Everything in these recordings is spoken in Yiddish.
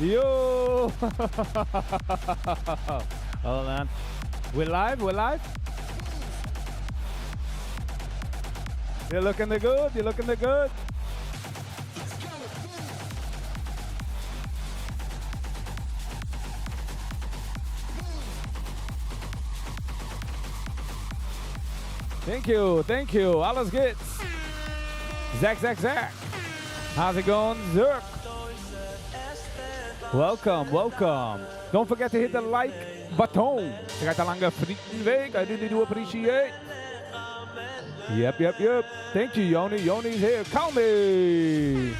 Yo! Hold on. We're live? We're live? You're looking the good. You're looking the good. Thank you, thank you. אלעס גוטס. Zach, Zach, Zach. How's it going, Zerk? Welcome, welcome. Don't forget to hit the like button. ס'גייט א לאנגע פריטן וועג. I really do appreciate. Yep. Thank you, Yoni. Yoni's here. Call me.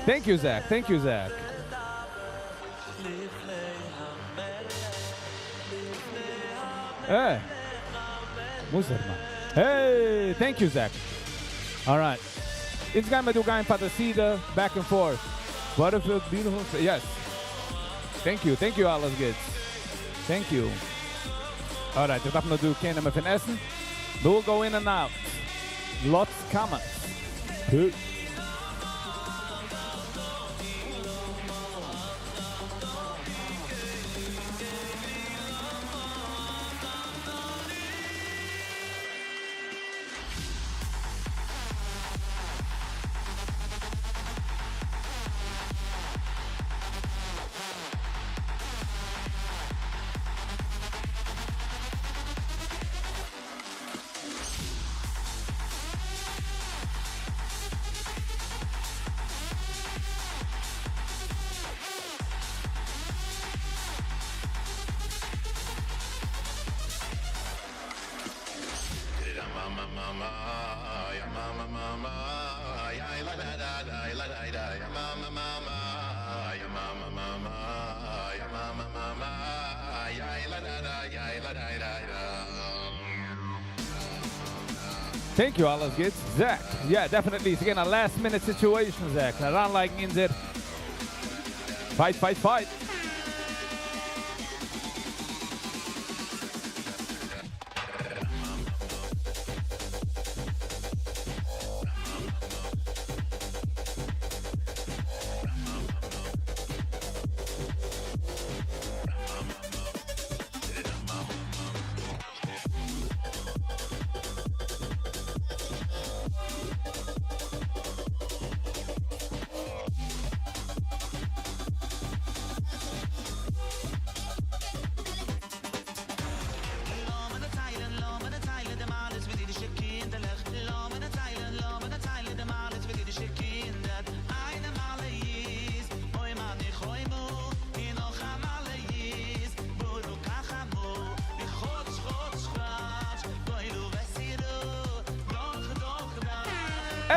Thank you, Zach. Thank you, Zach. Hey. Hey, thank you, Zach. All right. איצט גייען מיר דא גיין פאר די סדר, back and forth. Butterfield, beautiful. Yes. Thank you, thank you, אלעס גוטס. Thank you. All right, איך דארף נאר דא care נעמען פון עסן. We'll go in and out. Lots comments. Peace. Thank you, אלעס גוטס. Zach. Yeah, definitely. It's again a last minute situation, Zach. אריינלייגן אונזער. Fight, fight, fight.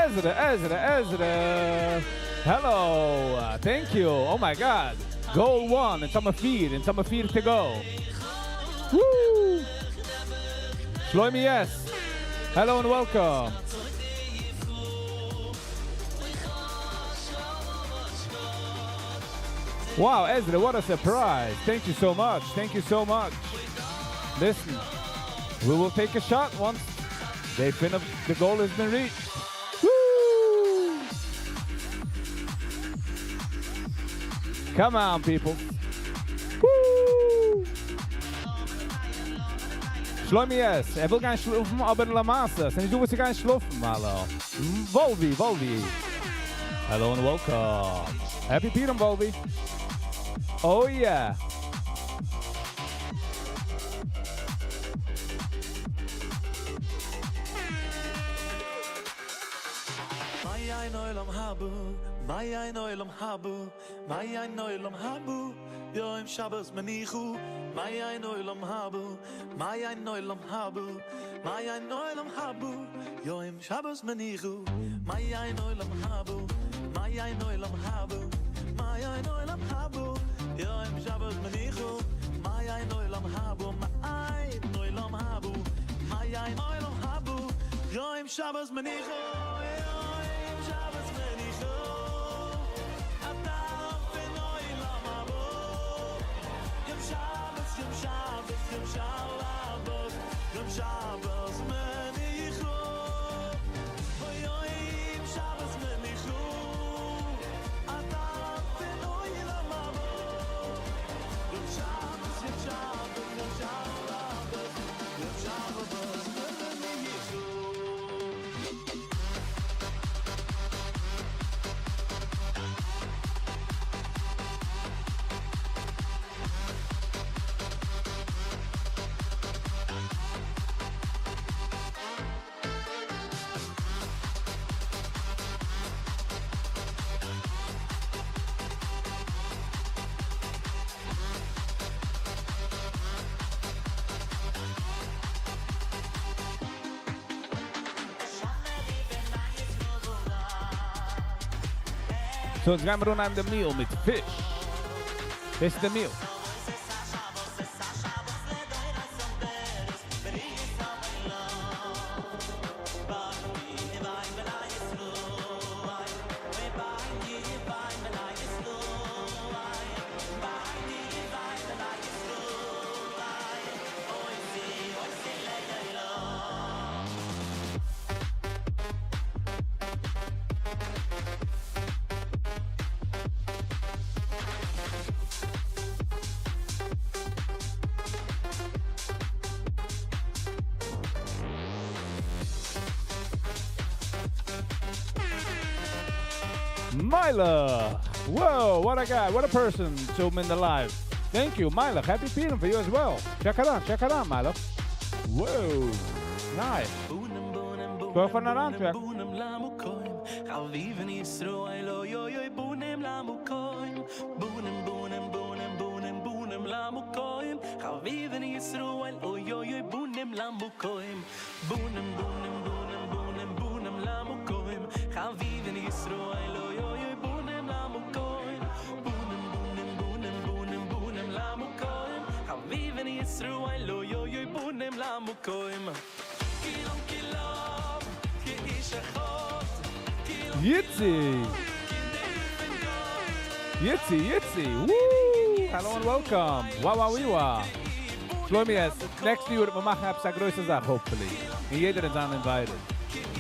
Ezra, Ezra, Ezra. Hello. Thank you. Oh my God. Goal one. And some feed. And some feed to go. Woo! Shloimi, yes. Hello and welcome. Wow, Ezra, what a surprise. Thank you so much. Thank you so much. Listen, we will take a shot once they finish, the goal has been reached. Woo! Come on, people. Woo! Shlomi, yes. ער וויל גיין שלאפן, אבער למעשה. ס'איז נישטא וואו צו גיין שלאפן, האלא. Volvi, Volvi. Hello and welcome. Happy Purim, Volvi. Oh yeah. So, יעצט גייען מיר אנהייבן די meal מיט פיש. דאס איז די meal. Mila! Whoa, what a guy, what a person to in the live. Thank you, Mila. Happy Purim for you as well. Check it out, check it out, Mila. Whoa, nice. Go for an check. חביבין ישראל אוי אוי אוי בונים למקום בונים בונים בונים בונים בונים למקום חביבין ישראל אוי אוי אוי בונים למקום בונים בונים בונים בונים בונים למקום חביבין ישראל אוי אוי אוי בונים למקום בונים בונים בונים בונים בונים למקום חביבין ישראל אוי אוי אוי בונים למקום כולם כולם כאיש אחד. Yitzi! Yitzi, Yitzi! Woo! Hello and welcome! Wow, wow, wee, wow. Shlomi, yes, next year מיר מאכן עפעס א גרויסע זאך, hopefully. און יעדער איז invited.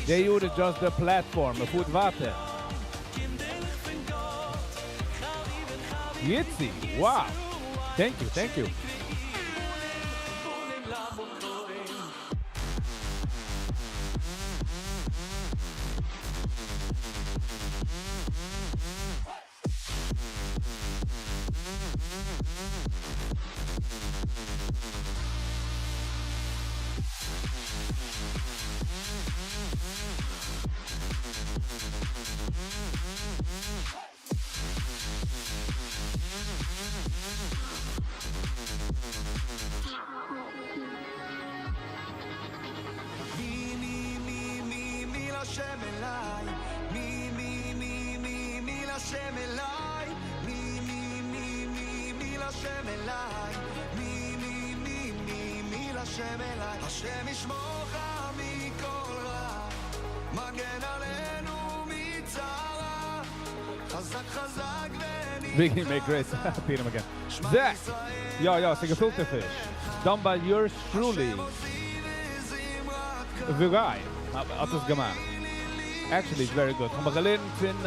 די יאר איז just the platform, מ'פארט ווייטער. Yitzi, wow. Thank you, thank you. מי מי מי מי מי להשם אליי מי מי מי מי מי להשם אליי מי מי מי מי מי להשם אליי מי מי מי מי מי להשם אליי השם ישמרך מכל רע מגן עלינו מצרה חזק חזק Biggie make great Peter again. Zach! Ja, ja, ס'איז געפילטע פיש. Done by yours truly. Vigai. האט עס געמאכט. Actually, it's very good. האב מיר געלערנט פון,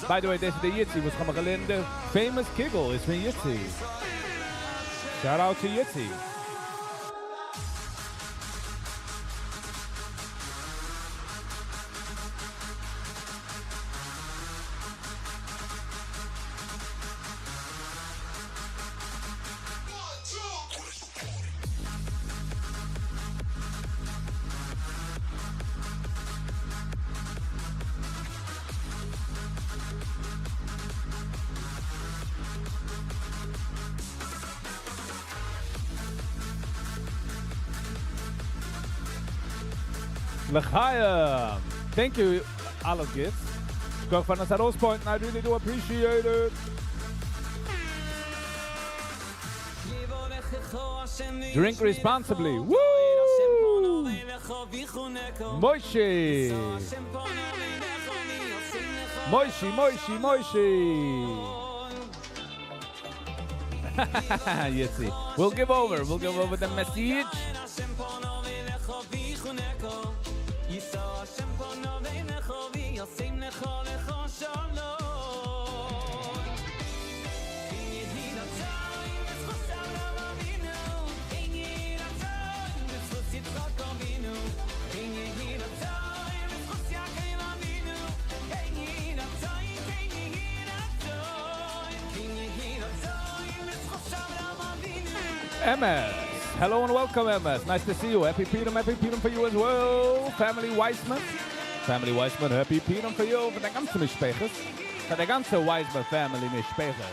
by the way, דאס איז די Yitzi, וואס האב מיר געלערנט, the famous קיגל איז פון Yitzi. Shout out to Yitzi. לחיים. Thank you, אלעס גוטס. Go פאר אונז point, I really do appreciate it. Drink responsibly. Woo! Moishi! Moishi, Moishi, Moishi! Yitzi. We'll give over. We'll give over the message. ישא השם פניו אליך וישם לך לך שלום. כן יהי רצון בזכות אברהם אבינו, כן יהי רצון בזכות יצחק אבינו, כן יהי רצון בזכות יעקב אבינו, כן יהי רצון, כן יהי רצון, כן יהי רצון בזכות אברהם אבינו. MS. Hello and welcome, MS. Nice to see you. Happy Purim, happy Purim for you as well. Family Weissman. Family Weissman, happy Purim for you. פאר די גאנצע משפחה. פאר די גאנצע Weissman family משפחה.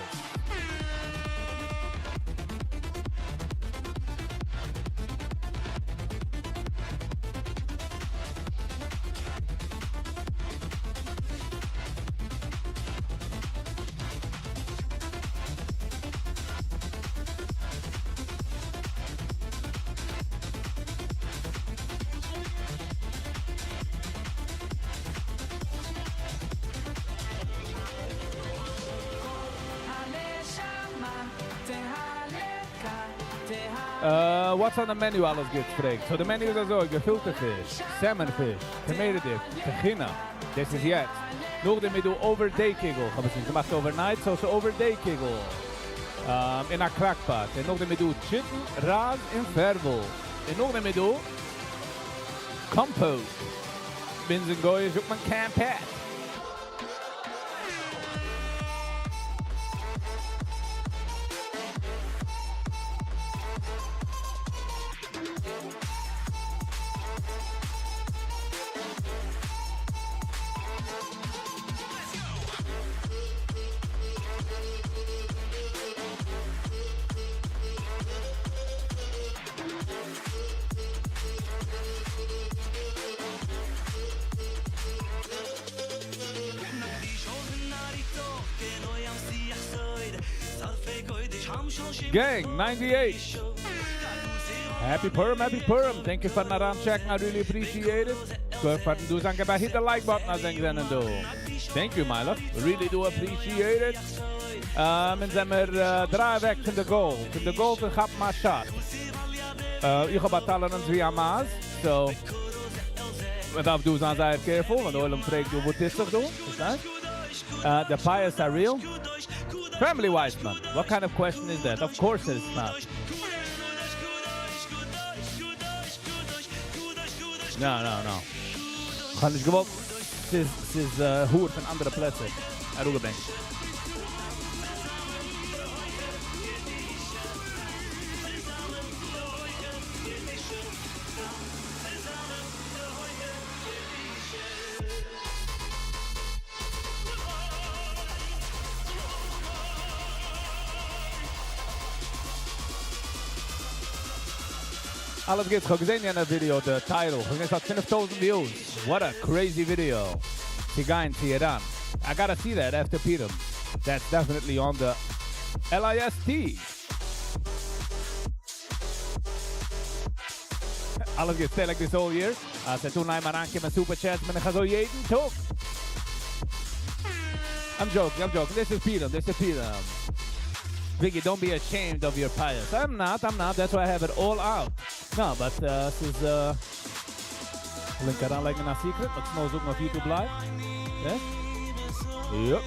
What's on the menu אלעס גוטס פרעגט. So די menu איז אזוי, געפילטע פיש, salmon פיש, tomato dip, טחינה. דאס איז יעצט. נאכדעם איז דא overday קיגל. איך האב עס נישט געמאכט overnight, so ס'איז overday קיגל. אין א crock pot. און נאכדעם איז דא chicken, רייז און פערבל. און נאכדעם איז דא compote. ביי אונז אין גוי'איש זאגט מען קאמפאט. Gang, 98. Happy Purim, happy Purim. Thank you פארן אריינטשעקן, I really appreciate it. שכוח פארן דא זיין, געב א hit the like button אז ענק זענען דא. Thank you, מיילעך. Really do appreciate it. אונז זעמיר דריי אוועק פון די goal. פון די goal פון כאפן א shot. איך האב א tolerance ווי א מייז, so מען דארף דא זיין זייער careful, ווען דער עולם פרעגט דא וואס טוט זיך דא, פארשטייסט? The פיאות are real? Family Weissman, what kind of question is that? Of course it's not. No, no, no. איך האב נישט געוואלט, ס'איז, ס'איז האר פון אנדערע פלעצער. אראפגעברענגט. אלעס גוט, איך האב געזען יענע video, די title. איך האב געזען עס האט 5000 views. What a crazy video. צו גיין צו איראן. I gotta see that after Purim. That's definitely on the LIST. אלעס גוט, stay like this all year. אז ס'טון איינמאל אריינקומען super chats, בין איך אזוי יעדן טאג. I'm joking, I'm joking. This is Purim, this is Purim. Vicky, don't be ashamed of your פיאות. I'm not, I'm not. That's why I have it all out. No, but this is link אריינלייגן א secret, וואס נאר זאגן אויף YouTube Live. Yes? Yep.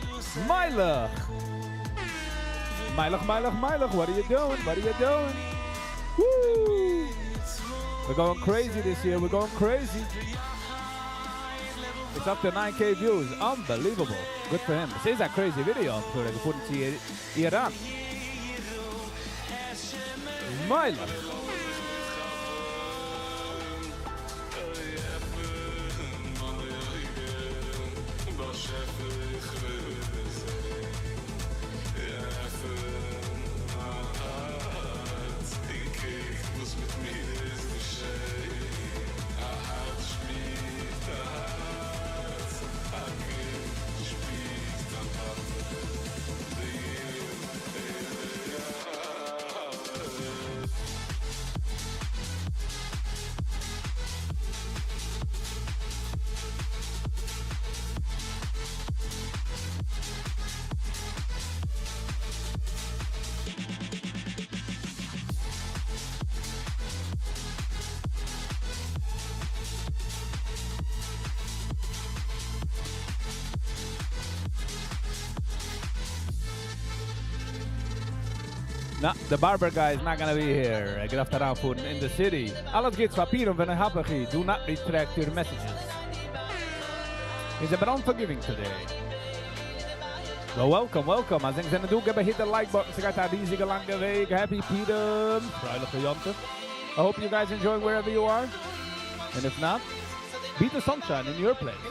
מיילעך! מיילעך, מיילעך, מיילעך, what are you doing? What are you doing? Woo! We're going crazy this year. We're going crazy. It's up to 9K views. Unbelievable. Good for him. This is a crazy video. פאר געפארן צו איראן. מיילעך. Na, the barber guy is not gonna be here. ער געדארפט אריינפארן in the city. אלעס גוטס פאר פורים ווען איך האב איך. Do not retract your messages. It's a bit unforgiving today. Well, welcome, welcome. אז ענק זענען דא, געב א hit the like button. ס'גייט א ריזיגע לאנגע וועג. Happy Purim. פרייליכע יום טוב. I hope you guys enjoy wherever you are. And if not, be the sunshine in your place.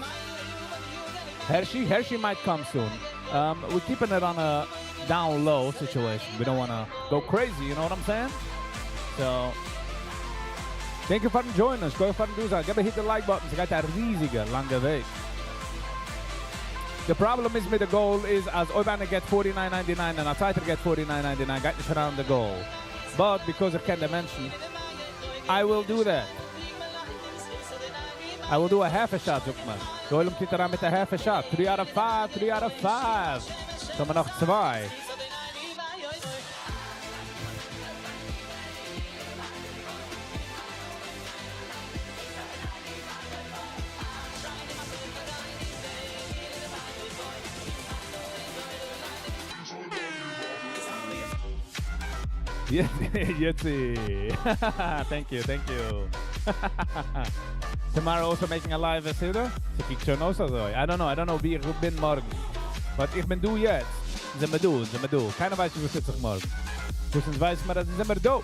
Hershey, Hershey might come soon. We're keeping it on a down low situation. We don't want to go crazy, you know what I'm saying? So, thank you for joining us. שכוח פארן דא זיין. געב א hit the like button. ס'גייט א ריזיגע לאנגע וועג. The problem is מיט the goal is אז אויב איינער גיט 49.99 און א צווייטער גיט 49.99 גייט נישט אריין the goal. But because איך קען די מענטשן, I will do that. I will do a half a shot, זאגט מען. דער עולם קומט אריין מיט a half a shot. 3 out of 5, 3 out of 5. So האבן מיר נאך צוויי. Yitzi. Thank you, thank you. Tomorrow also making a live סעודה? ס'קוקט שוין אויס אזוי. I don't know, I don't know וואו איך בין מארגן. But איך בין דא יעצט. זעמיר דא, זעמיר דא. קיינער ווייסט נישט וואס טוט זיך מארגן. וואס אונז ווייסן מיר אז אונז זעמיר דא.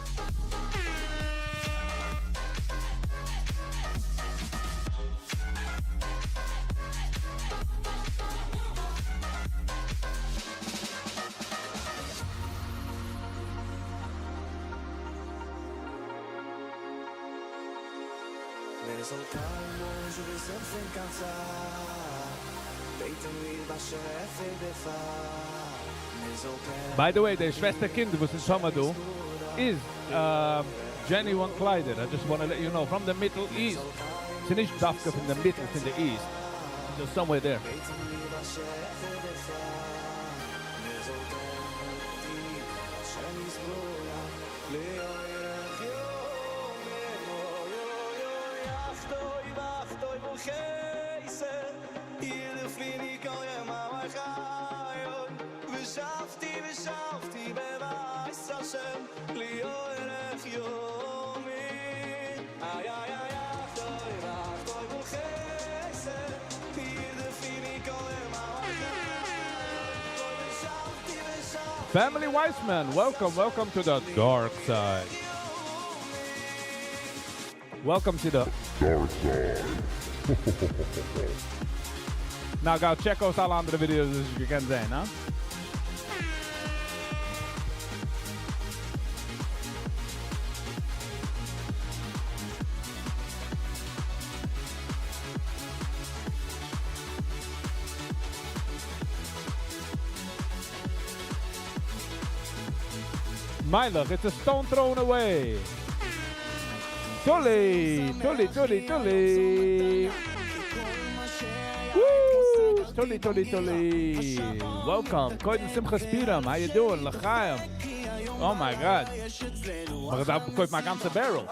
By the way, די שוועסטער קינד וואס איז שומע דא איז genuine קליידער, I just wanna let you know, from the Middle East, ס'איז נישט דווקא פון די מיטל פון די East, ס'איז דא somewhere there. Family Weissman, welcome, welcome to the dark side. Welcome to the dark side. Now go check out אלע אנדערע videos וואס איר קענט זען, הא? Mylach, it's a stone thrown away. Tully, Tully, Tully, Tully. Woo! Tully, Tully, Tully. Welcome. קודם שמחת פורים. How you doing? לחיים. Oh my God. מ'דארף קויפן א גאנצע barrel.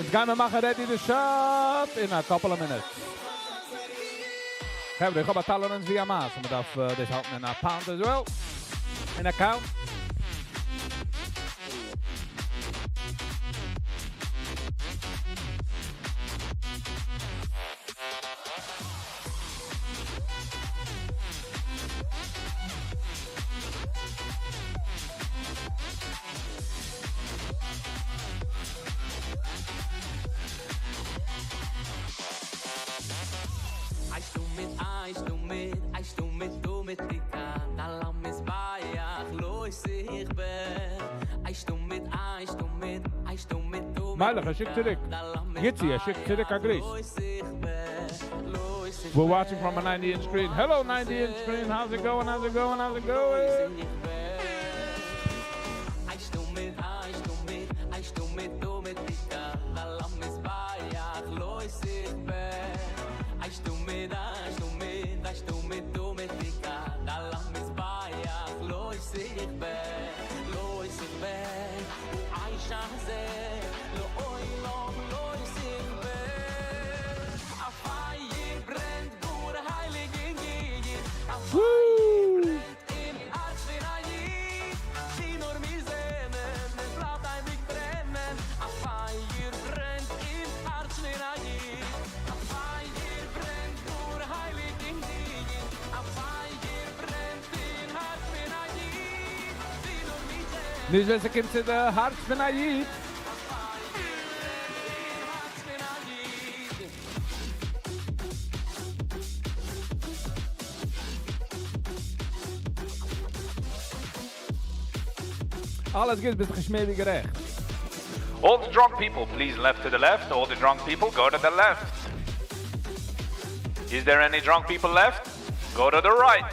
יעצט גייען מיר מאכן ready the shop in a couple of minutes. חברה, איך האב א tolerance ווי א מאס, און מ'דארף דאס האלטן אין א pound as well. In a count. מיילעך, ער שיקט צוריק. גיצי, ער שיקט צוריק א גריס. We're watching from a 90-inch screen. Hello, 90-inch screen. How's it going? How's it going? How's it going? Woo! נישט ווען ס'קומט צו די הארץ פון א איד. אלעס גוט, ביסט נישט מער ווי גערעכט. All the drunk people, please left to the left. All the drunk people, go to the left. Is there any drunk people left? Go to the right.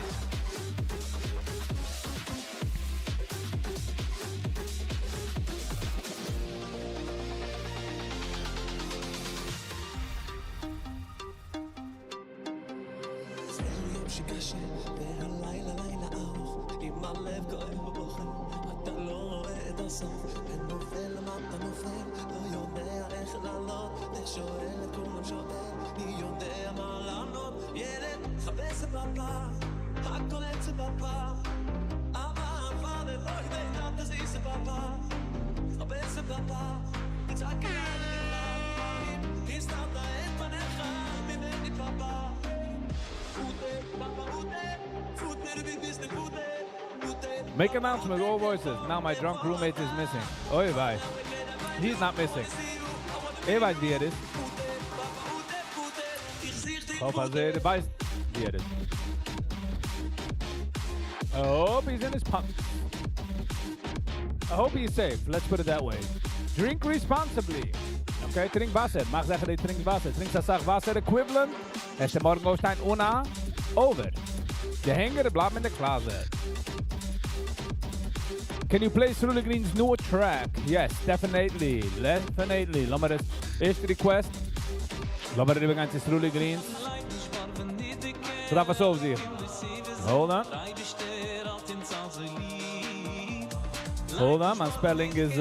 Make announcement with all voices. Now my drunk roommate is missing. אוי וויי. He's not missing. ער ווייסט וואו ער איז. איך האף אז ער ווייסט וואו ער איז. I hope he's in his pump. I hope he's safe. Let's put it that way. Drink responsibly. Okay, טרינק וואסער. מאך זיכער, דו טרינקסט וואסער. טרינקסט א סאך וואסער equivalent. וועסטו מארגן אויפשטיין אן א over. די הענגער בלייבן אין די closet. Can you play Sruli Green's new track? Yes, definitely. Definitely. לאמיר דאס ערשטע request. לאמיר אריבערגיין צו Sruli Green's. דארף עס אויסזען. Hold on. Hold on, my spelling is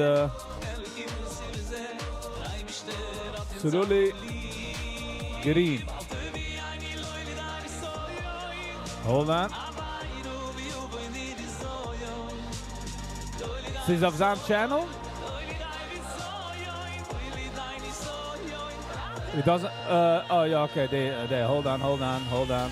Sruli Green. Hold on. ס'איז אויף זיין channel. It doesn't. Oh yeah, okay. They. Hold on, hold on, hold on.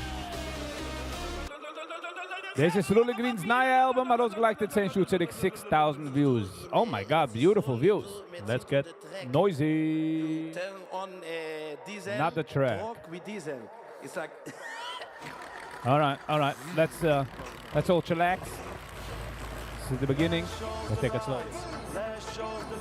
דאס איז Sruli Green's נייע album. ארויסגעלייגט 10 שעה צוריק, 6,000 views. Oh my God, beautiful views. Let's get noisy. Turn on diesel. Not the track. Truck with diesel. It's like. All right. Let's all chillax. This is the beginning. Let's take it slow.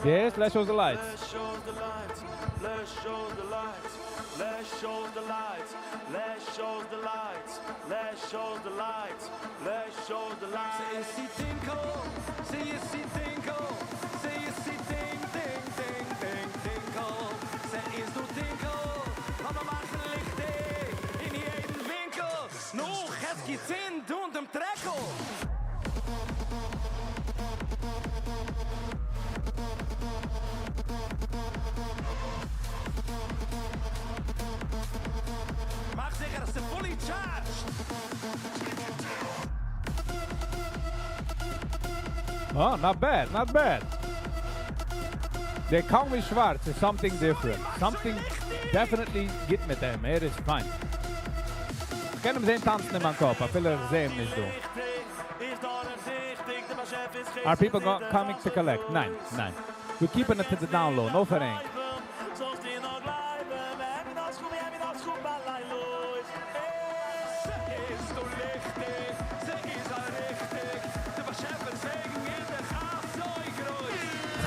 Yes, let's show the lights. Let's show the lights. Let's show the lights. Let's show the lights. Let's show the lights. Let's show the lights. Let's show the lights. Say tinkel. Say tinkel. Say ting ting ting ting tinkel. Say איז דא טונקל. לאמיר מאכן ליכטיג אין יעדן ווינקל. נאך עס צינד אן דעם טרעקל. מאך זיכער, אז ס'איז fully charged. Oh, not bad, not bad. They call me שווארץ is something different. Something definitely גוט מיט אים. ער איז fine. איך קען אים זען טאנצן אין מיין קאפ, אפילו איך זע אים נישט דא. Are people coming to collect? ניין, ניין. We're keeping it to the down low, no פארענג.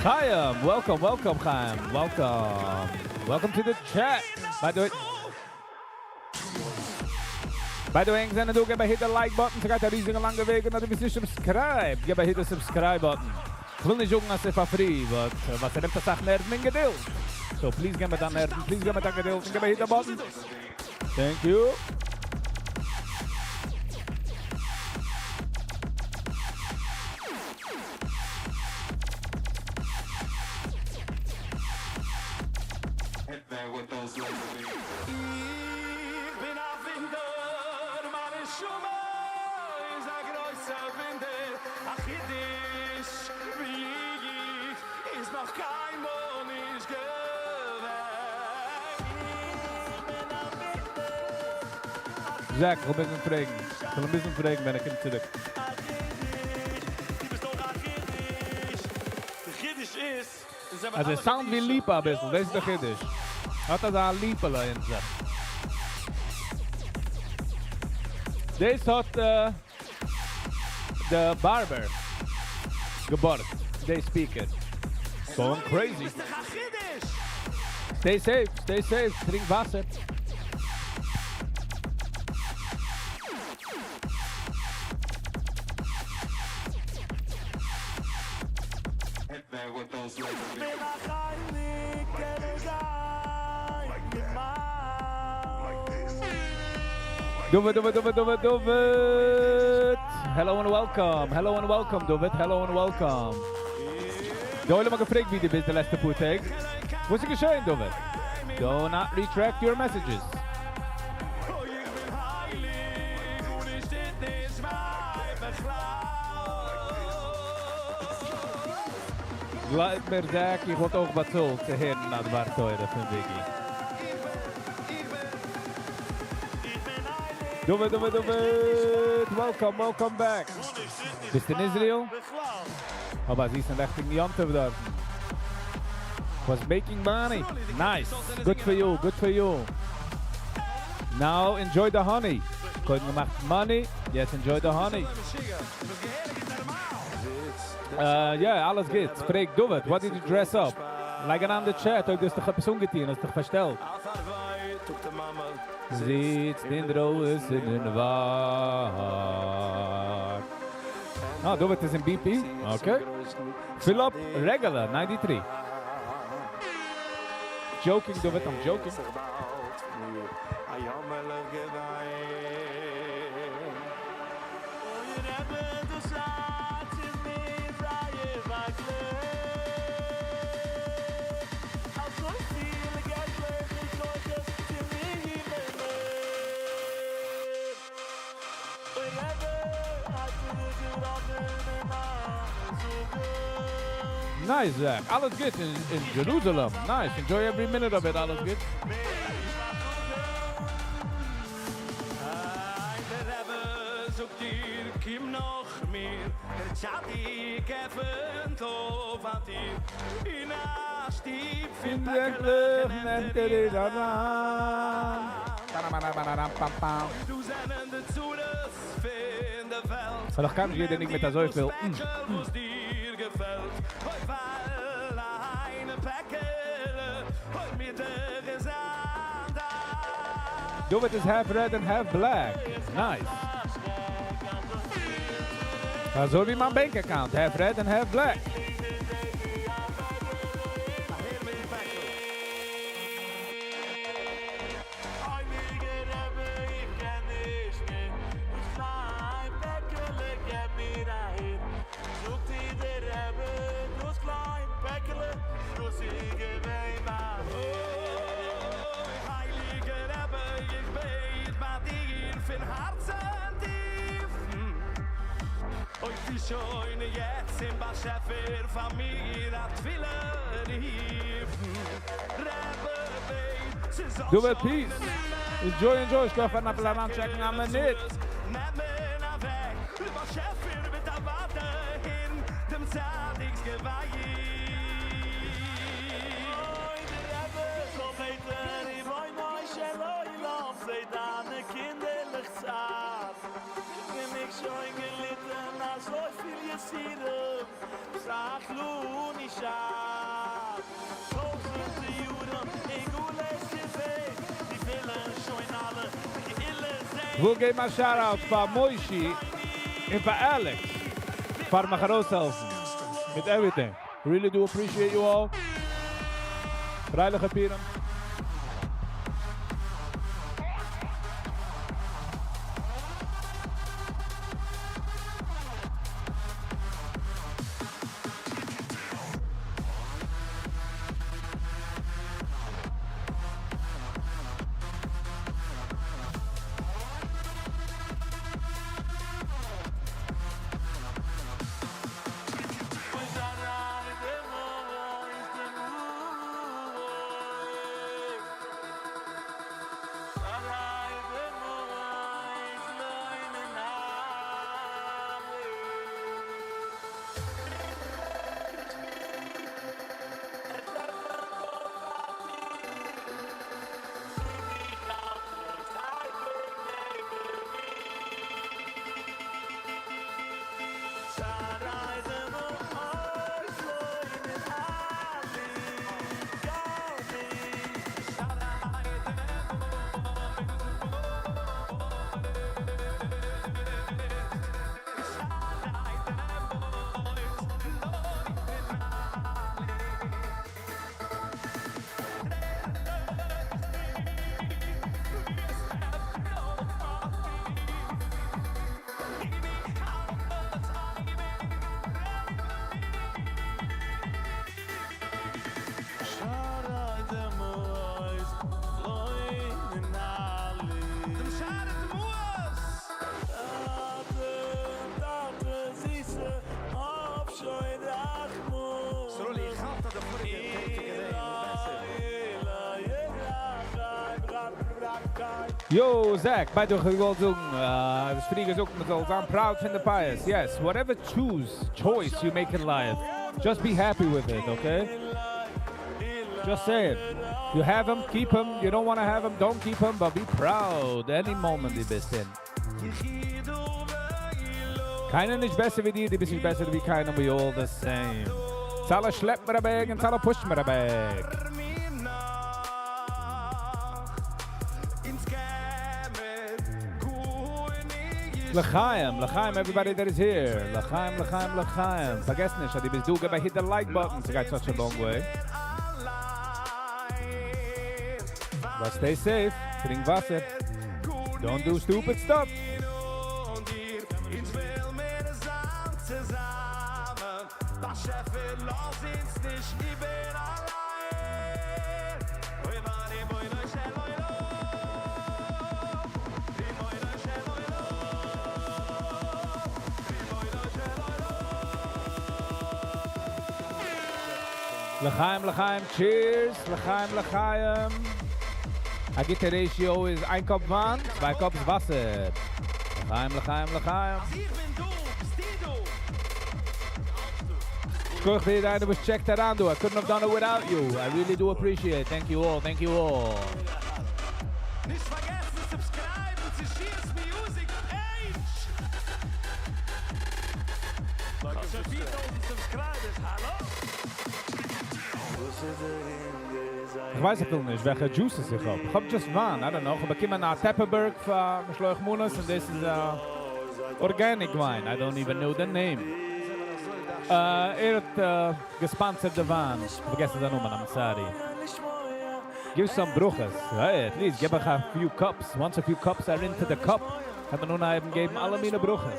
Chaim, welcome, welcome, Chaim, welcome. Welcome to the chat. By the way, זענען דא, גיב א hit the like button, ס'גייט א ריזיגע לאנגע וועג, און אז דו ביסט נישט subscribed, גיב א hit the subscribe button. איך וויל נישט זאגן, אז ס'איז for free, but וואס ס'נעמט א סאך נערוון און געדולד. So please גיב מיר דא נערוון, please גיב מיר דא געדולד, און גיב א hit the button. Thank you. Hit there with those laser beams. איך בין א וואונדער, מיין נשמה איז א גרויסער וואונדער. א חידוש, ווי איך, איז נאך קיינמאל נישט געווען. איך בין א וואונדער. Zach, איך וויל א ביסל פרעגן. איך וויל א ביסל פרעגן, ווען ער קומט צוריק. דו ביסט דאך א חידוש. דער חידוש איז, אלזא, עס sound ווי ליפא א ביסל, דאס איז דער חידוש. האט ער דא ליפא'לע אין זיך. דאס האט the barber געבארגט, the speaker. Going crazy. Stay safe, stay safe, טרינק וואסער. Hit there with those laser beams. בין החיילי כנגד David, David, David, David, David. Hello and welcome. Hello and welcome, David. Hello and welcome. דער עולם האט געפרעגט, וואו דו ביסט די לעצטע פאר טעג. וואס איז געשען, David? Do not retract your messages. אוי, איך בין הייליג און עס טוט נישט וויי בכלל. גלייב מיר, Zach, איך וואלט אויך באצאלט צו הערן א דבר תורה פון Biggie. David, David, David, welcome, welcome back. ביסט אין Israel? אבער זי איז אין לעכטיגן יום טוב דארט. Was making money. Nice. Good for you, good for you. Now enjoy the honey. קודם געמאכט money, יעצט enjoy the honey. Yeah, אלעס גוט. פרעג David, what did you dress up? לייג אריין the chat, אויב דו האסט דיך עפעס אנגעטון, האסט דיך פארשטעלט. זיצט אין דרויסן און ווארט. Ah, David איז אין BP. Okay. Philip Regular, 93. Joking, David, I'm joking. א יאמערליך געוויין. אוי רבי, דאס הארץ איז מיר זייער באקלעמט. אזוי פיל געטליכע כוחות צו מיר נעמען. אוי רבי, האט מיר געבראכן אין מיין זאגן. Nice, Zach. אלעס גוט in Jerusalem. Nice. Enjoy every minute of it. אלעס גוט. איי, דער רבי זאגט איר, קום נאך מיר. דער צדיק עפנט אויף א טיר. אין א שטוב פון אין פעקעלעך דער נעמט נעמט ער ער איר איר אריין. אריין. דא זענען די צרות פון דער וועלט. ווייל איך קען נישט יעדער ניגון מיט אזוי פיל. דאס פעקל וואס דיר געפעלט. אוי, ווייל איין פעקעלע, אוי, מיר דער איז David is half red and half black. Nice. אזוי ווי מיין bank account. Half red and half black. אהער מיט פעקל. הייליגער רבי, איך קען נישט מער. דאס קליין פעקעלע געב מיר אהער. זאגט איר דער רבי, דאס קליין פעקעלע, דאס איז געווען מיין אוי, הייליגער רבי, איך בעט ביי דיר פון הארצן טיף. אוי, ווי שוין יעצט צום באשעפער פאר מיר א תפילה רוף. רבי, בעט, ס'זאל David, שוין peace. Enjoy, enjoy. איך גיי פארן אריינטשעקן א מינוט. נעמען אוועק, דער באשעפער וועט אוודאי הערן דעם צדיק'ס געוויין. אוי, דער רבי זאל בעטן, רבונו של עולם, זע דיינע קינדערלעך צער. בין איך שוין געליטן אזוי פיל יסורים, זאך לו נשאר. טויזנטער יארן אין גלות געווען, די ווילן שוין אלע גאולה זען. We'll give a shout out פאר Moishi און פאר Alex. פאר מיך ארויסהעלפן. מיט everything. Really do appreciate you all. פרייליכע פורים. Yo, Zach, by the way, איך וואלט זאגן, דאס פריער געזאגט, מען זאל זיין proud פון די פיאות. Yes, whatever choose, choice you make in life, just be happy with it, okay? Just saying. You have them, keep them. You don't want to have them, don't keep them, but be proud any moment דו ביסט אין. קיינער נישט בעסער ווי דיר, דו ביסט נישט בעסער ווי קיינער, we all the same. אונז אלע שלעפן מיר א bag, אונז אלע push ן מיר א bag. לחיים, לחיים, everybody that is here. לחיים, לחיים, לחיים. פארגעס נישט, אז דו ביסט דא, גיב א hit the like button. ס'גייט such a long way. But stay safe. טרינק וואסער. Don't do stupid stuff. אונז וויל מיר זיין צוזאמען. באשעפער, לאז אונז נישט איבער אליין. אוי, ריבונו של עולם. ריבונו של עולם. ריבונו של עולם. לחיים, לחיים, cheers. לחיים, לחיים. א גוטע ratio איז איין cup וויין, צוויי cups וואסער. לחיים, לחיים, לחיים. אז איך בין דא, ביסטו דא. שכוח פאר יעדער איינער וואס check ט אריין דא. I couldn't have done it without you. I really do appreciate it. Thank you all. Thank you all. נישט פארגעסן subscribe ן צו Shears Music page. 4000 subscribers, האלא? איך ווייס אפילו נישט, וועלכע juices איך האב. איך האב just וויין, I don't know. איך האב באקומען א Tepperberg פאר משלוח מנות and this is a organic wine. I don't even know the name. ער האט גע sponsor ט די וויין. פארגעסן זיין נאמען, I'm sorry. Give some ברכות. Hey, at least give a few cups. Once a few cups are into the cup, האט מען אנגעהויבן געבן אלע מיני ברכות.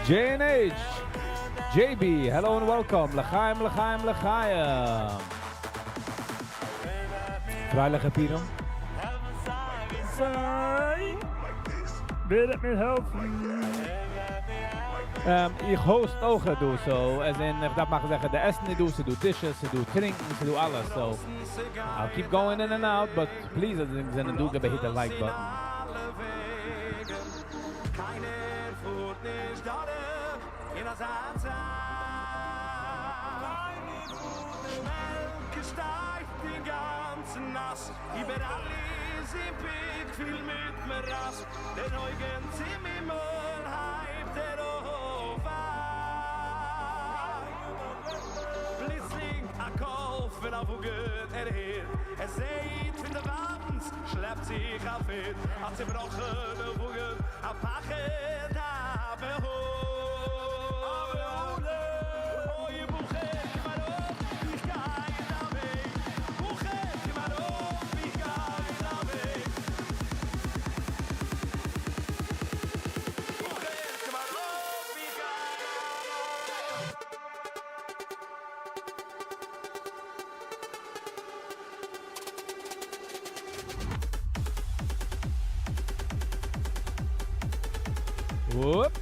J&H, JB, hello and welcome. לחיים, לחיים, לחיים. פריילעכע פורים. ווער וועט מיר העלפן? איך host אויך דא, so, as in, איך דארף מאכן זיכער, די עסן איז דא, ס'איז דא dishes, ס'איז דא טרינקען, ס'איז דא אלעס, so I'll keep going in and out, but please, אז איר זענט דא, גיב א hit the like button. קיינער פארט נישט דורך אין אזא צייט. שמעלקע שטייט אינגאנצן נאס, איבעראל איז זומפיג פול מיט מאראסט. די אויגן צום הימל הייבט ער אויף. פלוצלינג א קול פון א וואגן ער הערט. ער זעט פון דערווייטנס שלעפט זיך א פוס, א צעבראכענער וואגן, א פחד א בהלה. אוי בחור קום ארויף, איך גיי דיין וועג, בחור קום ארויף, איך גיי דיין וועג, בחור קום ארויף, איך גיי. וואופ.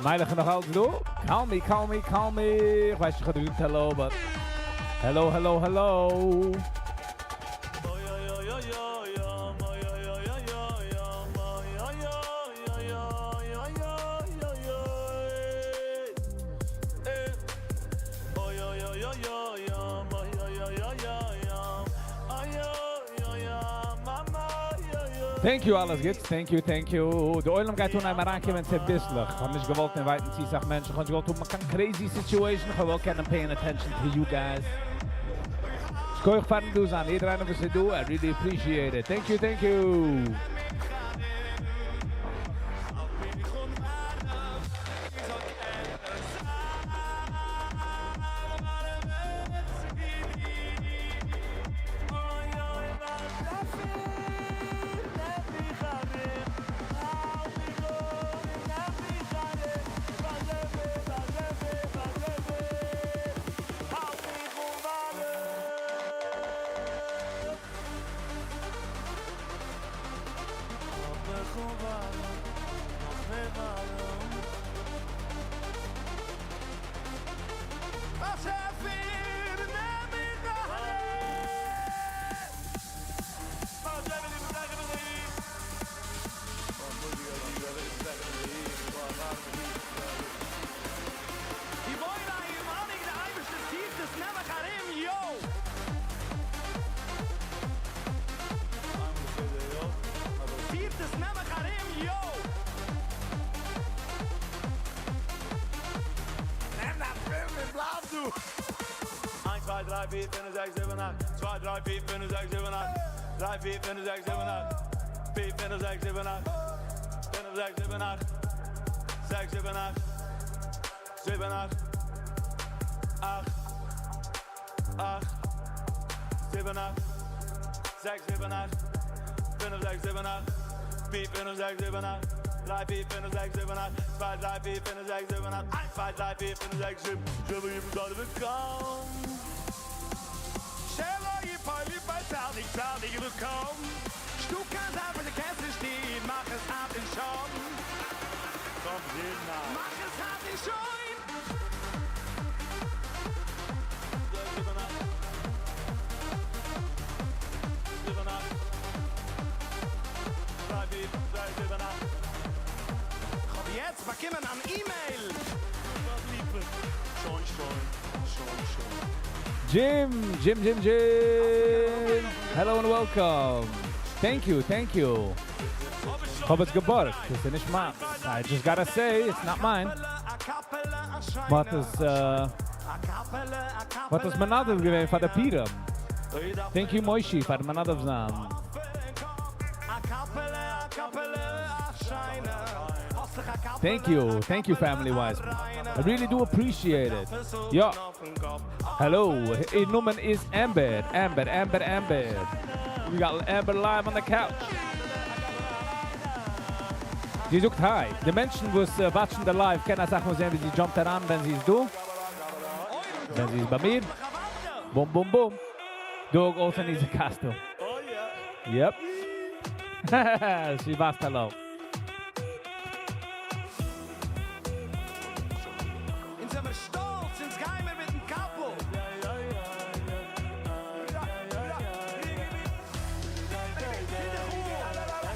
מיילעך נאך אלץ דא? Call me, call me, call me. איך ווייס נישט, איך האב דיר געזאגט hello, but hello, hello, hello. Thank you אלעס גוטס, thank you, thank you. דער עולם גייט אנהייבן אריינקומען צוביסלעך. איך האב נישט געוואלט invite ן צו סאך מענטשן, איך האב נישט געוואלט האבן קיין crazy situation, איך האב געוואלט קענען pay ען attention to you guys. שכוח פארן דא זיין, יעדער איינער וואס איז דא, I really appreciate it. Thank you, thank you. Jim, Jim, Jim, Jim. Hello and welcome. Thank you, thank you. האב עס געבארגט, עס איז נישט מיינס. I just gotta say, it's not mine. מ'האט עס, מ'האט עס מנדב געווען פאר די פורים. Thank you Moishi פאר מנדב זיין. Thank you, thank you family Wiseman. I really do appreciate it. יא. Hello, איר נאמען איז Amber, Amber, Amber, Amber. We got Amber live on the couch. זי זאגט hi. די מענטשן וואס watch ן די live קענען אסאך מאל זען ווי זי jump ט אריין ווען זי איז דא. ווען זי איז ביי מיר. Boom, boom, boom. Dog also needs a costume. Yep. She ווייזט hello. אונז זעמיר שטאלץ, אונז גיימיר מיטן קאפל.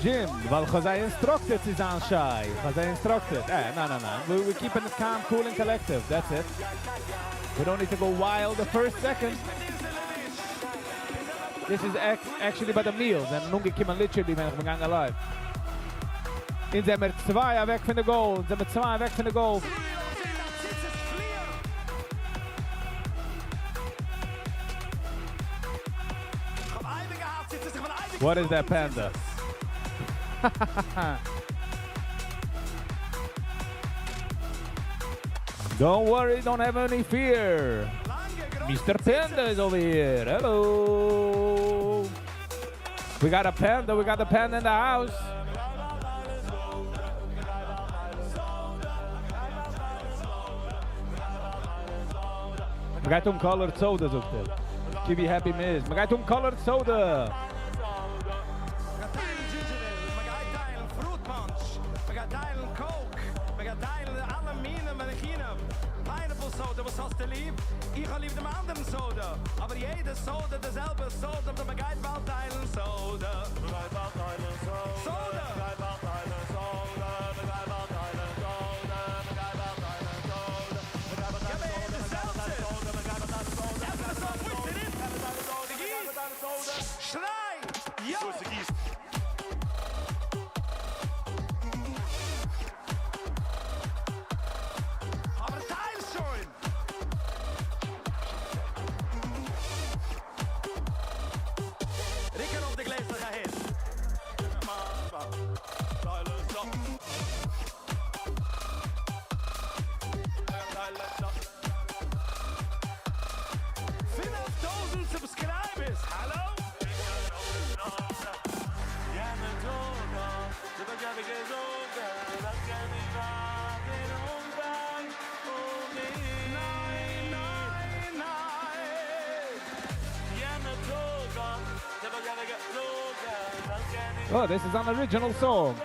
Jim, ווייל איך האב זיי instructed צו זיין shy. איך האב זיי instructed. ניין, ניין, ניין. We keeping it calm, cool and collective. That's it. We don't need to go wild the first second. This is actually by the meals. און אנגעקומען literally ווען איך בין געגאנגען live. אונז זעמיר צוויי אוועק פון די goal. אונז זעמיר צוויי אוועק פון די goal. What is that panda? Don't worry, don't have any fear. Mr. Panda is over here. Hello. We got a panda. We got the panda in the house. מ'גייט האבן colored soda, זאגט ער. Keep happy miss. מ'גייט האבן colored soda. מ'גייט טיילן ginger ale, מ'גייט טיילן fruit punch, מ'גייט טיילן Coke, מ'גייט טיילן אלע מינים מעדעצינען. Pineapple soda, וואס האסטו ליב? איך האב ליב דעם אנדערן soda. אבער יעדע soda, די זעלבע soda, מ'גייט באלד טיילן soda. Soda! געב מיר די seltzer. עפן עס אויף, וואו איז דער גיס? שריי! Yo! אבער טייל שוין! רוק ארויף די גלעזער אהין. 5000 subscribers, hallo? ניין, ניין, ניין. Oh, this is an original song.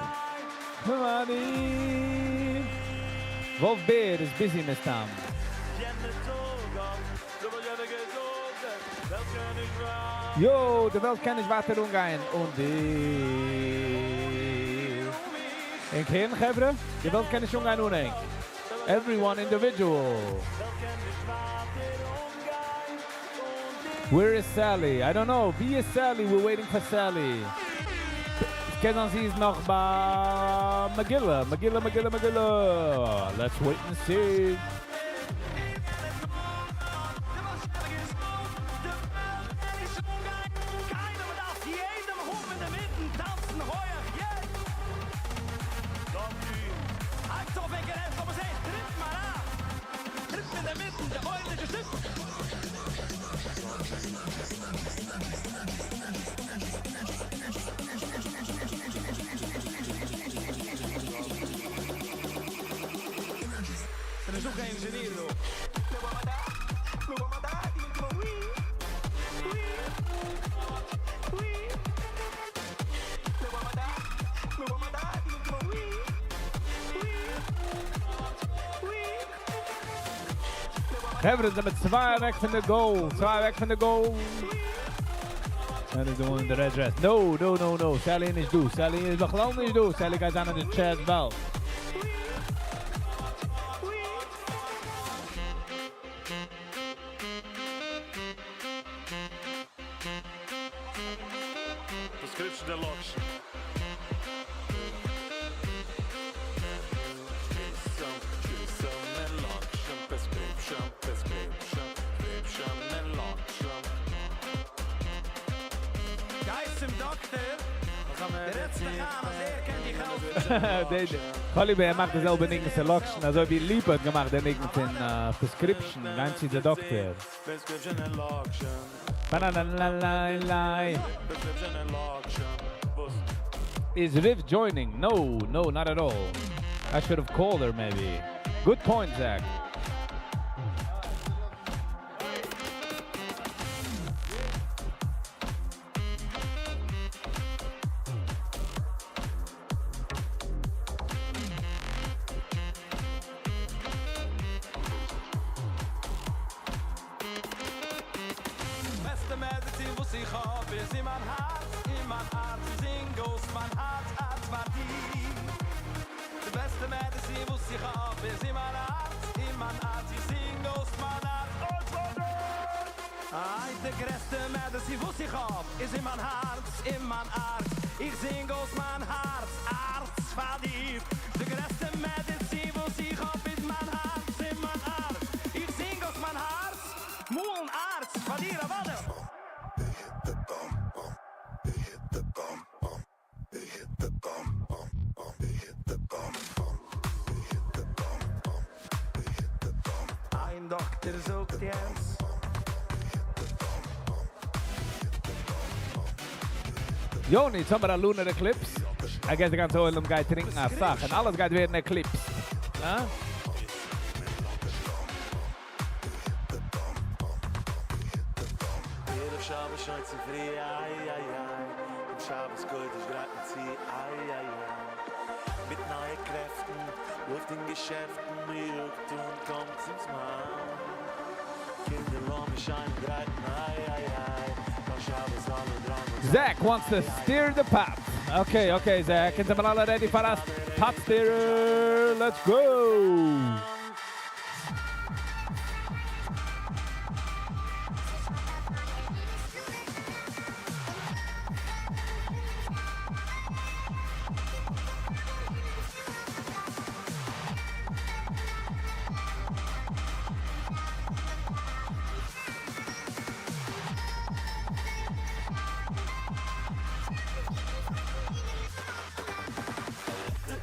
Money. Wolf Beer is busy, מסתם. Yo, די וועלט קען נישט ווייטער אנגיין אן דיר. און כן, חברה? די וועלט קען נישט אנגיין אן ענק. Everyone individual. Where is Sally? I don't know. וואו איז Sally? We're waiting for Sally. קען זיין זי איז נאך ביי מגילה. מגילה, מגילה, מגילה. Let's wait and see. קיינער דארף יעדעם האבן אין דער מיטן טאנצן הויך, yeah! הייבט אויף ענקער הענט, לאמיר זען, טריפ מאל אן! טריפ אין דער מיטן, דער אויערליכע שטיפ! ס'איז נישטא קיין engineer דא. חברה זענען צוויי אוועק פון די goal. צוויי אוועק פון די goal. That is the one in the red dress. No. Sally איז נישט דא. Sally איז בכלל נישט דא. Sally גייט זיין אין די chat באלד. Prescription Deluxe. Kyssen, laxen, prescription, prescription, prescription, laxen. גיי צום דאקטער, דער רעדט זיך איין, אז ער קען דיך העלפן. חולי ער מאכט די זעלבע ניגון selection, אזוי ווי ליפא האט געמאכט דער ניגון פון Prescription, גיין צו דער דאקטער. Prescription and Loction. Ba-na-na-na-na-na. Prescription and Loction. וואס? Is Riv joining? No, not at all. I should have called her maybe. Good point, Zach. בעסטע מעדיצין, וואס איך האב, איז אין מיין הארץ, אין מיין הארץ, איך זינג אויס מיין הארץ, הארץ פאר דיר. די בעסטע מעדיצין, וואס איך האב, איז אין מיין הארץ, אין מיין הארץ, איך זינג אויס מיין הארץ, הארץ פאר דיר. איי, די גרעסטע מעדיצין, וואס איך האב, איז אין מיין הארץ, אין מיין הארץ, איך זינג אויס מיין הארץ, הארץ פאר דיר. די גרעסטע מעדיצין, וואס איך האב, איז מיין הארץ, אין מיין הארץ, איך זינג אויס מיין הארץ, מאלן הארץ, פאר דיר, אוודאי. They hit the bump, bump. They hit the דאקטער זאגט יענץ. יוני, יעצט האבן מיר א lunar eclipse. I guess די גאנצע עולם גייט טרינקען א סאך און אלעס גייט ווערן eclipsed. הא? ערב שבת שוין צופרי איי איי איי דעם שבת קודש גרייט מען צו איי איי איי מיט נייע קרעפטן לויפט אין געשעפטן מען יאגט אן קוים צום זמן קינדער לאמיר שיין גרייטן איי איי איי פאר שבת אלע דריי מאל Zach wants to stir the pot. Okay, okay, Zach. אונז זעמיר אלע ready פאר א pot stirrer. Let's go.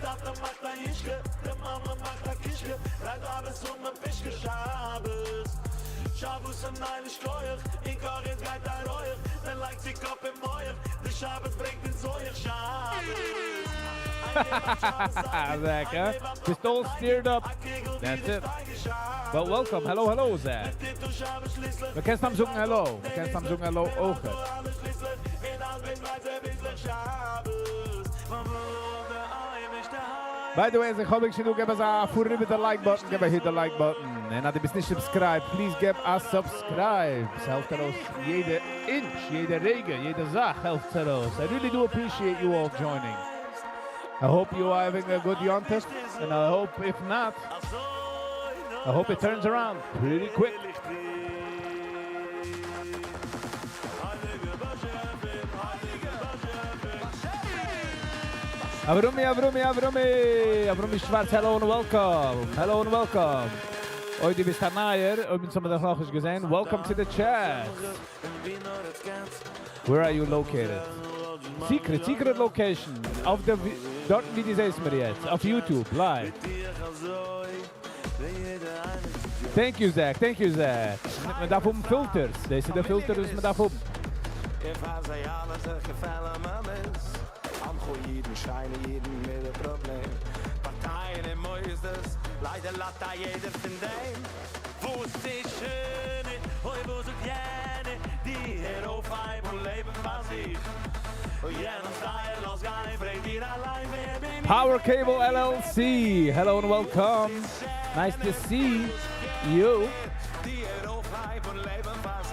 דער טאטע מאכט א יושקע, די מאמע מאכט א קישקע, דריי דארף און פישקע שבת. שבת און ניין נישט כוח, אין קאך עס גייט א רויעך, מען לייגט זיך קאפ אין מוח, די שבת ברענגט אונז אויך שבת. Zach, huh? Just all stirred up. That's it. Well, welcome. Hello, hello, Zach. מ'קען סתם זאגן hello. מ'קען סתם זאגן hello אויך. By the way, אז איך האב שוין דא, גיב אונז א פאר the like button, גיב א hit the like button. און אז דו ביסט נישט subscribed, please גיב א subscribe. עס העלפט ארויס יעדע inch, יעדע רגע, יעדע זאך העלפט ארויס. I really do appreciate you all joining. I hope you are having a good יום טוב, and I hope if not, I hope it turns around pretty quick. Avrumi, Avrumi, Avrumi! Avrumi Schwarz, hello and welcome. Hello and welcome. אוי, דו ביסט א נייער, אויב אונז האבן דיך נאכנישט געזען. Welcome to the chat. Where are you located? Secret, secret location. אויף דער, דארט ווי דו זעסט מיר יעצט. אויף YouTube, live. Thank you, Zach. Thank you, Zach. מען דארף האבן filters. דאס איז די filter, וואס מען דארף האבן. איך פאר זיי אלע זיך געפעלן מאמעס. עמך אידן, שיינע אידן מיט א פראבלעם. פארטייען און מוסדות, ליידער ליידט א יעדער פון דעם. וואס איז שענער, אוי וואס זאגט יענער, די הער אויף איינמאל לעבן פאר זיך. אוי יענעם style, לאז גיין, פרעג דיר אליין, ווער בין איך? Power Cable LLC. Hello and welcome. Nice to see you.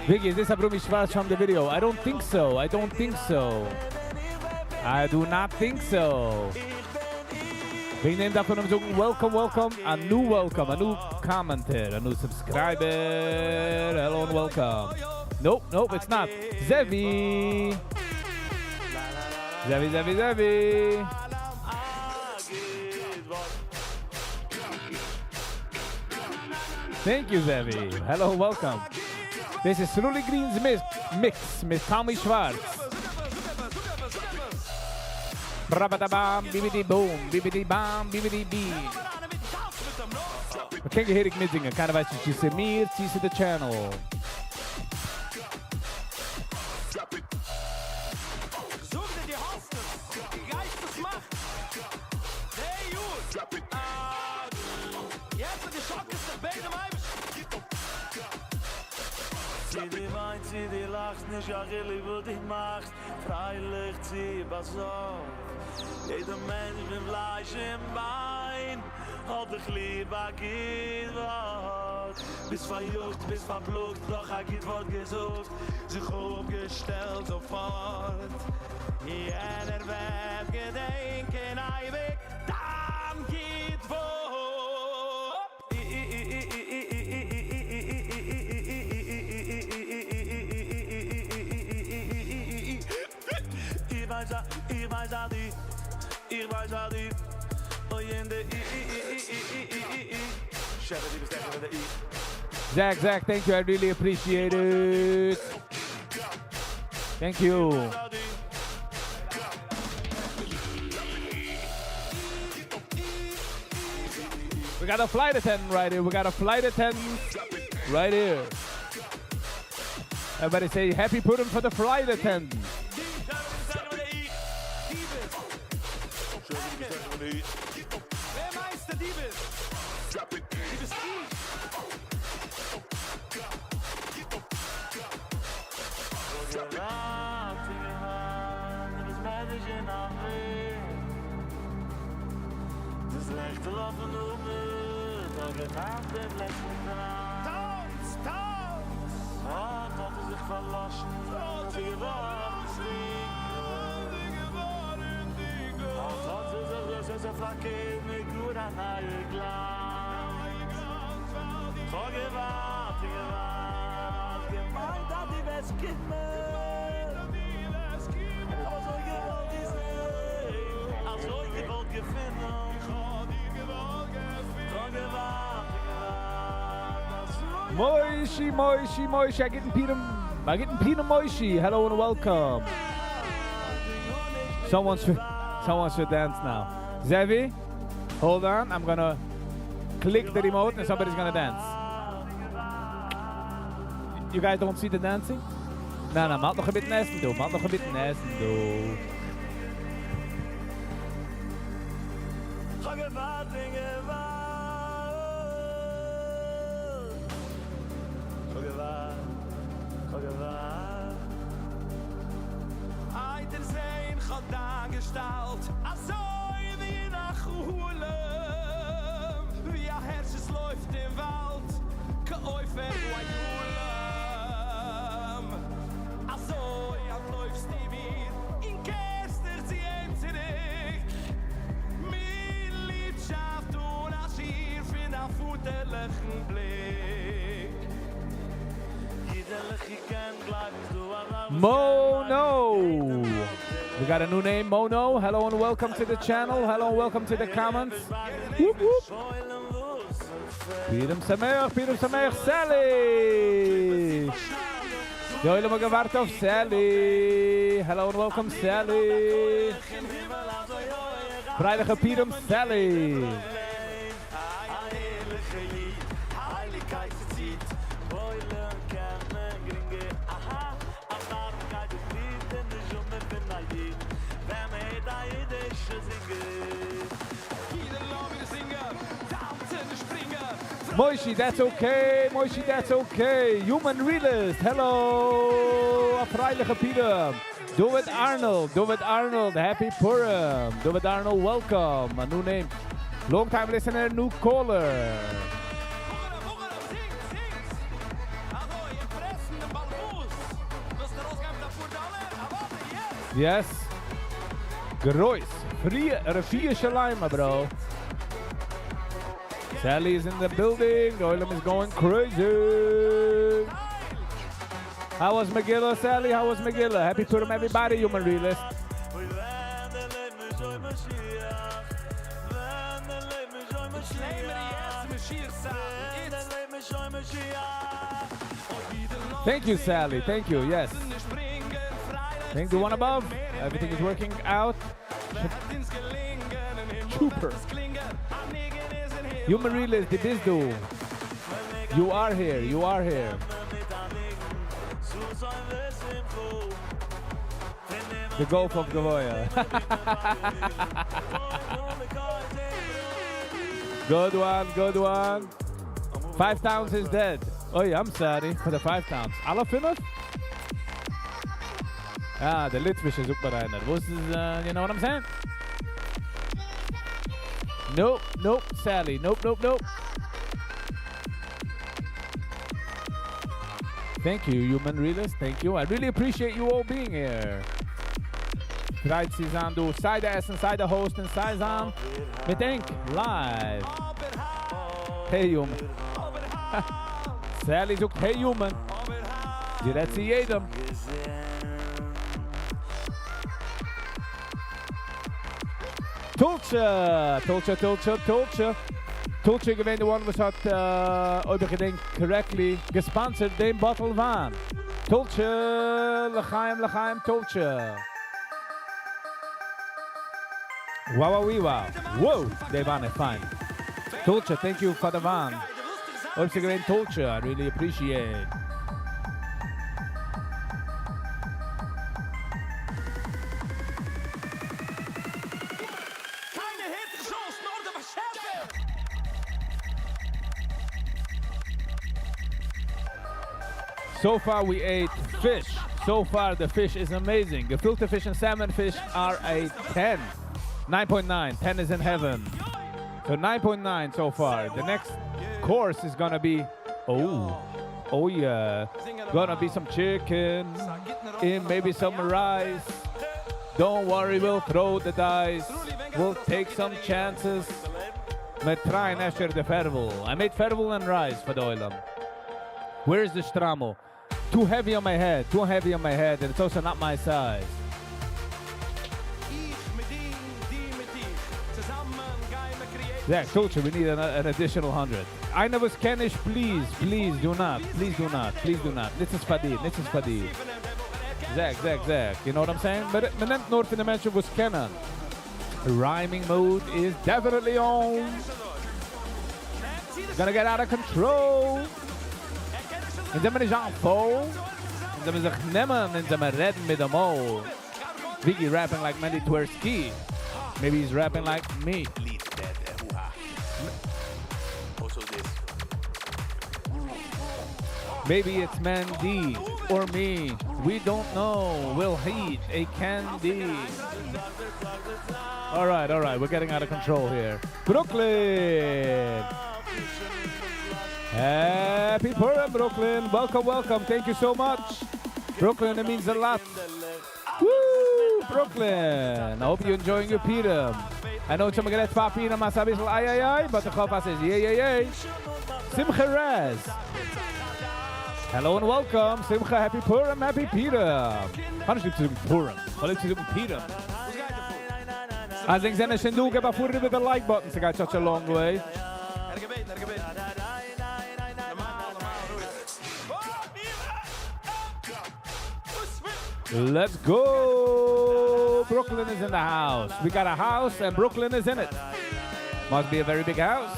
Vicky, is this Avrumi Schwartz from the video? I don't think so. I don't think so. I do not think so. וועגן דעם דארף מען אים זאגן, welcome, welcome, a new welcome, a new commenter, a new subscriber. Hello and welcome. Nope, nope, it's not. Zevi. Zevi, Zevi, Zevi. Thank you, Zevi. Hello, welcome. This is Sruli Green's mix, mix with Tommy Schwartz. Rabadabam, bibidi boom, bibidi bam, bibidi bee. מ'קען געהעריג מיטזינגען. קיינער ווייסט נישט, צי ס'איז מיר, צי ס'איז the channel. זאג דיר, דו האסט עס. דו גייסט עס מאכן. Hey, you. אה, יעצט די שאקלסט זיך ביי דעם אייבערשטן. צי דו וויינסט, צי דו לאכסט, נישט קיין חילוק וואס דו מאכסט, פריילעך צי באזארגט. יעדער מענטש מיט פלייש און ביין, האט דיך ליב א גוט ווארט. ביסט פאריאגט, ביסט פארפלאגט, דאך א גוט ווארט געזאגט, זיך אויפגעשטעלט זאפארט. יענער וועט געדענקען אייביג, דיין גוט ווארט. איך ווייס, איך ווייס אז די, איך ווייס אז די, אוי אין די אי אי אי אי אי אי אי אי. שעפע, דו ביסט עכט די אי. Zach, Zach, thank you. I really appreciate it. Thank you. We got a flight attendant right here. We got a flight attendant. Right here. Everybody say happy Purim for the flight attendants. Moishi, Moishi, Moishi, א גוטן פורים, א גוטן פורים Moishi. Hello and welcome. Someone should, someone should dance now. Zevi, hold on. I'm gonna click the remote and somebody's gonna dance. You guys don't see the dancing? ניין, ניין, מ'האלט נאך אינמיטן עסן דא, מ'האלט נאך אינמיטן עסן דא. Mono! We got a new name, Mono. Hello and welcome to the channel. Hello and welcome to the comments. Whoop, whoop. פורים שמח, פורים שמח, Sally! דער עולם האט געווארט אויף Sally. Hello and welcome, Sally. פריילעכע פורים, Sally. Moishi, that's okay. Moishi, that's okay. Human Realist, hello. א פריילעכע פורים. David Arnold, David Arnold, happy Purim. David Arnold, welcome. A new name. Long time listener, new caller. Yes. גרויס. רפואה שלימה, bro. Sally is in the building. The עולם is going crazy. How was Megillah, Sally? How was Megillah? Happy Purim, everybody, human realist. Thank you, Sally. Thank you. Yes. Thank the one above. Everything is working out. Super. Human realist, the Bizdu. You are here. You are here. The Gulf of Gavoya. good one, good one. Five Towns is dead. Oh yeah, I'm sorry for the Five Towns. אלע פינף? Ah, the ליטווישע זאגט מיר איינער. וואס איז, you know what I'm saying? Nope, nope, Sally. Nope, nope, nope. Thank you, human realist. Thank you. I really appreciate you all being here. פרייט צו זיין דא, סיי די עסן, סיי די host און סיי זיין מיט ענק live. Hey human. Sally זאגט hey human. זי רעדט צו יעדעם. טולטשע! טולטשע, טולטשע, טולטשע. טולטשע איז געווען די one וואס האט, אויב איך געדענק correctly, גע sponsor ט דעם bottle וויין. טולטשע! לחיים לחיים טולטשע! Wow wow ווי wow. Wow! די וויין איז פיין. טולטשע, thank you פאר די וויין. אויב ס'איז געווען Tulcha, I really appreciate. קיינער הערט דיך נישט אויס נאר דער באשעפער. So far we ate fish. So far the fish is amazing. Gefilte fish and salmon fish are a 10. 9.9. 10 is in heaven. So 9.9 so far. The next course is gonna be oh oh yeah. Gonna be some chicken and maybe some rice. Don't worry, we'll throw the dice. We'll take some chances. מיר try'ען אפשר די פערוול. I made פערוול and rice for the עולם. Where's the שטריימל? Too heavy on my head. Too heavy on my head, and it's also not my size. איך מיט דיר, דו מיט איך. צוזאמען גייען מיר create. Yeah, culture, we need an additional 100. איינער וואס קען נישט, please, please do not. Please do not. Please do not. נישט איז פאר דיר, נישט איז פאר דיר. Zach, Zach, Zach. You know what I'm saying? But מען נעמט נאר פון די מענטשן, וואס קענען. Rhyming mode is definitely on. Gonna get out of control. און זענען מיר נישט אן פול. און זענען מיר זיך נעמען, און זענען מיר רעדן מיט דעם מויל. Vicky rapping like Mendy Tversky. Maybe he's rapping like me. Lead that hoo-ha. Also this. Maybe it's Mandy or me. We don't know. We'll heat a candy. All right. We're getting out of control here. Brooklyn. Happy Purim, Brooklyn. Welcome, welcome. Thank you so much. Brooklyn, it means a lot. Woo, Brooklyn. I hope you're enjoying your Purim. I know some get פאר פורים א ביסל איי איי איי, but the כ'האף ס'איז yay yay yay. Simcha Raz. Hello and welcome. Simcha, happy Purim, happy Purim. כ'האב נישט ליב צו זאגן Purim. כ'האב ליב צו זאגן Purim. אז איך זע שוין דא, גיב א פאר מיט די like button. ס'גייט such a long way. ער געבעטן, ער געבעטן. נארמאל, נארמאל, רואיג. Let's go! Brooklyn is in the house. We got a house and Brooklyn is in it. Must be a very big house.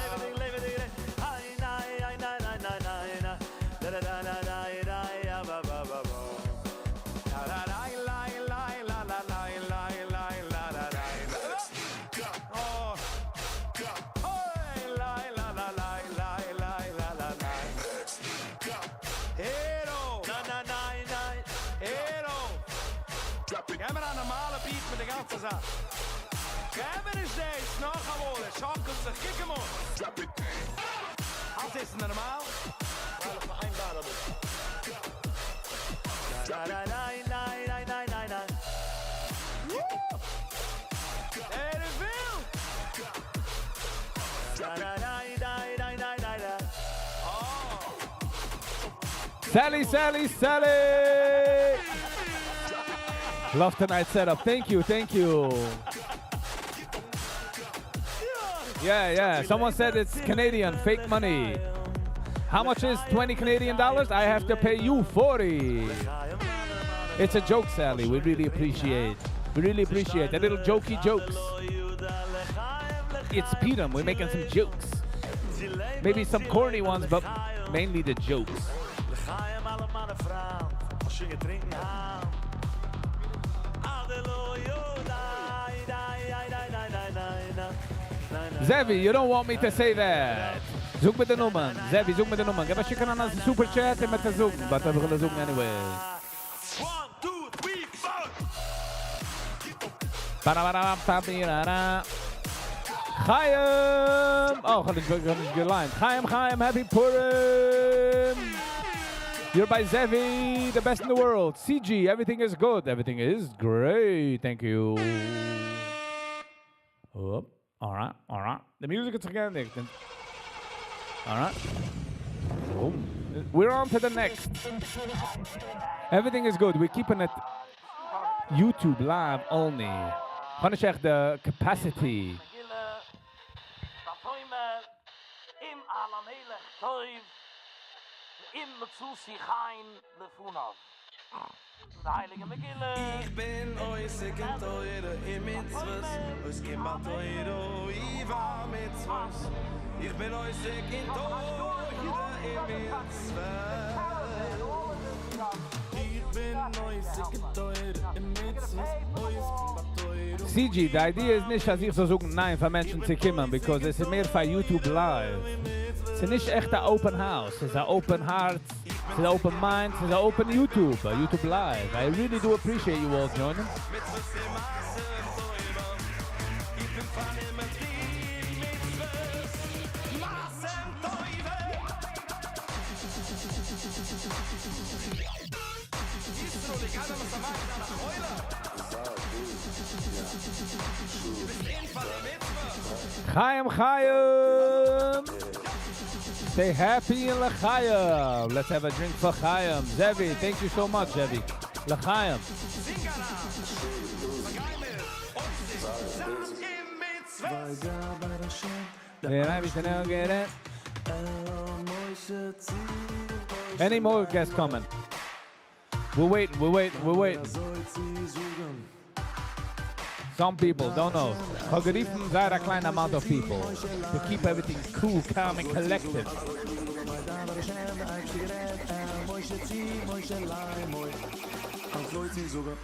הער אויף! הער אויף! גיב מיר א נארמאלע beat מיט די גאנצע זאך. גיב מיר נישט דאס, נאכאמאל, עס שאקלט זיך, קוק אמאל. אלעס איז נארמאל? פאראיינבארט. ניין. ער וויל! ניין. Oh. Sally, Sally, Sally! Love tonight's setup. Thank you, thank you. Yeah. Someone said it's Canadian, fake money. How much is 20 Canadian dollars? I have to pay you 40. It's a joke, Sally. We really appreciate. We really appreciate the little jokey jokes. It's Purim. We're making some jokes. Maybe some corny ones, but mainly the jokes. לחיים אלע מיינע פריינד, וואס שוין געטרונקען היינט. אדעלוי, ניין. Zevi, you don't want me to say that. זאג מיר די נומער. Zevi, זאג מיר די נומער. גיב א שיק אן א super chat און מיר זאגן. But I'm gonna זאגן anyway. 1, 2, 3, 4. Ba-da-ba-da-ba-ba-ba-da-da. Chaim! Oh, כ'האב נישט כ'האב נישט געליינט. Chaim, Chaim, happy Purim! You're by Zevi, the best in the world. CG, everything is good. Everything is great. Thank you. Oh, all right. The music is again. All right. Boom. We're on to the next. Everything is good. We're keeping it YouTube live only. Gonna check the capacity. מגילה, ותאמר, אם על המלך טוב, ואם מצאתי חן לפניו. איך בין עוסק אין תורה ומצוות, עוסקים בתורה ובמצוות. איך בין עוסק אין תורה ומצוות. איך בין עוסק אין תורה ומצוות, עוסקים בתורה CG, the idea איז נישט, אז איך זאל זאגן ניין פאר מענטשן צו קומען, because עס איז מער פאר YouTube Live. עס איז נישט עכט אן open house, עס איז אן open heart, עס איז אן open mind, עס איז אן open YouTube, a YouTube Live. I really do appreciate you all joining. מצוות ומעשים טובים. איך בין פארנומען אין מצוות, מעשים טובים. ישראל, איך האב מסמך על החוילה. דו ביסט אין פאר די מצוה. Chaim Chaim! Stay happy in L'chaim. Let's have a drink for Chaim. Zevi, thank you so much, Zevi. L'chaim. זינג אריין. מ'גיימיר, עוסק זיין אין מצוות. וידבר השם Get it. אל משה צו Any more guests coming? We're waiting, we're waiting, we're waiting. אזוי צו זאגן Some people don't know. כ'האב גערופן זייער א קליין amount of people to keep everything cool, calm and collected. וידבר השם דער אייבערשטער גערעדט אל משה צו משה לאמר אזוי צו זאגן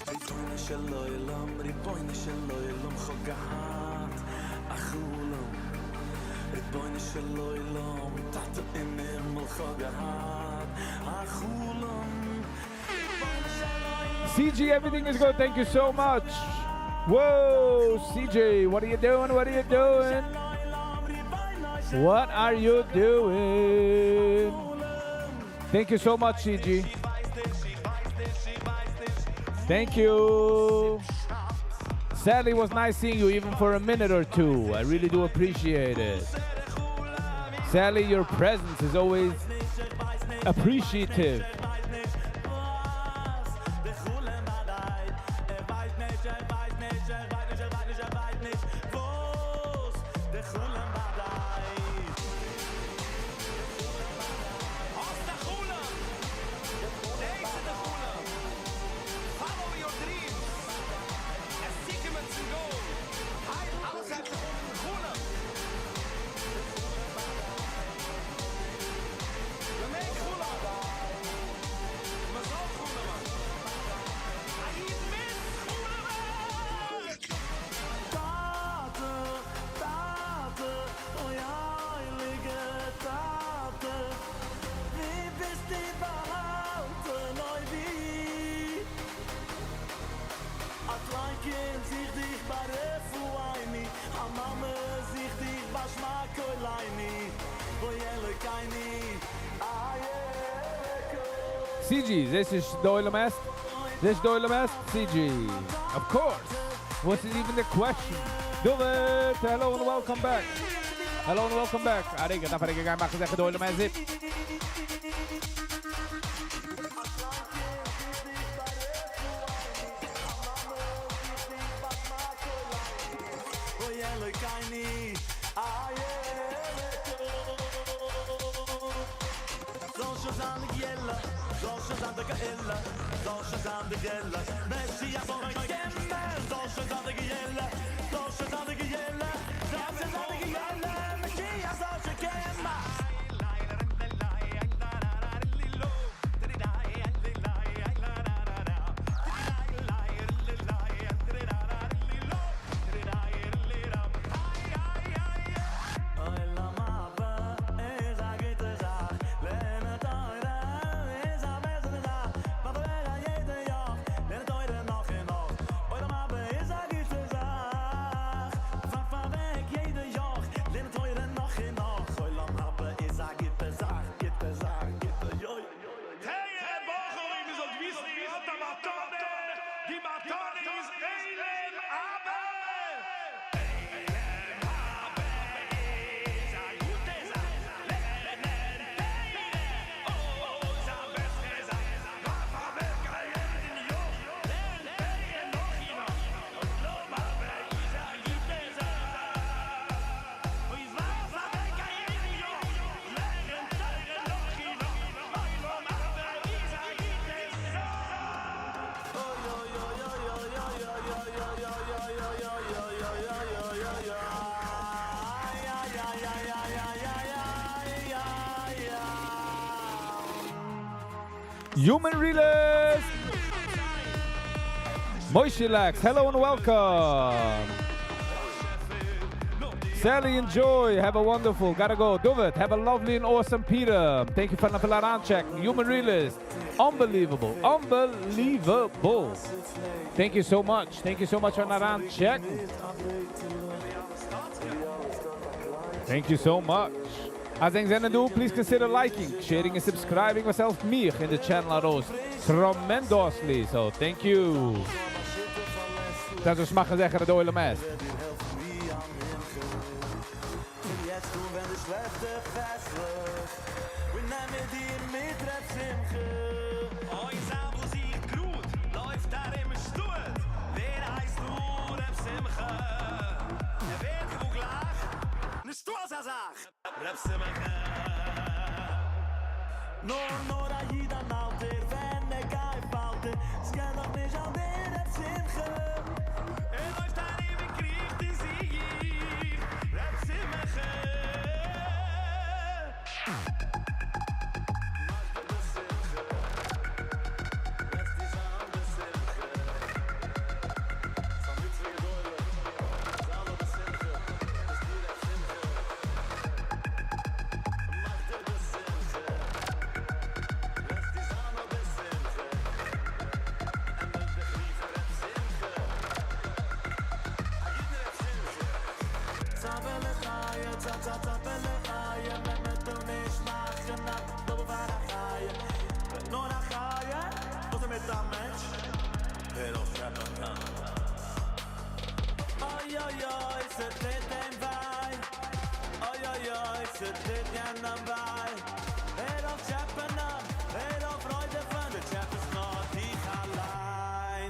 רבונו של עולם, רבונו של עולם, כ'האב געהאט א חלום. רבונו של עולם, טאטע אין הימל, כ'האב געהאט א חלום. CG, everything is good. Thank you so much. Whoa, CJ, what are you doing? What are you doing? What are you doing? Thank you so much, CG. Thank you. Sadly, it was nice seeing you even for a minute or two. I really do appreciate it. Sally, your presence is always appreciative. דער חלום באדייט. ער ווייסט נישט, ער ווייסט נישט, ער ווייסט נישט, ער ווייסט נישט, ער ווייסט נישט, וואס דער חלום באדייט. האסט א חלום. דאס איז דער חלום. Follow your dreams. עס צוקומען צום goal. היי, אלעס הייבט זיך אן מיטן חלום. מ'מעג חלומ'ען. מ'זאל חלומ'ען. א איד מוז חלומ'ען. טאטע, טאטע, אוי הייליגער טאטע, וואו ביסטו באהאלטן, אוי וואו? א קליין קינד זוכט דיך ביי רפאנו, א מאמע זוכט דיך ביי שמע קולנו, אוי אלוקינו, אייכה. CG, this is דער עולם עסט. This דער עולם עסט, CG. Of course. What's even the question? David, hello and welcome back. Hello and welcome back. א רגע, דארף א רגע גיין מאכן זיכער דער עולם עסט. אוי אלוקינו, אייכה. זאל שוין זיין די גאולה, זאל שוין זיין די גאולה, זאל שוין זיין די גאולה, משיח זאל קומען, זאל שוין זיין די גאולה, זאל שוין זיין די גאולה, זאל שוין זיין די גאולה, משיח זאל שוין קומען. עולם הבא איז א גוטע זאך, לערנען תורה איז א בעסערע זאך, ווארף אוועק א יעדע יאך, לערנען תורה נאך און נאך. עולם הבא איז א גוטע זאך, ווארף אוועק יעדע יאך, לערנען תורה נאך און נאך. עולם הבא איז א גוטע זאך, גוטע זאך, גוטע יוי. טייערע בחורים, איר זאלט וויסן, איר האט א מתנה, די מתנה איז עולם הבא! עולם הבא איז א גוטע זאך, לערנען תורה, אוי, איז א בעסערע זאך, ווארף אוועק א יעדן יאך, לערנען Human Realist! Moshe Lax, hello and welcome. Sally, enjoy. Have a wonderful. Gotta go. David, have a lovely and awesome Peter. Thank you for the check. Human Realist. Unbelievable. Unbelievable. Thank you so much. Thank you so much for the check. Thank you so much. אז ענק זענען דא, please consider liking, sharing and subscribing וואס העלפט מיר אין די channel ארויס tremendously. So, thank you. דאס איז מאכן זיכער די עולם עסט.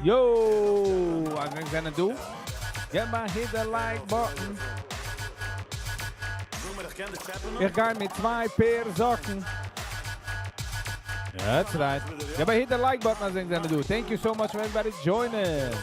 Yo, אז ענק זענען דא? געב א hit the like button. איך גיי מיט צוויי pair זאקן. That's right. געב א hit the like button אז ענק זענען דא. Thank you so much for everybody joining.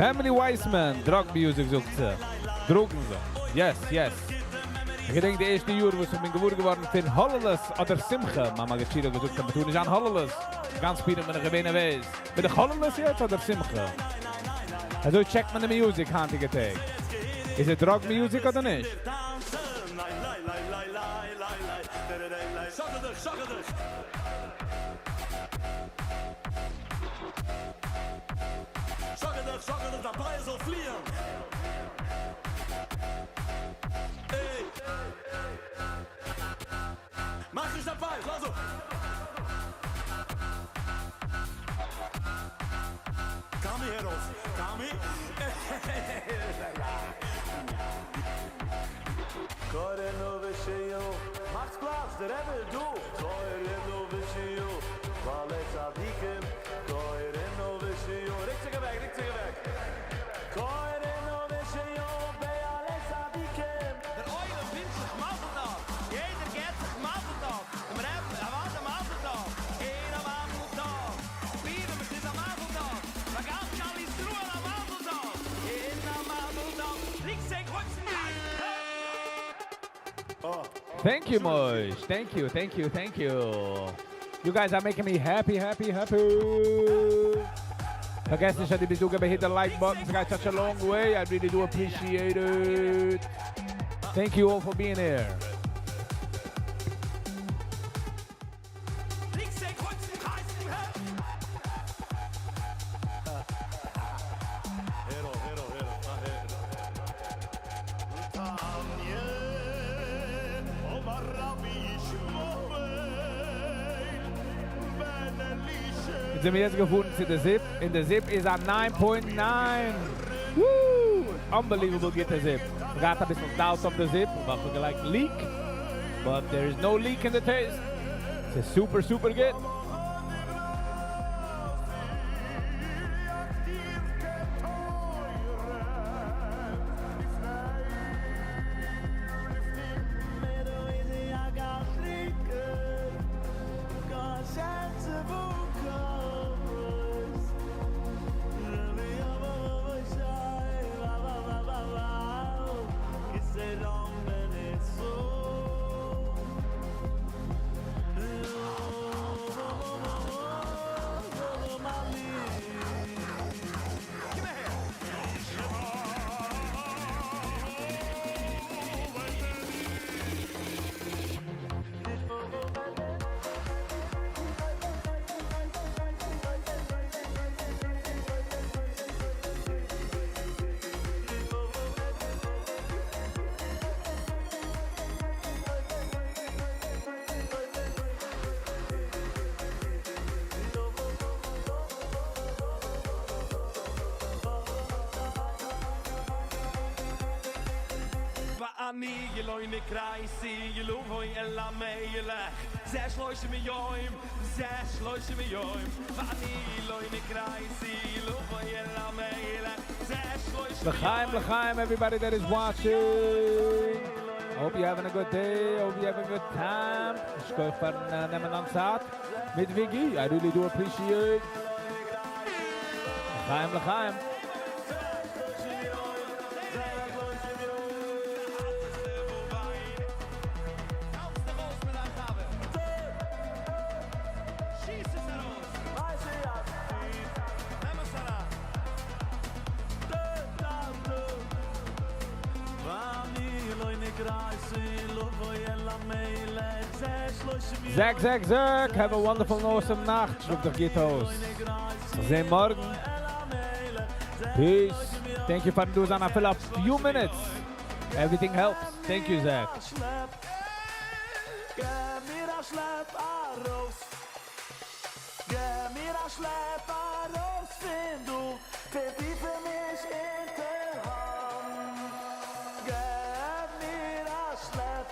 Family Wiseman, drug music זאגט זי. דראגן זיי. Yes, yes. איך געדענק די ערשטע יאר וואס איך בין געוואר געווארן פון הוללות אדער שמחה. מיין מגיד שיעור האט געזאגט אז מ'טאר נישט זיין הוללות. גאנץ פורים בין איך געווען נערוועז. בין איך הוללות יעצט אדער שמחה? אזוי טשעקט מען די music היינטיגע טעג. איז עס drug music אדער נישט? מאכטס פלאץ, דער רבי איז דא! קוראין ושיו, בעלי צדיקים, קוראין ושיו, ריקט זיך אוועק, ריקט זיך אוועק, קוראין ושיו, בעלי צדיקים. דער עולם ווינטשט זיך מזל טוב, יעדער געט זיך מזל טוב, דעם רעבן אוודאי מזל טוב, און א מזל טוב, פורים עס איז א מזל טוב, פאר גאנץ כלל ישראל א מזל טוב, און א מזל טוב, ריקט זיך אויפן גיין, Thank you, Moish. Thank you, thank you, thank you. You guys are making me happy, happy, happy. פארגעס נישט, אז דו ביסט דא, hit the like button. It's got such a long way. I really do appreciate it. Thank you all for being here. ריקט זיך אויפן גיין, הער אויף, הער אויף, הער אויף, הער אויף. תניא, אמר רבי ישמעאל, בן אלישע. יעצט זענען מיר יעצט געפארן צו די Zip. און די Zip איז א 9.9. Woo! Unbelievable גוטע Zip. We got א ביסל doubt of the zip, but we like leak. But there is no leak in the taste. It's super, super good. ואני לא נקראתי לבוא אל המלך זה שלושים יום זה שלושים יום ואני לא נקראתי לבוא אל המלך זה שלושים לחיים, לחיים, everybody that is watching. I hope you're having a good day. I hope you're having a good time. שכוח פארן נעמען אן צייט מיט Viggy. I really do appreciate. לחיים, לחיים. Zach, Zach, Zach, have a wonderful and awesome נאכט. שלאף דיך גוט אויס. זען מארגן. Peace. Thank you פארן דא זיין אפילו a few minutes. Everything helps. Thank you, Zach. גיב מיר א שלעפ ארויס. גיב מיר א שלעפ ארויס פון דא, פון טיפעניש אין תהום. גיב מיר א שלעפ.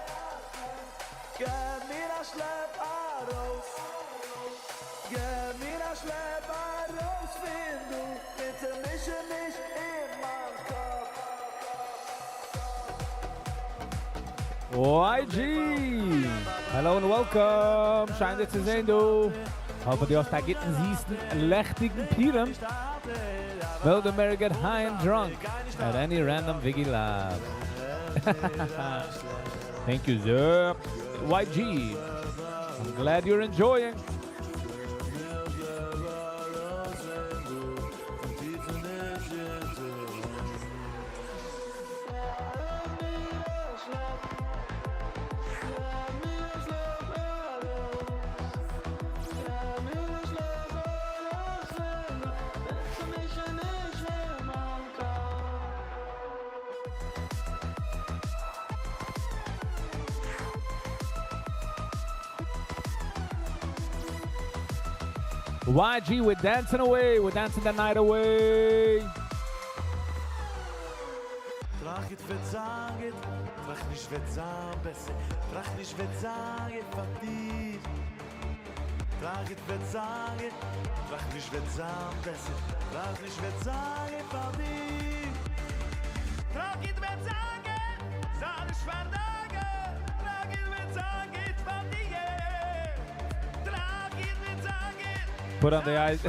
גיב מיר א שלעפ ארויס. גיב מיר א שלעפ ארויס פון דא, ביטע מיש נישט אין מיין קאפ. YG! Hello and welcome. שיין דיך צו זען, דו. האף דו האסט א גוטן, זיסן, לעכטיגן פורים. Will the Mary get high and drunk at any random Viggy Lab? Thank you, sir. YG. I'm glad you're enjoying. YG, we're dancing away. We're dancing the night away. טראכט גוט וועט זיין גוט, טראכט נישט וועט זיין בעסער, טראכט נישט וועט זיין גוט פאר דיר. טראכט גוט וועט זיין גוט, טראכט נישט וועט זיין בעסער, טראכט נישט וועט זיין גוט פאר דיר. טראכט גוט וועט זיין גוט, זיי נישט פארדאגה'ט, טראכט גוט וועט זיין גוט פאר דיר. טראכט גוט וועט זיין גוט, Put on the eyes.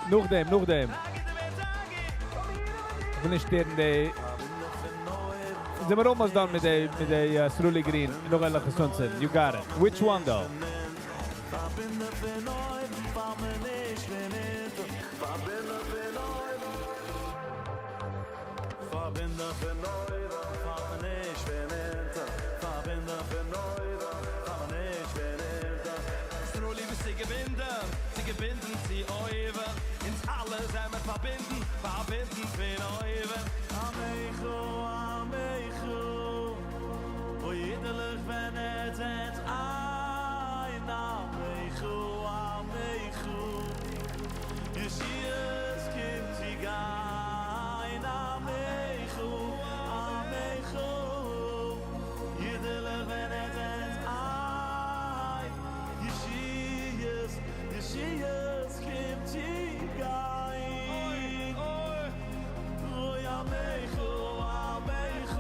נאכדעם, נאכדעם. טראכט גוט וועט זיין גוט. איך וויל נישט שטערן די. זענען מיר almost done מיט די Sruli Green. נאך עטליכע סעקונדן. You got it. Which one though? פארבינדן פון אויבן, פאלט מען נישט פון אונטן. פארבינדן פון אויבן. פארבינדן פון אויבן, פאלט מען נישט פון אונטן. פארבינדן פון אויבן, פאלט מען נישט פון אונטן. Sruli ביסט געבונדן, צו געבונדן צו אויבן. אונז אלע זענען פארבונדן, פארבונדן פון אויבן. עמך, עמך, אוי אידעלעך ווען עטס זענט איין. עמך, עמך, ישועות קומט צו גיין. עמך, עמך, אידעלעך ווען עטס זענט איין. ישועות, ישועות קומט צו גיין. אוי, עמך, עמך,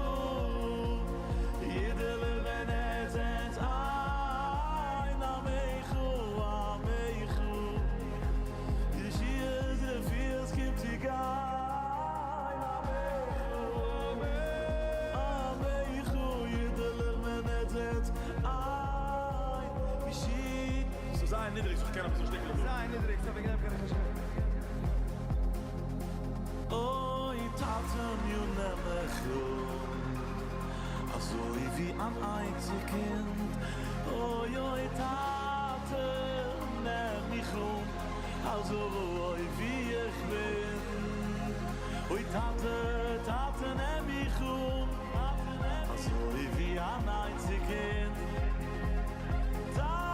אידעלעך ווען עטס זענט איין. עמך, עמך, ישועות, רפואות קומט צו גיין. עמך, עמך, אידעלעך ווען עטס זענט איין. ישועות. ס'איז זייער נידריג, איך קען אביסל שטיקל. זייער נידריג, so וועגן דעם קען איך נישט. אוי, טאטעניו נעם מיך אן, אזוי ווי אן איינציג קינד. אוי, אוי, טאטע, נעם מיך אן, אזוי ווי איך בין. אוי, טאטע, טאטע, נעם מיך אן, אזוי ווי אן איינציג קינד.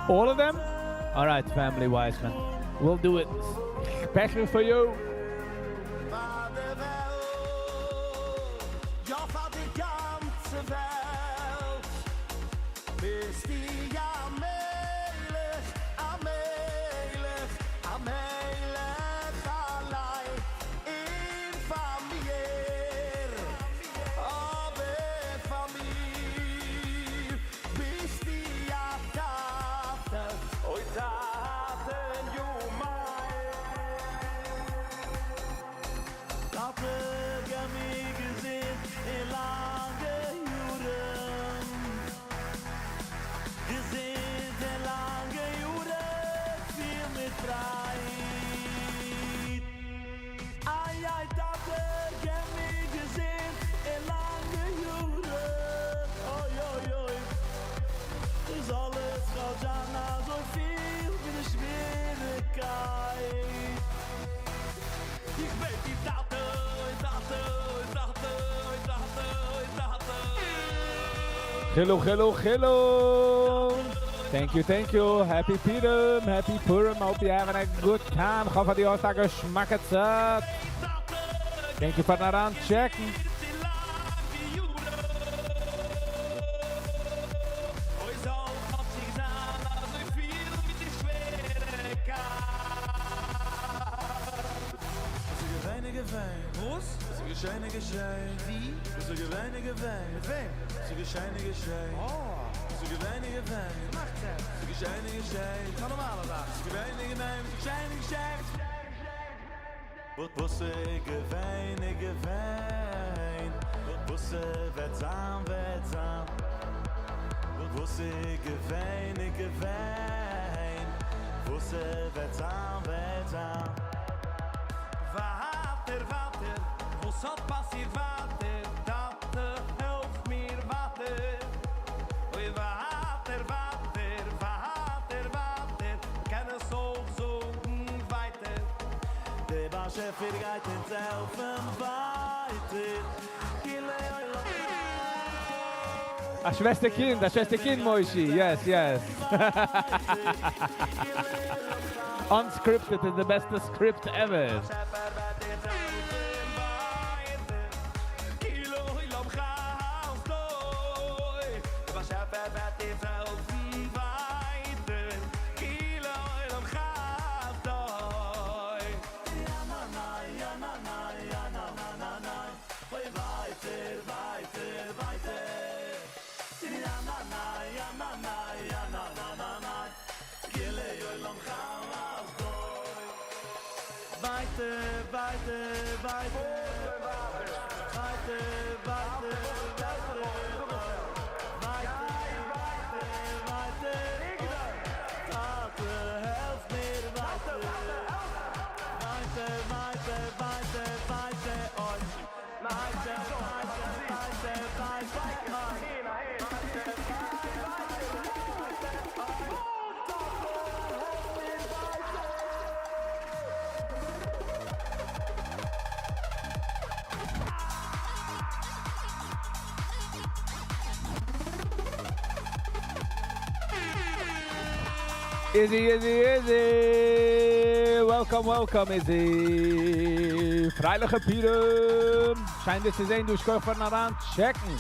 All of them? All right, family Wiseman. We'll do it special for you. פאר דער וועלט, יא פאר די גאנצע וועלט. ביסטו א מלך, א מלך, א מלך אליין. און פאר מיר, אבער פאר מיר, ביסטו א טאטע. אוי טאטעניו מיין. טאטע, גיב מיר געזונט און לאנגע יארן. געזונט און לאנגע יארן, פיל מיט פרייד. איי, איי, טאטע, גיב מיר געזונט און לאנגע יארן. אוי, אוי, אוי. זאל עס כאטש זיין אזוי פיל ווי די שוועריקייט. איך בעט דיר טאטע, טאטע, טאטע, טאטע, טאטע. Hello, hello, hello. Thank you, thank you. Happy Purim, happy Purim. Hope you're having a good time. איך האף דו האסט א געשמאקע צייט. Thank you פארן אריינטשעקן. צו לאנגע יארן. אוי, זאל כאטש זיין אזוי פיל ווי די שוועריקייט. וואס איז געווען, איז געווען? וואס? וואס איז געשען, איז געשען? ווי? וואס איז געווען, איז געווען? מיט וועם? וואס איז געשען, איז געשען? Oh, וואס איז געווען, איז געווען? מאכט sense. וואס איז געשען, איז געשען? א נארמאלע זאך. וואס איז געווען, איז געווען? וואס איז געשען, איז געשען? וואס איז געווען, איז געווען? וואס וועט זיין, וועט זיין? וואס איז געווען, איז געווען? וואס וועט זיין, וועט זיין? ווייטער, ווייטער, וואס האט פאסירט ווייטער? טאטע, העלף מיר ווייטער. אוי, ווייטער, ווייטער, ווייטער, ווייטער, קען עס אויך זאגן ווייטער. דער באשעפער גייט אונז העלפן ווייטער. כי לעולם א שוועסטער קינד, א שוועסטער קינד, Moishi. Yes. Unscripted is the best script ever. באשעפער וועט אונז העלפן ווייטער. כי לעולם חי. ווייטער, ווייטער, ווייטער, ווייטער, ווייטער, ווייטער, ווייטער, ווייטער, ווייטער, טאטע העלף מיר ווייטער, ווייטער, ווייטער, ווייטער, ווייטער, אוי, ווייטער, ווייטער, ווייטער, ווייטער, אוי, ווייטער, ווייטער, ווייטער, אוי, טאטע העלף מיר ווייטער. Izzy, Izzy, Izzy! Welcome, welcome, Izzy! פריילעכע פורים! שיין דיך צו זען, דו שכוח פארן אריין טשעקן.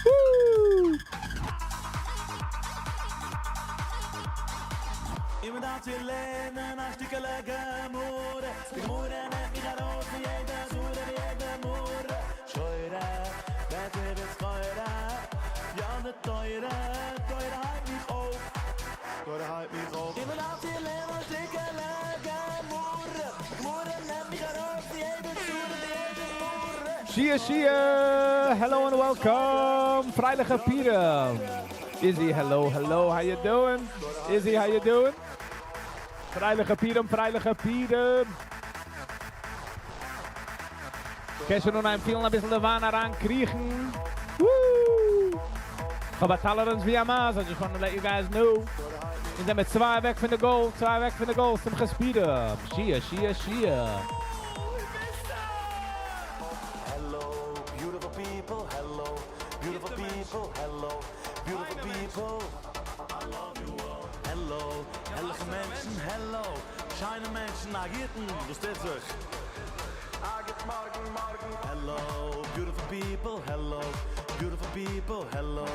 Woo! און מען דארף צו לערנען א שטיקעלע גמרא, די גמרא נעמט מיך ארויס פון יעדע צרה און יעדע מרה שחורה, בעסער ווי סחורה, יא די תורה, תורה הייבט מיך אויף, תורה הייבט מיך אויף. און מען דארף צו לערנען א שטיקעלע גמרא, די גמרא נעמט מיך ארויס פון יעדע צרה און יעדע מרה. Shia, Shia! Hello and welcome! פריילעכע פורים! Izzy, hello, hello, how you doing? Izzy, how you doing? פריילעכע פורים, פריילעכע פורים! קענסט שוין אנהייבן פילן א ביסל די וויין אריינקריכן. Woo! כ'האב א tolerance ווי א מייז, I just want to let you guys know. מיר זענען מיט צוויי אוועק פון די goal, צוויי אוועק פון די goal, שמחת פורים. Shia, Shia, Shia. Hello, beautiful people, hello, beautiful people, hello, beautiful people. I love you all. Hello, הערליכע מענטשן, hello, שיינע מענטשן, א גוטן, וואס טוט זיך? Hello, beautiful people, hello, beautiful people, hello,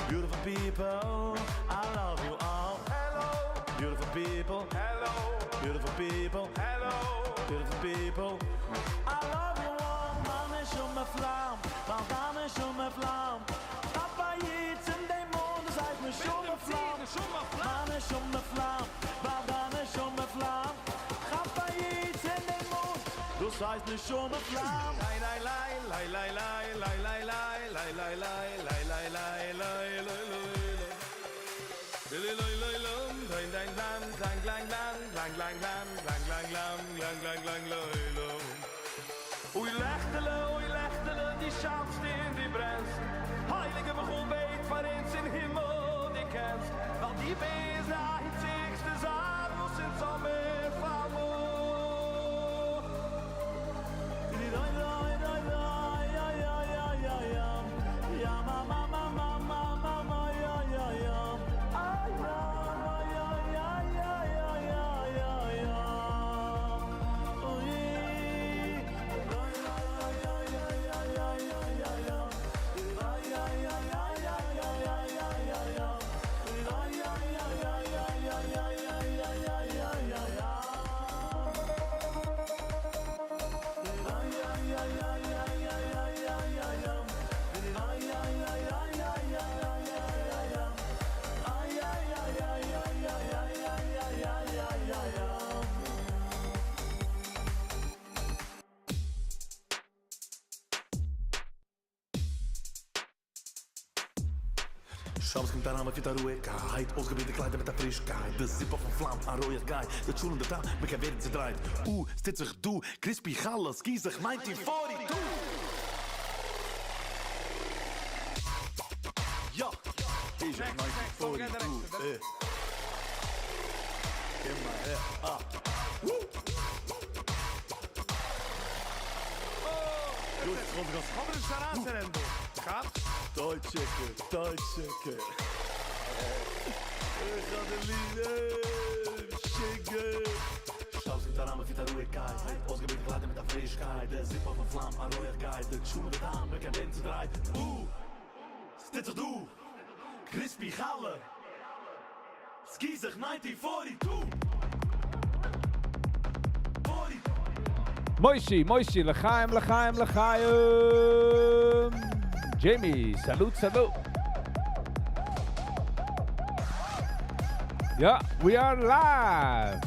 beautiful people. I love you all. Hello, Beautiful people, hello, beautiful people, hello. beautiful people. I love you all. מיין נשמה פלאמט, ווייל דיין נשמה פלאמט. כאפ א איד צום דעם מויל, דאס הייסט נשמה פלאמט. מיין נשמה פלאמט, ווייל דיין נשמה פלאמט. כאפ א איד צום דעם מויל, דאס הייסט נשמה פלאמט. ליי ליי ליי ליי ליי ליי ליי ליי ליי ליי ליי ליי ליי ליי ליי ליי ליי ליי. ליי ליי ליי לום, ליי ליי לאם, קלאנג קלאנג לאם, קלאנג קלאנג לאם, קלאנג קלאנג לאם, קלאנג קלאנג קלאנג ליי לום. אוי לעכטעלע, אוי לעכטעלע, דו שיינסט און דו ברענסט. הייליגע בחור בעט פאר אונז אין הימל, דו קענסט, ווייל דו ביסט די איינציגסטע זאך וואס אונז האמיר פארמאגט. ריי ריי ריי ריי יא יא יא יא יא יא מא מא מא מא מא מא מא יא יא יא איי יא יא יא יא יא יא יא יא אוי ריי ריי יא יא יא יא יא יא יא ריי יא יא יא יא יא יא יא יא יא ריי יא יא יא יא יא יא יא יא יא יא יא יא שבת קומט אריין מיט א רואיגקייט, אויסגעבליטע קליידער מיט א פרישקייט, די זופ אויפן פלאם, א רויעך גייט, די טשולענט די טעם, מ'קען ווערן צודרייט, אה, ס'טוט זיך דא, crispy חלה, ס'גיסט זיך 1942! יא! איז עס 1942, אה. קום אהער, אה. וואו! יו, ס'איז אויסגעגאסן. קום נישט אריין צו רעדן דא. כאפסט? דויטשעקע, דויטשעקע. איך האב דיר ליב, שיגע. שבת קומט אריין מיט א רואיגקייט, אויסגעבליטע קליידער מיט א פרישקייט, די זופ אויפן פלאם, א רויעך גייט, די טשולענט די טעם, מ'קען ווערן צודרייט, אה, ס'טוט זיך דא, crispy חלה, ס'גיסט זיך 1942. 40. Moishi, Moishi, לחיים, לחיים, לחיים. Jamie, salute, salute. Yeah, we are live.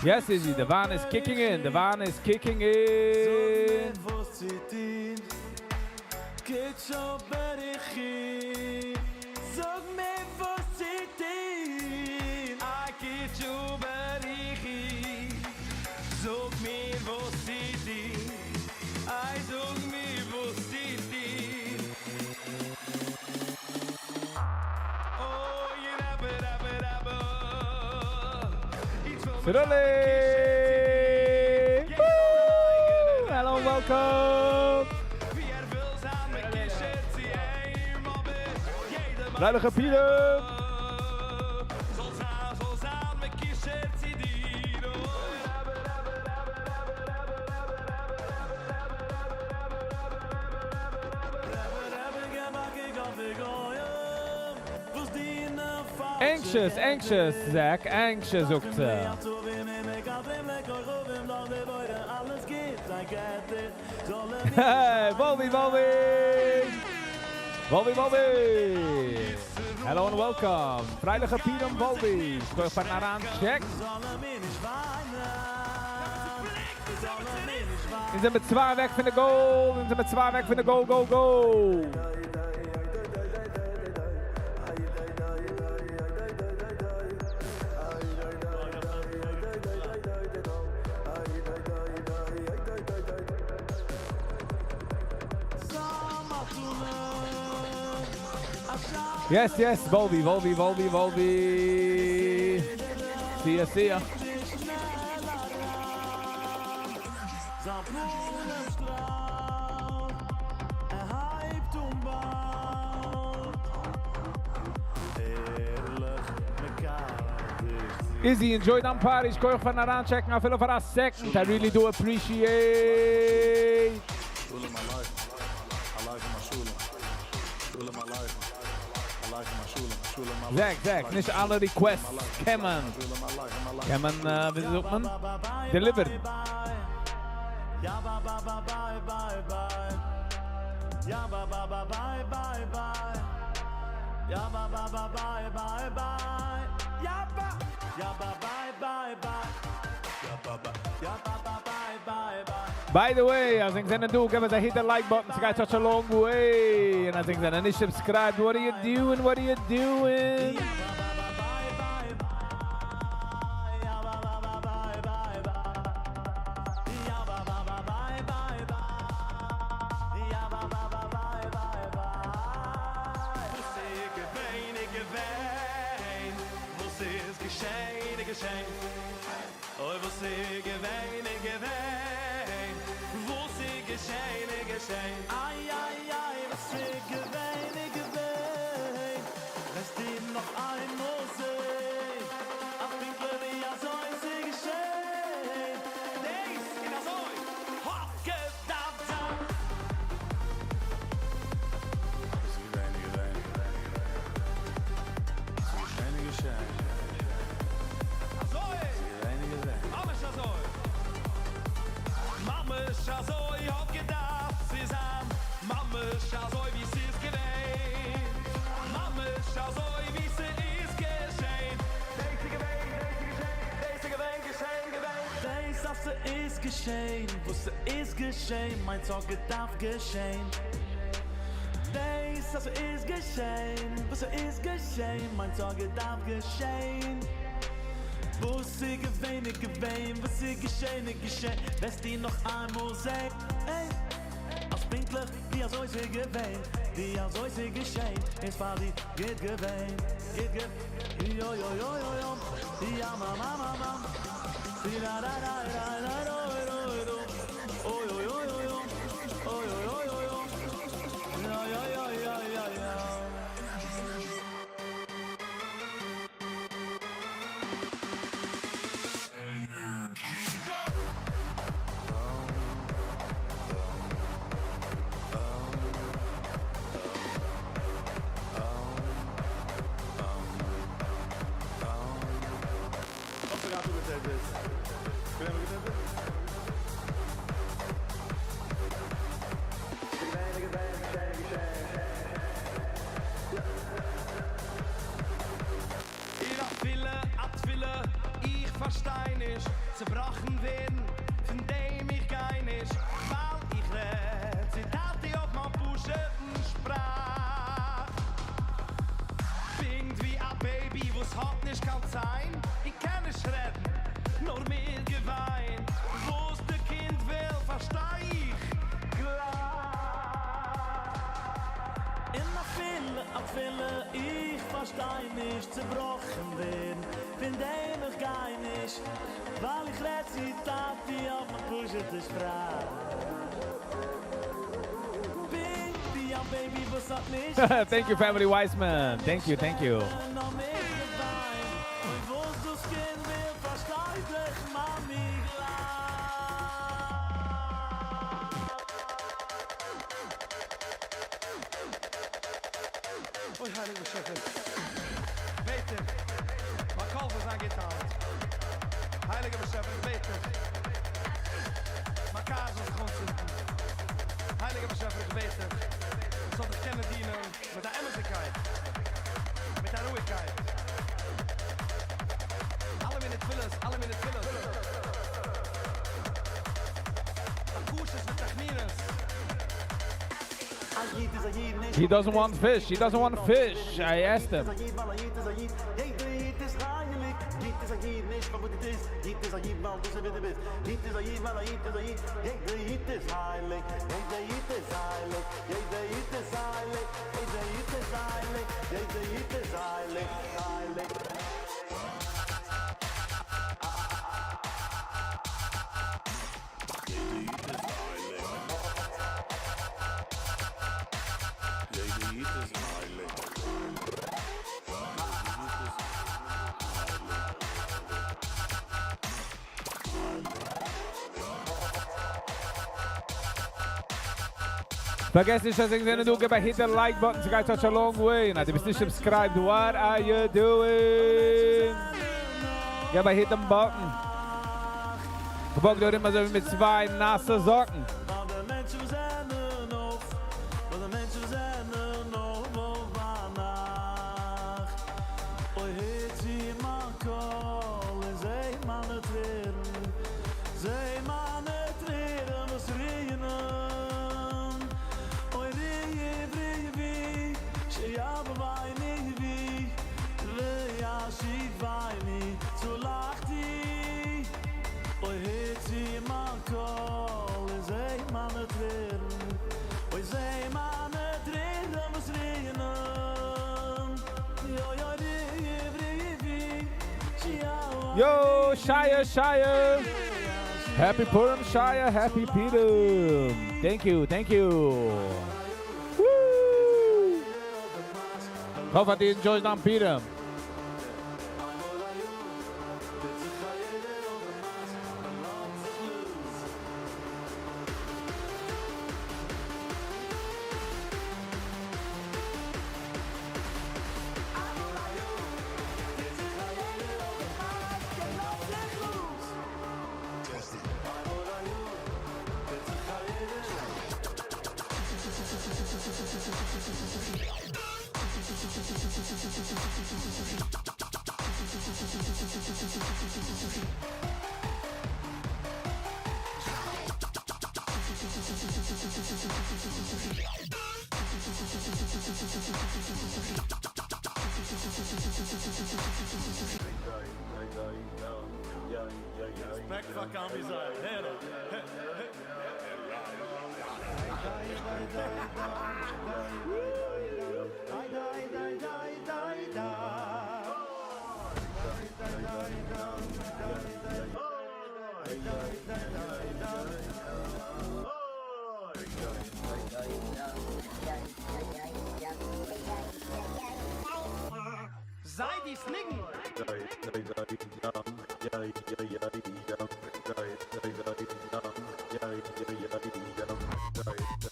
Yes, Izzy, the וויין is kicking in. The וויין is kicking in. וואס צו טון. קודשא בריך הוא. זאג מיר וואס צו טון. א קודשא בריך הוא. זאג מיר וואס צו טון. איי זאג מיר וואס צו טון. אוי רבי רבי רבי. Sruli! Woo! Hello, welcome! ווי ער וויל זיין מקושר צו אים, אבער יעדער מאן פריילעכע פורים! זאל זיין, זאל זיין מקושר צו דיר. אוי רבי רבי רבי רבי רבי רבי רבי רבי רבי געב א קוק אויף די גויים, וואס דינען Anxious, anxious, Zach, anxious, זאגט ער. אלעס גיט זיין געטער Hey, Volvi, Volvi! Volvi, Volvi! Hello and welcome. פריילעכע פורים, Volvi. שכוח פארן אריינטשעק. אונז זענען מיט צוויי אוועק פון די goal. אונז זענען מיט צוויי אוועק פון די goal, goal, goal. Yes, Volvi, Volvi, Volvi, Volvi. See ya, see ya. זיין פנים שטראלט, ער הייבט אן באלד. ערליך מקדש Izzy, enjoy דיין party. שכוח פארן אריינטשעקן, אפילו for a second. I really do appreciate. שלום עליכם. עליכם השלום. שלום עליכם. עליכם השלום. שלום עליכם. Zach, Zach, נישט אלע requests קען מען. שלום עליכם. עליכם. קען מען, ווי זאגט מען? Delivered. Ja ba ba ba bye bye bye. Ja ba ba ba bye bye bye. Ja ba ba ba bye bye bye. Ja ba ja ba bye bye bye. Ja ba ba ja ba ba bye bye bye. By the way, אז ענק זענען דא, give us a hit the like button. It's such a long way. And אז ענק זענען נישט subscribed, what are you doing? What are you doing? Ja ba ba ba bye bye bye. Ja ba ba ba bye bye bye. Ja ba ba ba bye bye bye. Ja ba ba ba bye bye bye. וואס איז געווען, איז געווען. וואס איז געשען, איז געשען. אוי, וואס איז געווען, איז געווען. וואס איז געשען, איז געשען. איי, איי, איי, וואס איז געווען, איז געווען. וועסטו נאך איינמאל זען. א פינקל ווי אזוי ס'איז געשען. דאס איז אזוי, האט געדארפט זיין. וואס איז געווען, איז געווען. וואס איז געשען, איז געשען. אזוי, וואס איז געווען, איז געווען. ממש אזוי. ממש אזוי האט געדארפט צו זיין. ממש אזוי ווי ס'איז געווען. ממש אזוי ווי ס'איז געשען. דאס איז געווען, דאס איז געשען, דאס איז געווען, געשען, געווען. דאס אז ס'איז געשען, וואס ס'איז געשען, מיינט ס'האט געדארפט געשען. דאס אז ס'איז געשען, וואס ס'איז געשען, מיינט ס'האט געדארפט געשען. וואס איז געווען, איז געווען, וואס איז געשען, איז געשען, וועסטו נאך איינמאל זען. איי, אז פינקטליך, ווי אזוי ס'איז געווען, ווי אזוי ס'איז געשען, איז פאר דיר גוט געווען, גוט גע- יו, יו, יו, יו, יו, יא, ma, ma, ma, ma. Di, da, da, da, da, da, do, do, do. Oy, oy, oy, oy, oy. Oy, oy, oy, oy, oy. Ja, ja, ja, ja, ja, ja. וואס גייט דו מיט דער? קען מען מיט דער? נישט קיין ציין און קען נישט רעדן, נאר מיט געוויין. וואס די קינד וויל פארשטיי איך גלייך. און אפילו א תפילה איך פארשטיי נישט צעבראכן ווערן פון דעם איך גיי נישט ווייל איך רעד צו טאטי אויף מיין פשוטע שפראך פונקט ווי א baby וואס האט נישט Thank you, Family Wiseman. Thank you, thank you. נאר מיט געוויין און וואס דאס קינד וויל פארשטייט זיך מאמי גלייך. אוי הייליגער באשעפער, בעט איך, מיין קול זאל זיין גוט היינט. הייליגער באשעפער, איך בעט דיך, מיין car זאל זיך אנצינדן. הייליגער באשעפער, איך בעט דיך, איך זאל דיך קענען דינען מיט א אמת'דיגקייט, מיט א רואיגקייט. אלע מיינע תפילות, אלע מיינע תפילות. בקשות ותחנונות. א איד איז א איד נישט He doesn't want fish. He doesn't want fish. I asked him. איז א איד ווייל א איד איז א איד יעדער איד איז הייליג איד איז א איד נישט פאר וואס דו טוסט איד איז א איד ווייל דאס איז ווער דו ביסט איד איז א איד ווייל א איד איז א איד יעדער איד איז הייליג יעדער איד איז הייליג יעדער איד איז הייליג יעדער איד איז הייליג יעדער איד איז הייליג הייליג. יעדער איד איז הייליג. יעדער איד איז הייליג. יעדער איד איז הייליג. הייליג. פארגעס נישט, אז איך זע דו געב א hit the like button, ס'גייט such a long way. און אז דו ביסט נישט subscribed, what are you doing? געב א hit the button. כ'וואק דא ארום אזוי ווי מיט צוויי נאסע זאקן. ווייל די מענטשן זענען אויף, ווייל די מענטשן זענען אויף אויף ביינאכט. אוי, הער צו מיין קול און זע מיינע טרערן, זע מיינע טרערן, וואס רינען. אוי, ראי וראי, שאבא ואיני בי, וישיבני צלחתי. אוי, הער צו מיין קול און זע מיינע טרערן, אוי, זע מיינע טרערן, וואס רינען. אוי, אוי, ראי וראי, שאבא Yo, Shia, Shia. Happy Purim, Shia. Happy Purim. Thank you, thank you. Woo! כ'האף אז דו enjoy דיין Purim. טוט זיך א יעדער אויף דער מאס, מען לאזט זיך loose. איינמאל א יאר, טוט זיך א יעדער אויף דער מאס, מען לאזט זיך loose. איינמאל א יאר, טוט זיך א יעדער. רעספעקט פאר קאמי זיי. הער. דיי דיי דיי דיי דיי דיי. דיי דיי דיי דיי דיי דיי דיי. זיידי'ס ניגון. דיי דיי דיי דם דיי דיי דיי דם דיי דיי דיי דם דיי דיי דיי דם דיי דיי דיי דם דיי דיי דיי דם דיי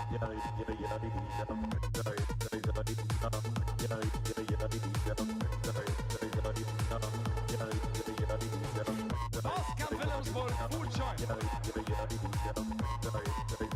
דיי דיי דם דיי דיי דיי דם דיי דיי דיי דם דיי דיי דיי דם דיי דיי דיי דם דיי דיי דיי דם וואס קען וויליאמסבורג פארט שוין? דיי דיי דיי דם דיי דיי דיי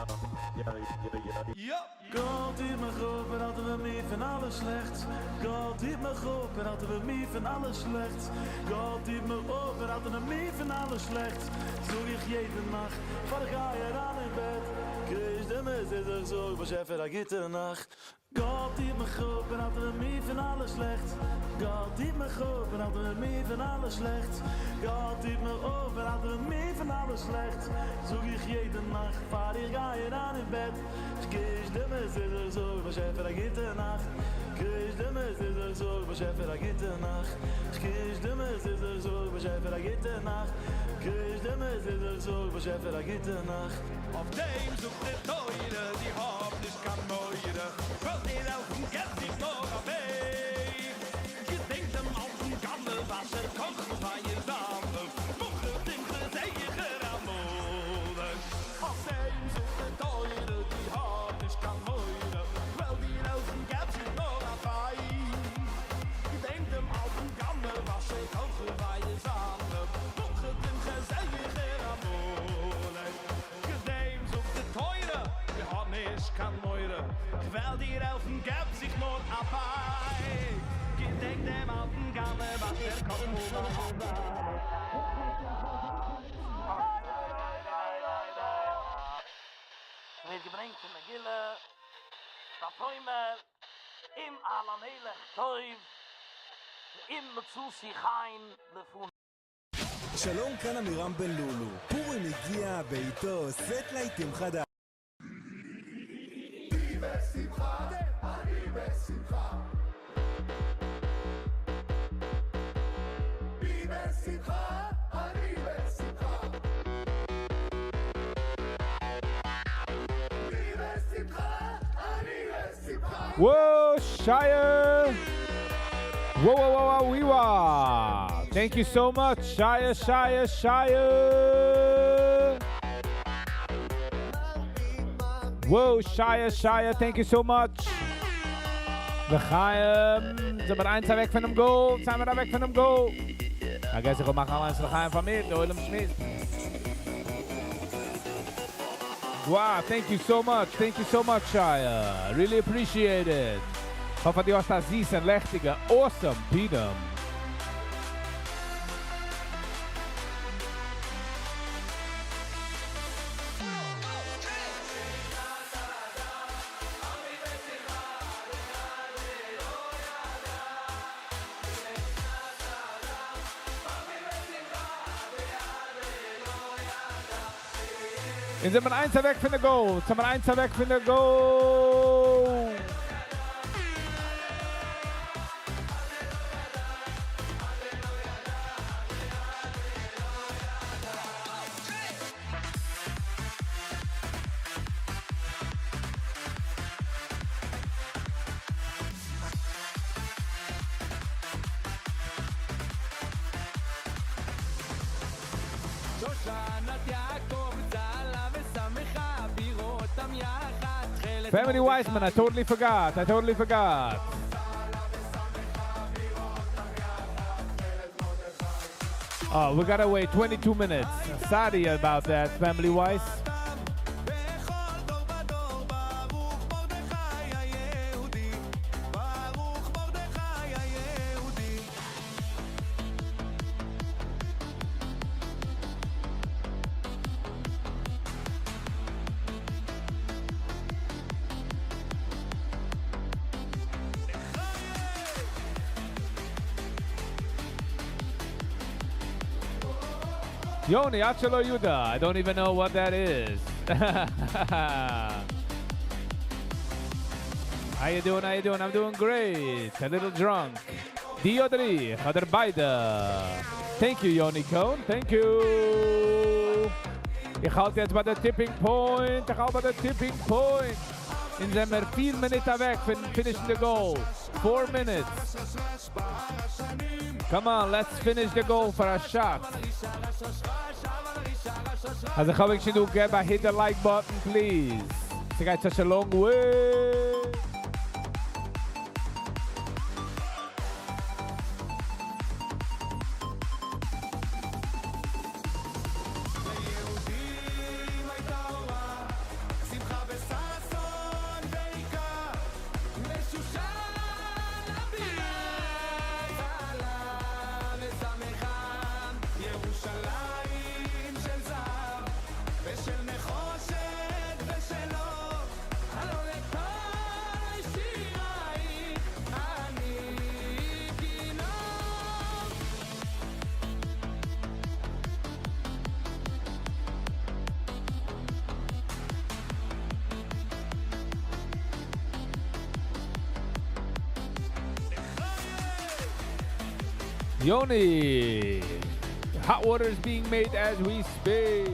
דם דיי דיי דיי יא. גאט היט מיך אפ, ראטעווע מיר פון אלע שלעכטס. גאט היט מיך אפ, ראטעווע מיר פון אלע שלעכטס. גאט היט מיך אפ, ראטעווע מיר פון אלע שלעכטס. זאג איך איך יעדע נאכט, פאר איך גיי אריין אין בעט, קוש די מזוזה, איך זאג באשעפער א גוטע נאכט. גאט היט מיך אפ און ראטעווע מיר פון אלע שלעכטס, גאט היט מיך אפ און ראטעווע מיר פון אלע שלעכטס, גאט היט מיך אפ און ראטעווע מיר פון אלע שלעכטס, זאג איך יעדע נאכט פאר איך גיי אריין אין בעט, כ'קוש די מזוזה, איך זאג באשעפער א גוטע נאכט, כ'קוש די מזוזה, איך זאג באשעפער א גוטע נאכט, כ'קוש די מזוזה, איך זאג באשעפער א גוטע נאכט, כ'קוש די מזוזה, איך זאג באשעפער א גוטע נאכט. אויף דעם זאגט די תורה, דו האב נישט קיין מורא, כ'וועל דיר העלפן, געב זיך נאר א וועג. געדענק דעם אלטן גנב אשר קרך ויזנב, מחה תמחה זכר עמלק. אויף דעם זאגט די תורה, דו האב נישט קיין מורא, כ'וועל דיר העלפן, געב זיך נאר א וועג. געדענק דעם אלטן גנב אשר קרך ויזנב, מחה תמחה זכר עמלק. געדענק זאגט די תורה, דו האב נישט קיין מורא, כ'וועל דיר העלפן, געב זיך נאר א בייג. געדענק דעם אלטן גנב אשר קרך ויזנב. ווערט געברענגט אין מגילה, ותאמר אם על המלך טוב ואם מצאתי חן לפניו. שלום, כאן עמירם בן לולו. פורים הגיע ואיתו סט להיטים חדש. בשמחה, אני בשמחה. אני בשמחה, אני בשמחה. אני בשמחה, אני בשמחה. Whoa, Shia! Whoa, whoa, whoa, whoa, wee wah! Thank you so much, Shia, Shia, Shia! Whoa, Shia, Shia, thank you so much. לחיים, זענען מיר איינס אוועק פון דעם goal, זענען מיר אוועק פון דעם goal. I guess איך וועל מאכן אליינס לחיים פאר מיר, דער עולם שמועסט. Wow, thank you so much. Thank you so much, Shia. Really appreciate it. האף דו האסט א זיסע, לעכטיגע, awesome Purim. אונז זענען מיר איינס אוועק פון די goal. זענען מיר איינס אוועק פון די goal. שושנת יעקב צהלה ושמחה בראותם יחד תכלת Family Wiseman, I totally forgot. I totally forgot. Oh, we gotta wait 22 minutes. Sorry about that, Family Wise. בכל דור ודור ברוך מרדכי היהודי ברוך מרדכי היהודי. Yoni Achalo Yuda. I don't even know what that is. How you doing? How you doing? I'm doing great. A little drunk. Diodri, Haderbaida. Thank you, Yoni Cohn. Thank you. איך האלט יעצט ביי די tipping point. איך האלט ביי די tipping point. אונז זענען מיר 4 מינוט אוועק פון finishing the goal. 4 minutes. Come on, let's finish the goal for a shot. אז איך האב שוין געגעבן, hit the like button, please. ס'גייט such a long way. ליהודים הייתה אורה, שמחה וששון ויקר, לשושן הבירה, צהלה ושמחה, ירושלים של זהב. Yoni! Hot water is being made as we speak.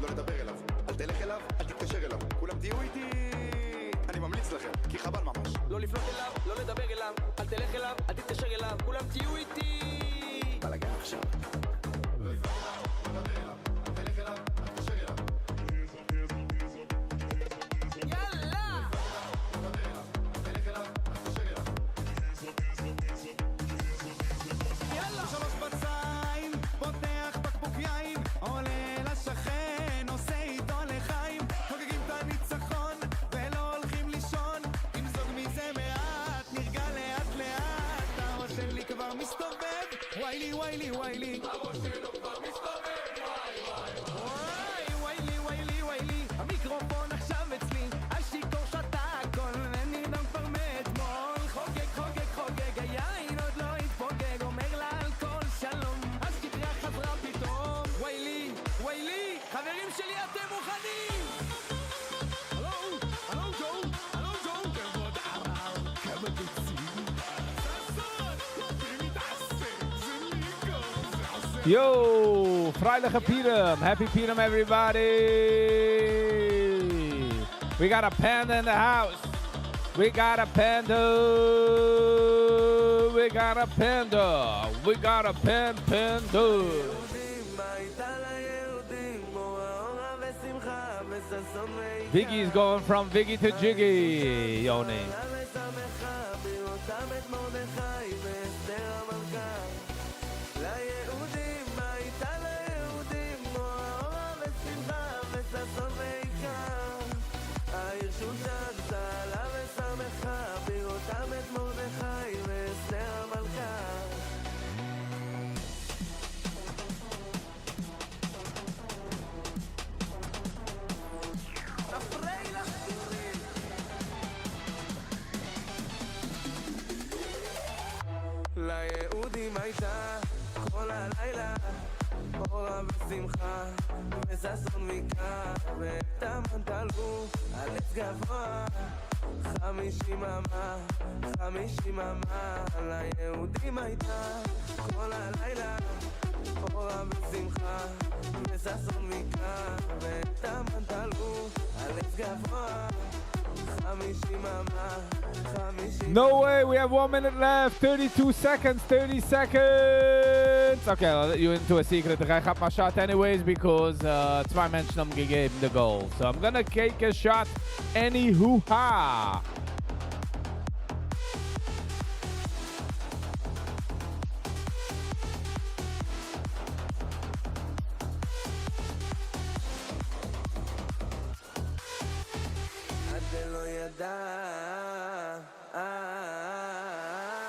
לא לדבר אליו, אל תלך אליו, אל תתקשר אליו, כולם תהיו איתי, אני ממליץ לכם, כי חבל ממש. לא לפנות אליו, לא לדבר אליו, אל תלך אליו, אל תתקשר אליו, כולם תהיו איתי! בלאגן עכשיו. יאללה! יאללה! שלוש בצהריים, פותח בקבוק יין, עולה לשכן, עושה איתו לחיים, חוגגים את הניצחון, ולא הולכים לישון, תמזוג מזה מעט, נרגע לאט לאט, הראש שלי כבר מסתובב, וואי לי וואי לי וואי לי. הראש שלו כבר מסתובב, וואי וואי. וואי וואי לי וואי לי וואי לי, המיקרופון עכשיו אצלי, השיכור שתה הכל, ונרדם כבר מאתמול, חוגג חוגג חוגג, היין עוד לא התפוגג, אומר לאלכוהול שלום, השגרה חזרה פתאום, וואי לי, וואי לי, חברים שלי אתם מוכנים? הלו, הלו ג'ו, הלו ג'ו, כבוד הרב, כמה ביצים, ששון, מי מתעסק, זה מיקו, זה עושה... Yo, פריילעכע פורים. Happy Purim, everybody. We got a panda in the house. We got a panda. We got a panda. We got a pan panda. הייתה ליהודים אורה אורה ושמחה וששון ויקר Viggy's going from Viggy to Jiggy, Yoni. ושמחה בראותם את מרדכי ואסתר המלכה ליהודים הייתה ליהודים אורה אורה ושמחה וששון ויקר העיר שושן צהלה ושמחה בראותם את מרדכי ואסתר המלכה. פריילעך פורים! ליהודים הייתה כל הלילה אורה ושמחה וששון ויקר ואת המן תלו על עץ גבוה 50 אמה, 50 אמה. ליהודים הייתה כל הלילה אורה ושמחה וששון ויקר ואת המן תלו על עץ גבוה 50 אמה, 50 No way, we have 1 minute left. 32 seconds, 30 seconds. Okay, I'll let you into a secret. I got my shot anyways because צוויי מענטשן האבן געגעבן the goal. So I'm gonna take a shot anywho. Ha. עד דלא ידע. אה.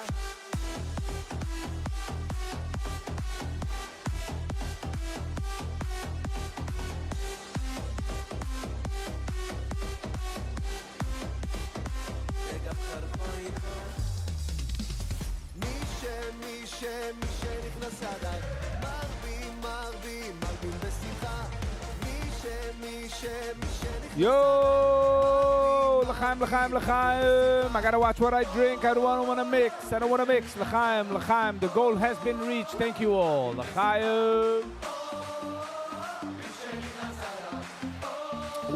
וגם חרבו איתו מי שמי שמי שנכנס אדר מרבים מרבים מרבים בשמחה מי שמי שמי שנכנס Yo, לחיים, לחיים, לחיים. I gotta watch what I drink. I don't want to mix. I don't want to mix. לחיים, לחיים. The goal has been reached. Thank you all. לחיים.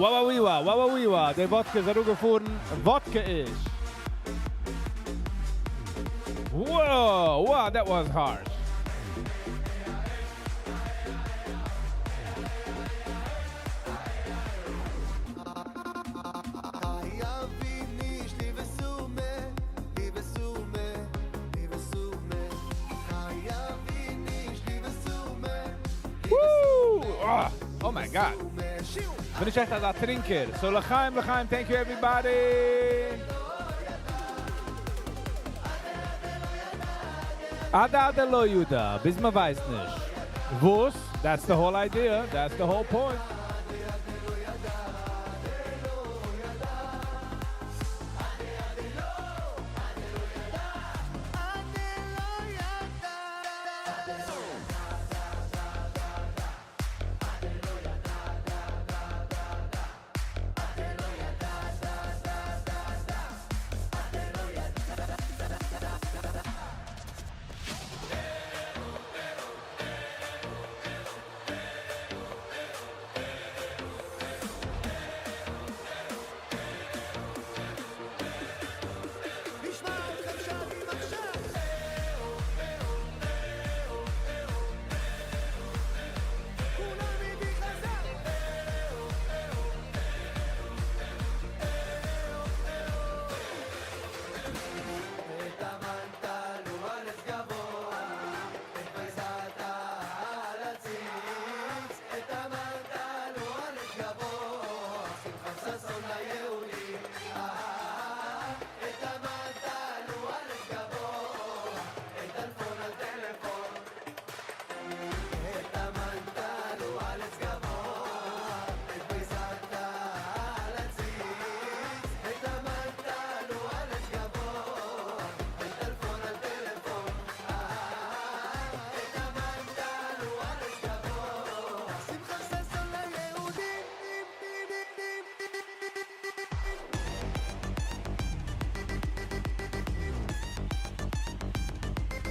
Wawawiwa, wawawiwa. דער וואדקע איז אראפגעפארן. וואדקע איז. Whoa, wow, that was harsh. חייבים לי וסומה, לי וסומה, לי וסומה חייבים לי וסומה Woo! Ah, oh my God. בין איך עכט א טרינקער. So לחיים, לחיים, thank you everybody. עד דלא ידע, ביז מען ווייסט נישט. וואס? That's the whole idea. That's the whole point.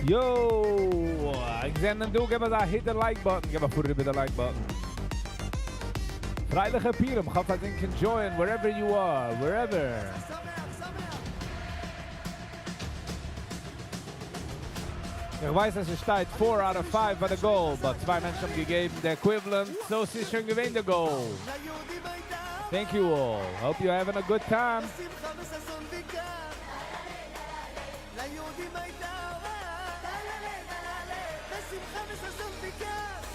Yo! איך זע דא, גיב א hit the like button. גיב א פאר איבער the like button. פרייליכע פורים. איך האף אז you can join wherever you are. Wherever. שמח, שמח! איך ווייס, אז עס שטייט 4 out of 5 ביי the goal, but צוויי מענטשן האבן געגעבן the equivalent, so עס איז שוין געווען the goal. ליהודים הייתה Thank you all. Hope you're having a good time. שמחה וששון ויקר. ליהודים הייתה אורה. בשמחה וששון ויקר.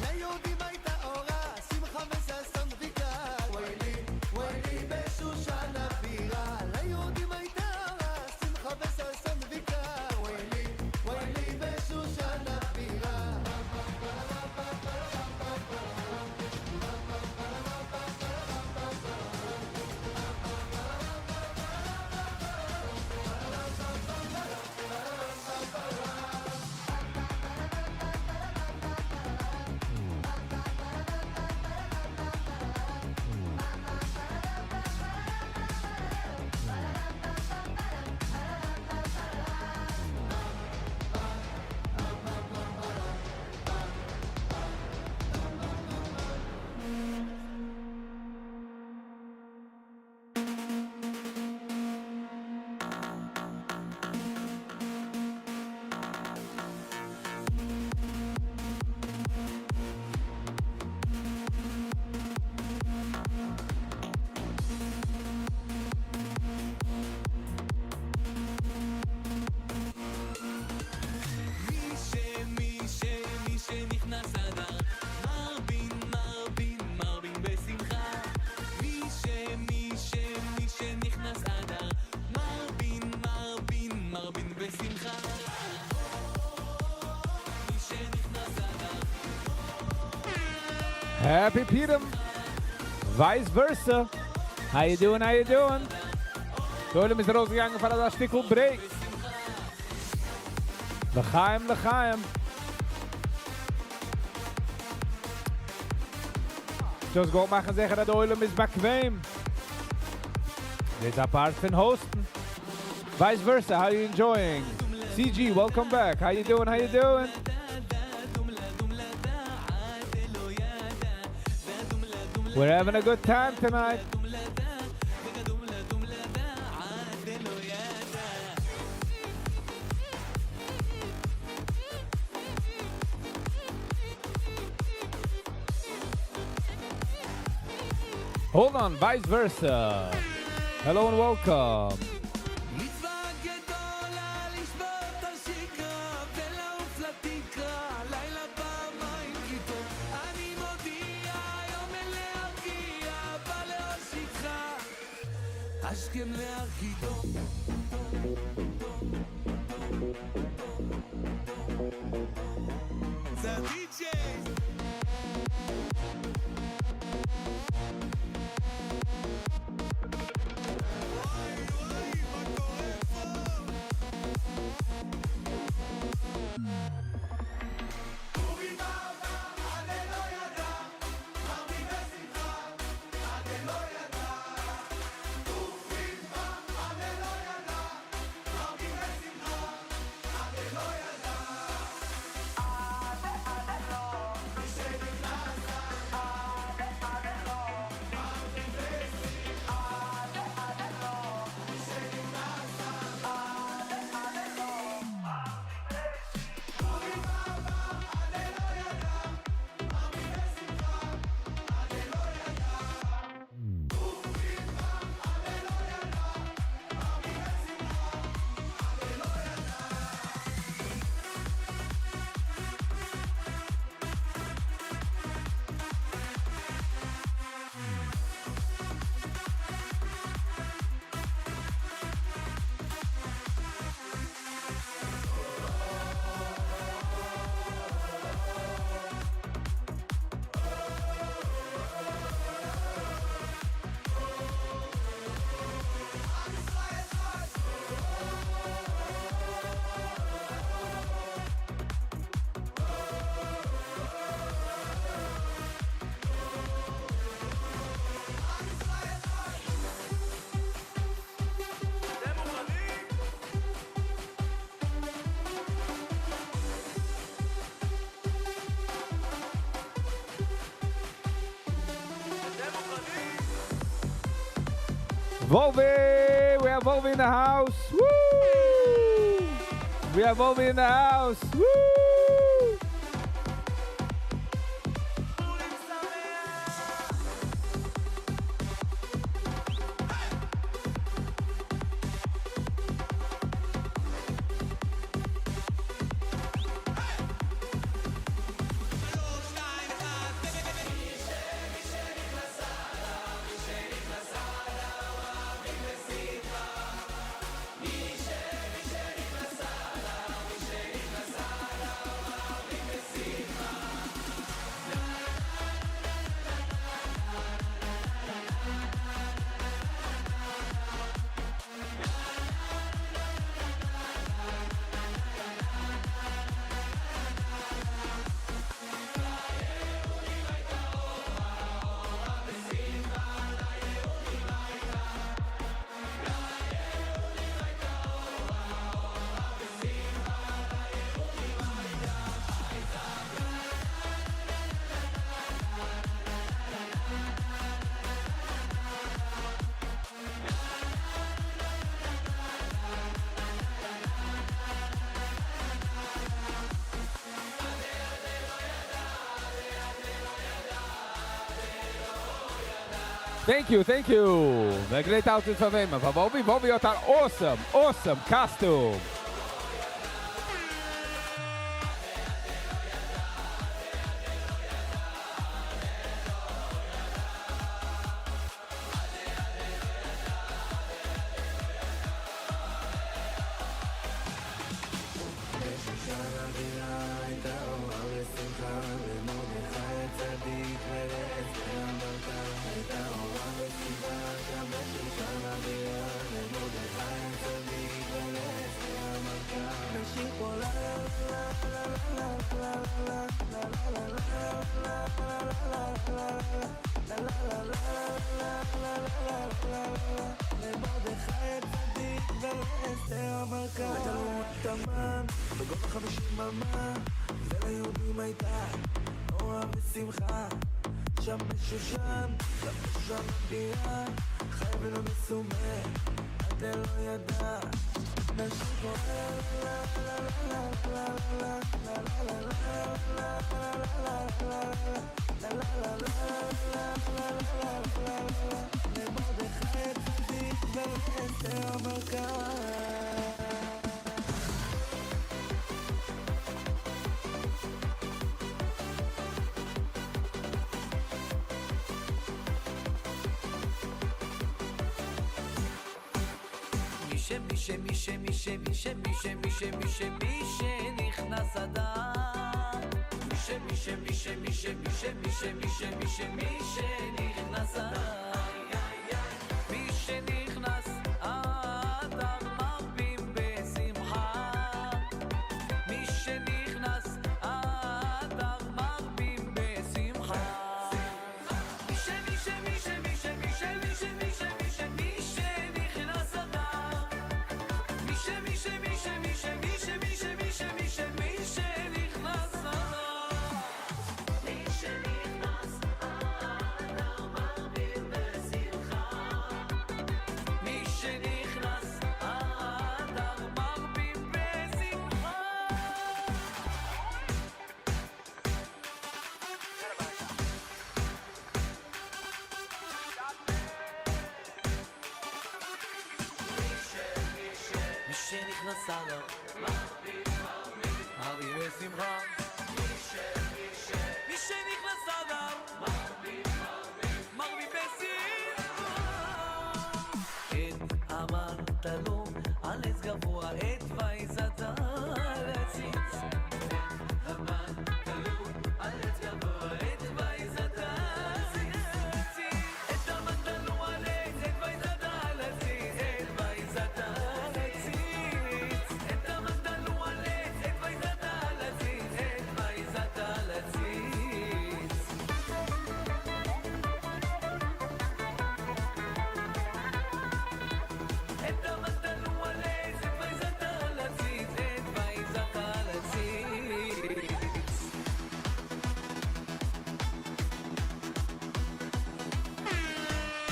ליהודים הייתה אורה, שמחה וששון ויקר. ויילי, ויילי בשושן הבירה. ליהודים הייתה אורה, שמחה וששון ויקר. ויילי, ויילי בשושן הבירה. מי שמי שמי שנכנס אדר מרבין מרבין מרבין בשמחה מי שמי שמי שנכנס אדר מרבין מרבין מרבין בשמחה מי שנכנס אדר Happy Purim. Vice versa. How you doing? How you doing? דער עולם איז ארויסגעגאנגען פאר א שטיקל break. לחיים, לחיים. Just געוואלט מאכן זיכער, אז דער עולם איז באקוועם. דאס איז א part פון hosten. Vice versa, how you enjoying? CG, welcome back. How you doing? How you doing? We're having a good time tonight. Hold on, vice versa. Hello and welcome. מצווה גדולה לשבות על שכרה ולעוף לתקרה לילה פעמיים כי טוב אני מודיע היום אין להרגיע בא להושיטך השכם להרגידו זה הדי-ג'יי וואי וואי, מה קורה פה? אורי בבא, עד לא ידע, מרבי בשמחה, עד לא ידע. אורי בא, עד לא ידע, מרבי בשמחה. Volvi! We have Volvi in the house! Woo! We have Volvi in the house! Woo! Thank you, thank you. The great outfit van Wim. Van Bobby. Bobby had daar awesome, awesome costume.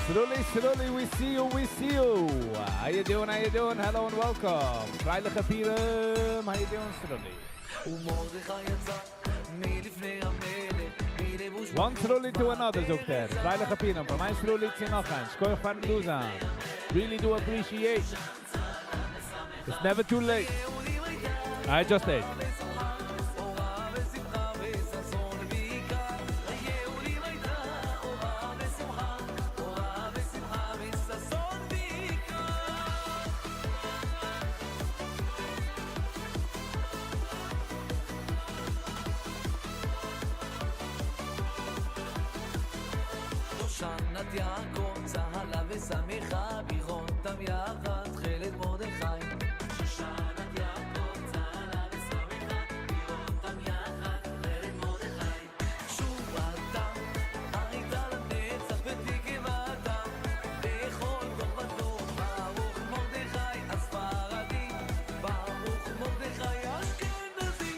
Sruli, Sruli, we see you, we see you. How you doing, how you doing? Hello and welcome. פריילעכע פורים, how you doing, Sruli? ומרדכי יצא מלפני המלך בלבוש One Sruli to another, זאגט ער. פריילעכע פורים. פון איין Sruli צו נאך איינס. שכוח פארן דא זיין. Really do appreciate. It's never too late. I just ate. אורה ושמחה וששון ויקר ליהודים הייתה אורה ושמחה אורה ושמחה וששון ויקר. שושנת יעקב צהלה ושמחה בראותם יחד תכלת מרדכי שושנת יעקב צהלה ושמחה בראותם יחד תכלת מרדכי תשועתם הייתה לנצח ותקוותם בכל דור ודור ברוך מרדכי הספרדי ברוך מרדכי האשכנזי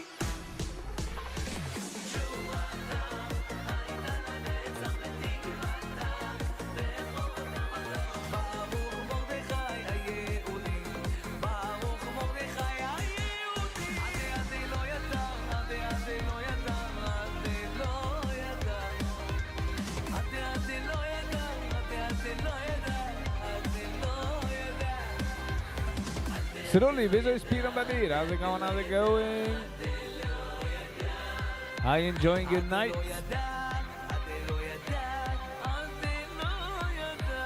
תשועתם הייתה לנצח ותקוותם בכל דור ודור ברוך מרדכי היהודי ברוך מרדכי היהודי עדי עדי לא ידע עדי עדי לא ידע עדי לא ידע עדי עדי לא ידע עדי עדי לא ידע עדי לא ידע. Sruli, וויאזוי איז פורים ביי דיר? How's it going? How's it going? How you enjoying your night? לא ידע עדי לא ידע עדי לא ידע.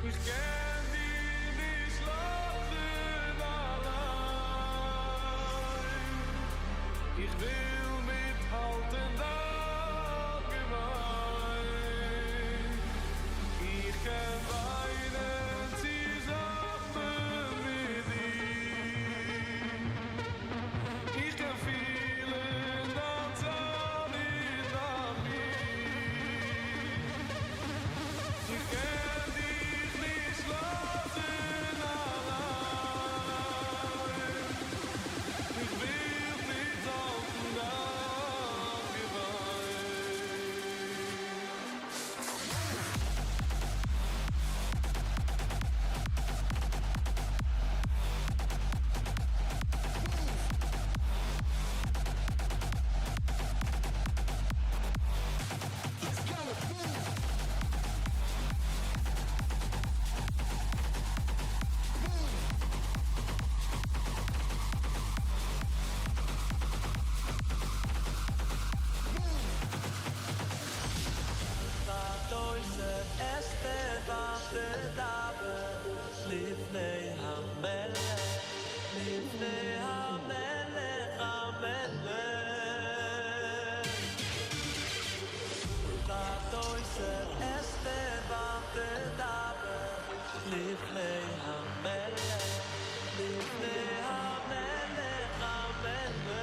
איך קען דיך נישט לאזן אליין. איך וויל מיטהאלטן דיין געוויין. איך קען וויינען צוזאמען מיט דיר. איך קען פילן דיין צער אין דיין מיר. איך קען דיך נישט לאזן אליין. איך וויל מיטהאלטן דיין געוויין. ותוסף אסתר ותדבר לפני המלך, לפני המלך המלך. ותוסף אסתר ותדבר לפני המלך, לפני המלך המלך.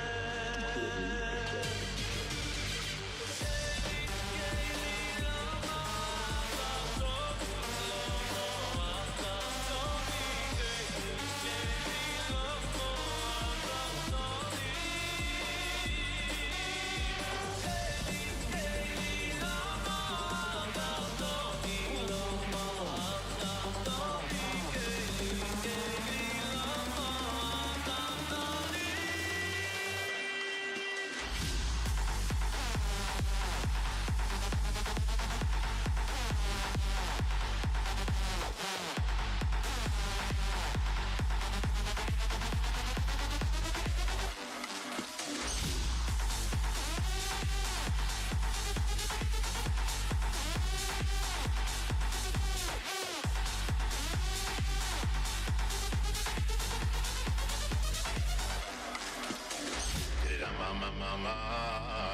Mama, mama,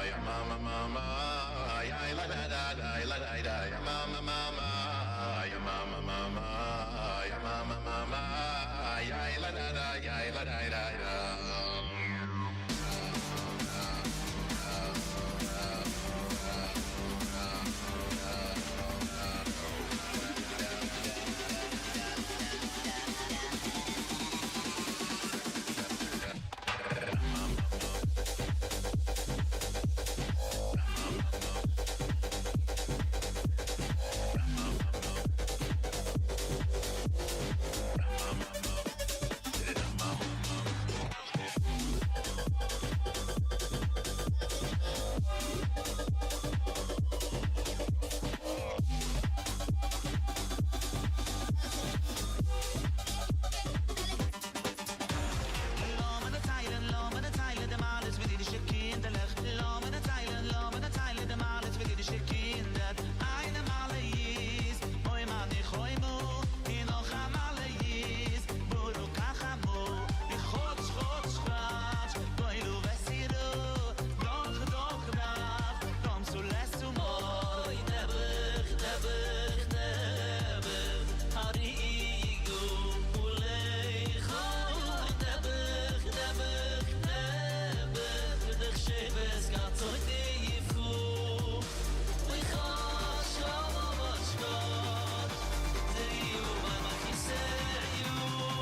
ya mama, mama, ya la la la la la la la, ya mama, mama, ya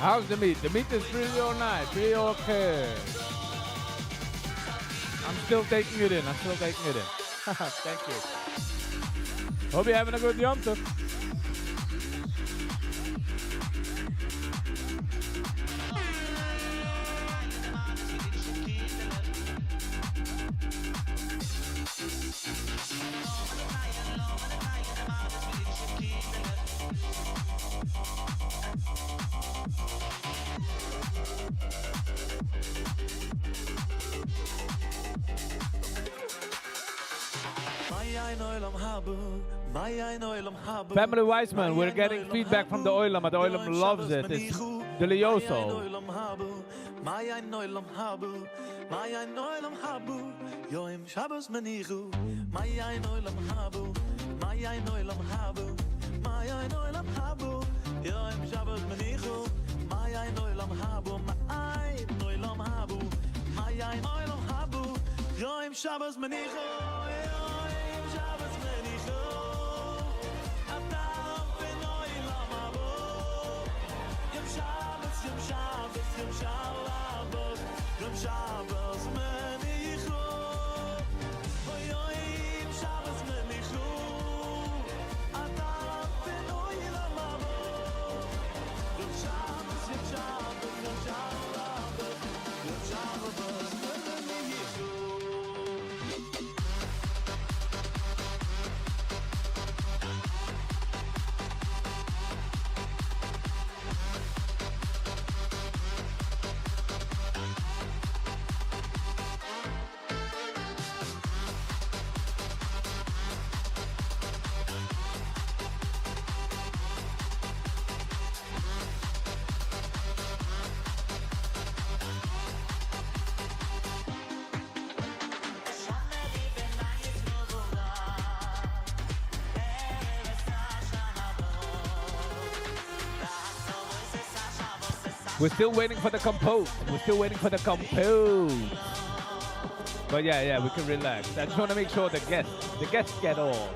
How's the meat? The meat is pretty all nice, pretty okay. I'm still taking it in. I'm still taking it in. Thank you. Hope you're having a good Yom Tov. Family Wiseman, we're getting feedback from the עולם. The עולם loves it. It's delicioso. יום שבת מנוחו, מעיין עולם הבא, מעיין עולם הבא, מעיין עולם הבא, יום שבת מנוחו, מעיין עולם הבא, מעיין עולם הבא, מעיין עולם הבא, יום שבת מנוחו, יום שבת מנוחו, אתה בן עולם הבא, יום שבת, יום שבת, יום שבת, יום שבת מנוחו, יום שבת מנוחו, אתה בן עולם הבא, יום שבת, יום שבת, יום שבת, יום שבת מנוחו. We're still waiting for the compote. We're still waiting for the compote. But yeah, we can relax. I just want to make sure the guests get all.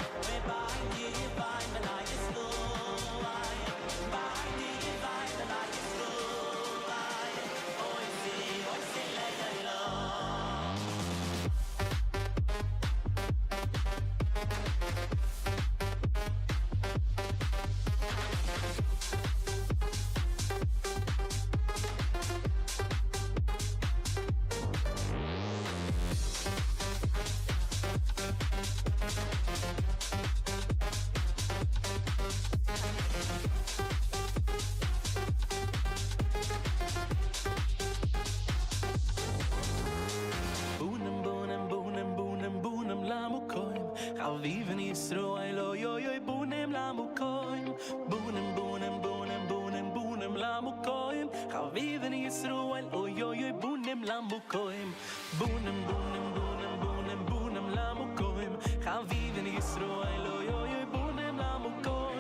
בונים, בונים, בונים, בונים, בונים למקום. חביבין ישראל, אוי אוי אוי, בונים למקום. בונים, בונים, בונים, בונים, בונים למקום. חביבין ישראל, אוי אוי אוי, בונים למקום. בונים, בונים, בונים, בונים, בונים למקום. חביבין ישראל, אוי אוי אוי, בונים למקום.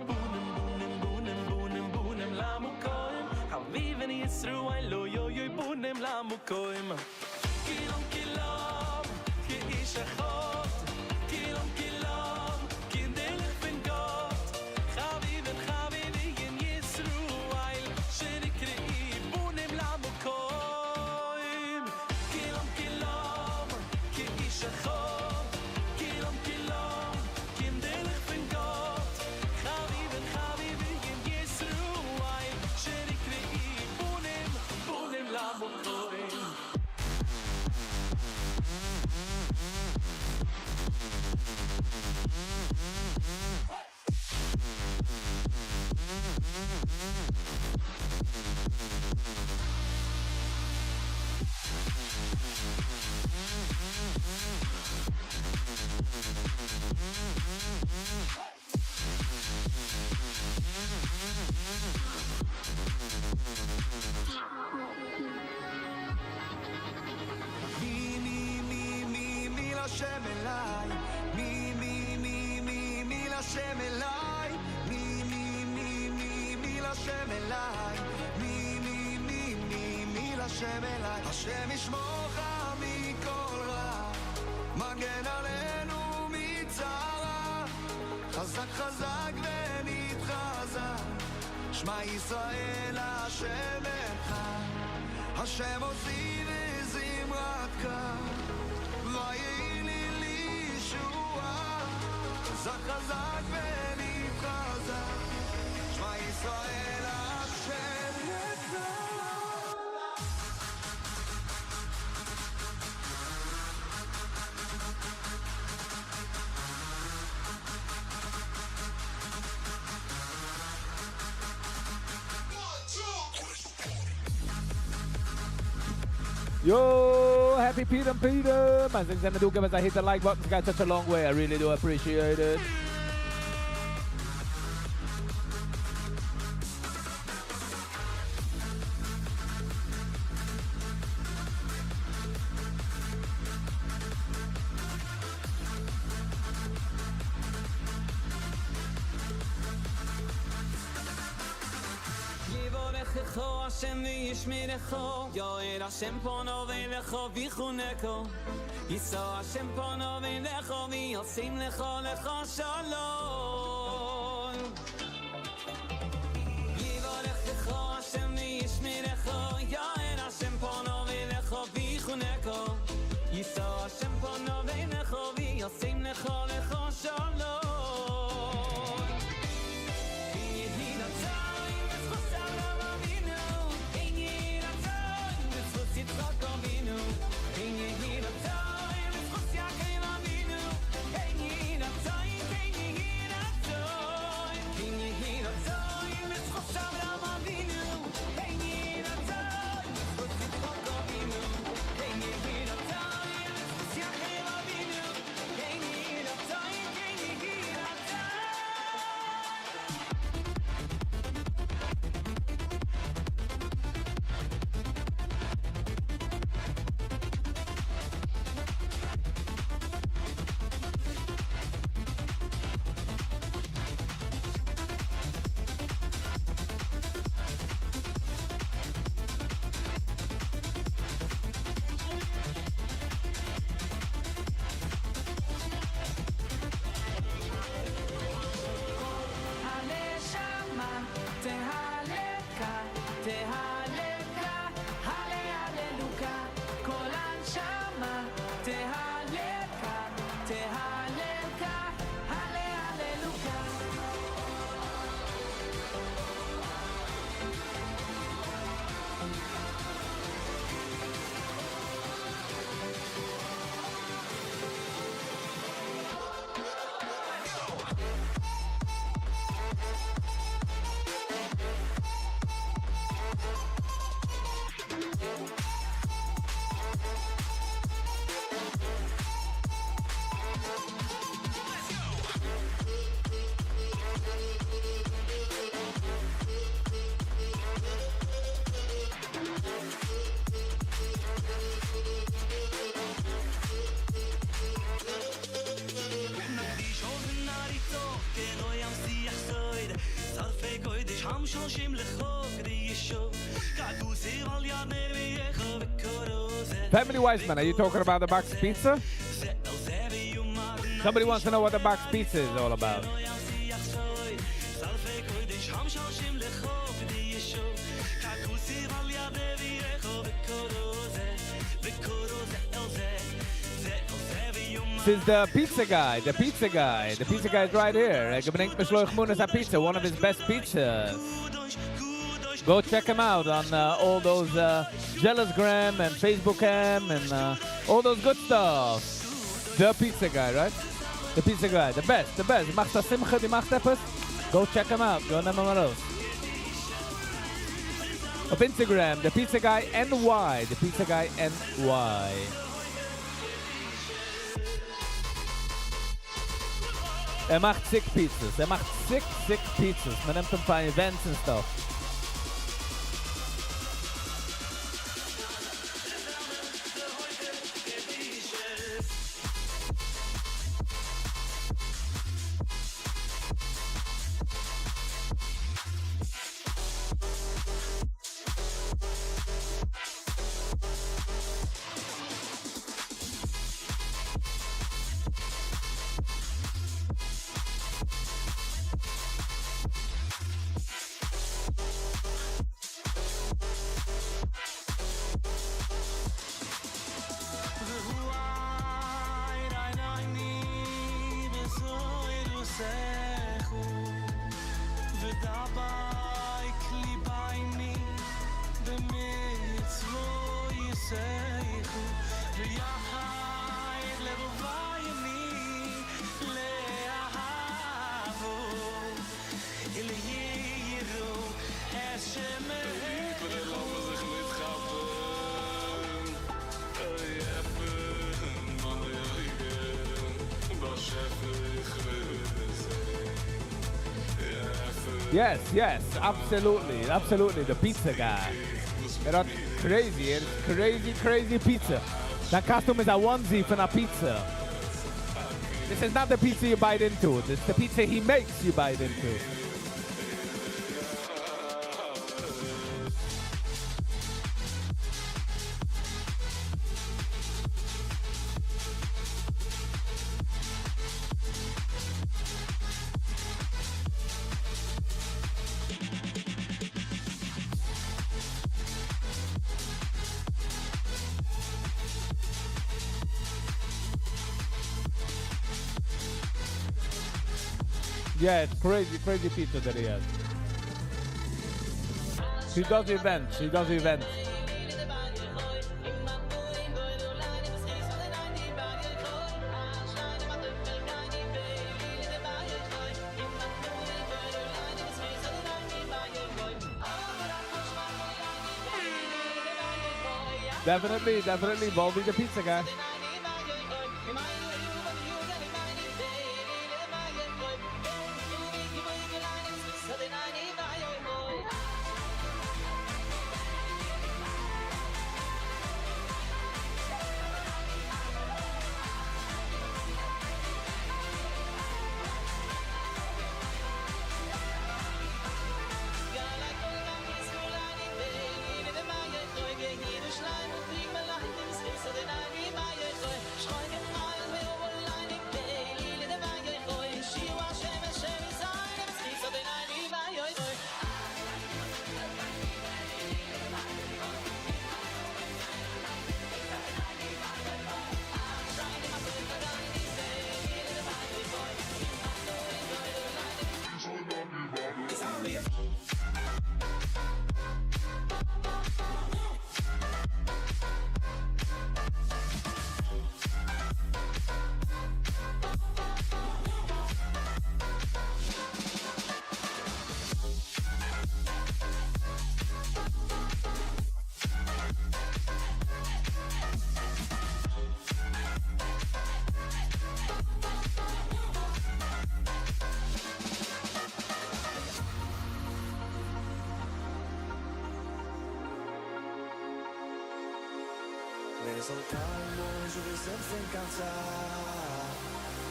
בונים, למקום. כילום כילום, כאיש אחד, כילום כילום, קינדערלעך פון גאט, חביבין חביבין ישראל, שנקראו בנים למקום. כילום כילום, כאיש אחד, כילום כילום, קינדערלעך פון גאט, חביבין חביבין ישראל, שנקראו בנים, בנים למקום. מי מי מי מי מי להשם אליי מי מי מי מי מי להשם אליי מי מי מי מי מי להשם אליי מי מי מי מי מי להשם אליי השם ישמורך מכל רע מגן עלינו מצרה חזק חזק ונתחזק שמע ישראל השם אחד השם עוזי וזמרתך ויהי לי לישועה חזק חזק ונתחזק שמע ישראל השם אחד. Yo, happy Peter Peter. Man, things do give us a hit the like button. It's got such a long way. I really do appreciate it. יברכך השם וישמרך, יאר השם פונו אליך ויחונך, יישא השם פונו אליך וישים לך לך שלום. יברכך השם וישמרך, יאר השם פונו אליך ויחונך, יישא השם פונו אליך וישים לך לך שלום. יהי רצון בזכות אברהם אבינו, כן יהי רצון בזכות יצחק אבינו, כן יהי רצון בזכות יעקב אבינו, כן יהי רצון, כן יהי רצון, כן יהי רצון בזכות אברהם אבינו, כן יהי רצון בזכות יצחק אבינו, כן יהי רצון בזכות יעקב אבינו, כן יהי רצון, כן יהי רצון. הנשמה תהללך, תהללך, הללוקה. כל הנשמה תהללך, תהללך, הללוקה. נקדיש אוזן נריצו, כנוי המשיח סויד, שרפי קוידש עם שולשים לחוק די ישו, כעדוסי על ירנר ויחו וקורו. Family Wiseman, are you talking about the box pizza? Somebody wants to know what the box pizza is all about. This is the pizza guy, the pizza guy. The pizza guy is right here. ער ברענגט משלוח מנות a pizza, one of his best pizzas. Go check him out on all those Jealousgram and Facebookam and all those good stuff. The pizza guy, right? The pizza guy, the best, the best. מאכסט א שמחה, דו מאכסט עפעס. Go check him out. Go נעם אים ארויס. אויף Instagram, the pizza guy NY, the pizza guy NY. ער מאכט sick pizzas. ער מאכט sick, sick pizzas. מען נעמט אים פאר events and stuff. Yes, yes, absolutely, absolutely. The pizza guy. ער האט crazy, ער איז crazy, crazy pizza. That costume is a onesie פון א pizza. This is not the pizza you bite into. This is the pizza he makes you bite into. Yeah, it's crazy, crazy pizza that he has. He does events. He does events. Definitely, definitely, Baldy the pizza guy. מיר זאל קיינמאל נישט וויסן פון קיין צער,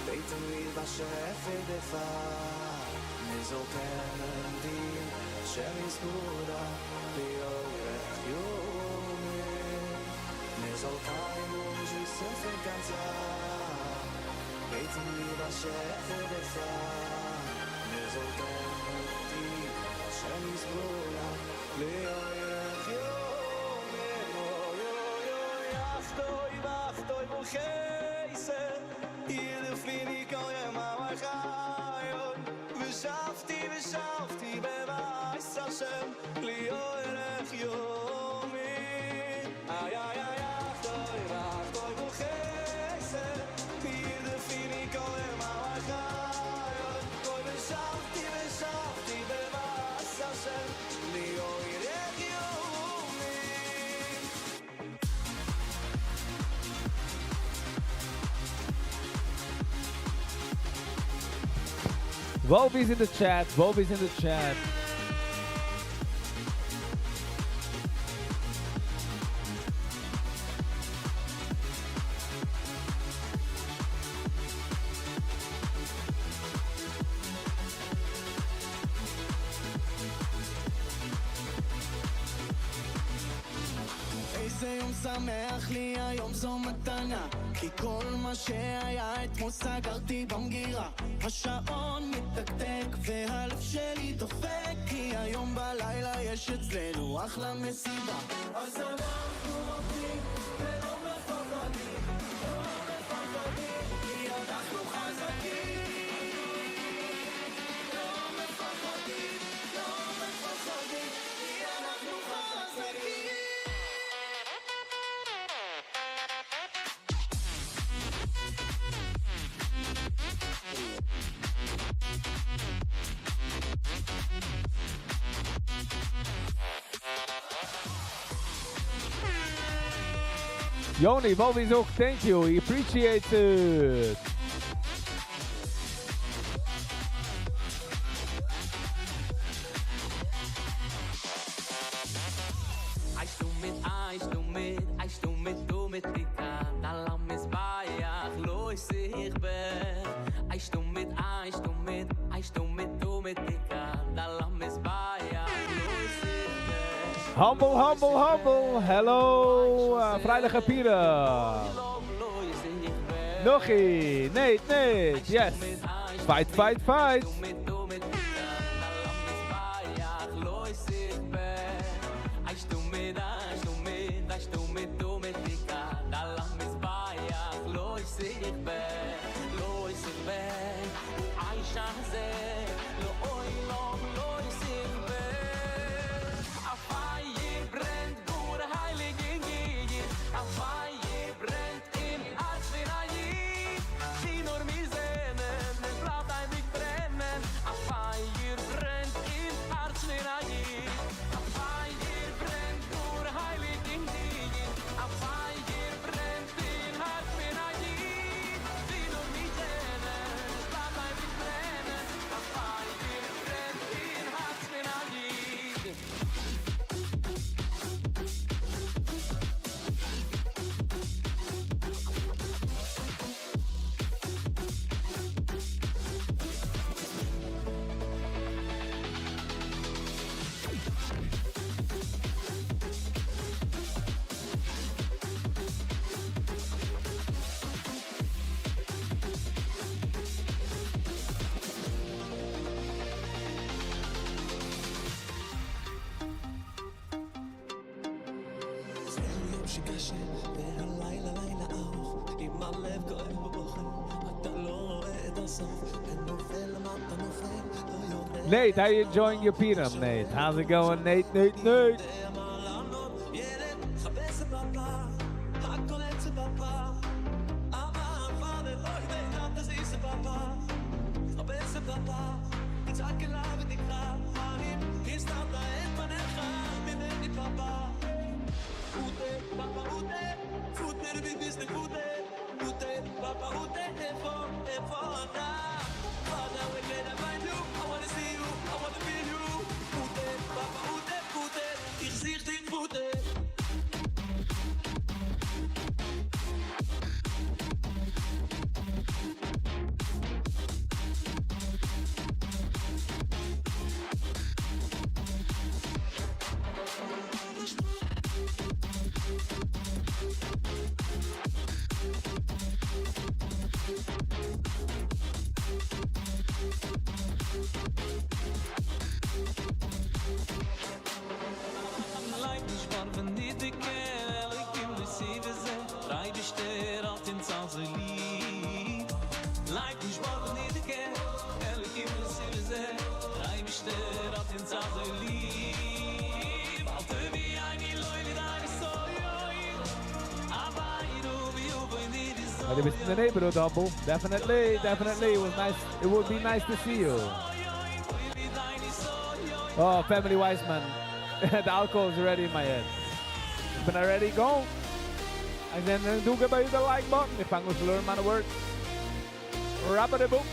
בעטן מיר באשעפער דערפאר, מיר זאל קענען דיר השם יתברך לאורך ימים. מיר זאל קיינמאל נישט וויסן פון קיין צער, בעטן מיר באשעפער דערפאר, מיר זאל קענען דינען השם יתברך לאורך ימים אוי אוי אוי אך טוב אך טוב וחסד ירדפוני כל ימי חיי ושבתי ושבתי בבית השם לאורך ימים איי איי איי אך טוב אך טוב וחסד ירדפוני כל ימי חיי אוי ושבתי ושבתי בבית השם לאורך ימים. Volby's in the chat. Volby's in the chat. איזה יום שמח לי היום זו מתנה כי כל מה שהיה אתמול סגרתי במגירה השעון מתקתק והלב שלי דופק כי היום בלילה יש אצלנו אחלה מסיבה אז אנחנו רוקדים ולא מפחדים לא מפחדים כי אנחנו חזקים לא מפחדים, לא מפחדים כי אנחנו חזקים. Yoni, Volby's ook, thank you. He appreciates it. אייסט דו מיט, אייסט דו מיט, אייסט דו מיט, דו מיט לא איך אייסט דו מיט, אייסט דו מיט, אייסט דו מיט, דו מיט Humble, humble, humble. Hello, Vrijdag Pira. Nochi, Nate, Nate, yes. Fight, fight, fight. שקשה, והלילה לילה ארוך, אם הלב כואב בבוחן, אתה לא רואה את הסוף, ונופל למטה נופל, לא יודע. Nate, how you enjoying your Purim, Nate? How's it going, Nate, Nate, Nate? ילד, חפש את פאפה, הכל אצל פאפה. אבא, father, אוי ואתה זיסע פאפה. חפש את פאפה, תצעק אליו ותקרא, האם הסתרת את פניך ממני פאפה? אוטה, פאפה, אוטה, פוטר ביביס לפוטה, אוטה, פאפה, אוטה, איפה, איפה אתה? Father, where can I find you? I wanna see you, I wanna feel you. אוטה, פאפה, אוטה, פוטר, ich such dich, פוטר. But if it's in the neighborhood, Humble, definitely, definitely, it was nice. It would be nice to see you. Oh, Family Wiseman. the alcohol is already in my head. It's been already gone. And then do give the like button if I'm going to learn my words. Rabbity boop.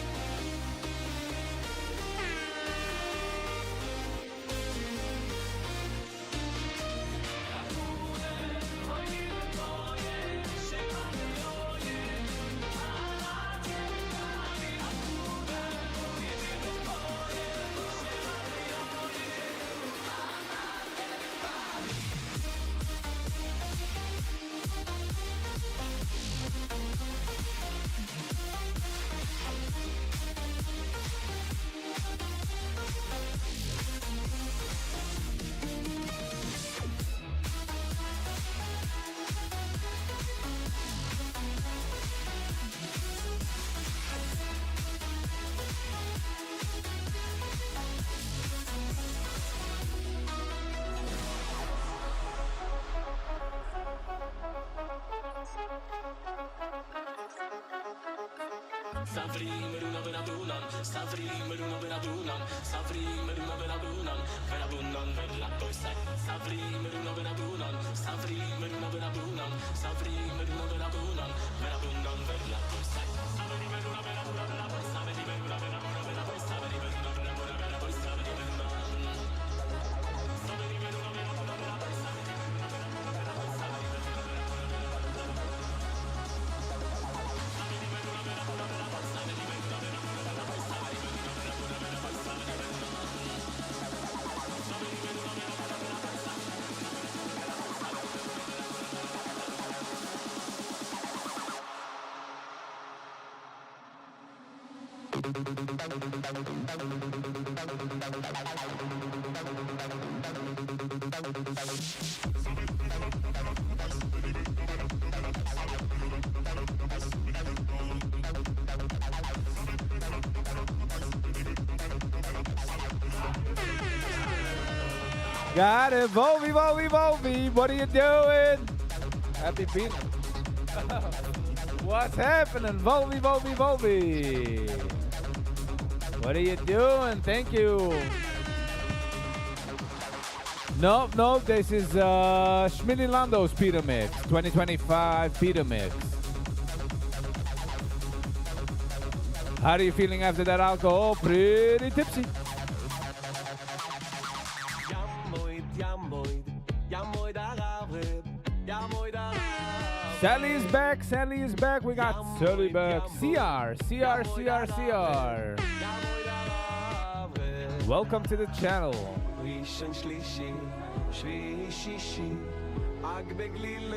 Got it. Volvi, Volvi, Volvi. What are you doing? Happy Pete. What's happening? Volvi, Volvi, Volvi. What are you doing? Thank you. Nope, nope. This is Shmini Lando's Peter Mix. 2025 Peter Mix. How are you feeling after that alcohol? Pretty tipsy. Sally is back. Sally is back. We got Sally back. CR, CR, CR, CR. Welcome to the channel. ראשון שלישי, שביעי שישי, רק בגלילה,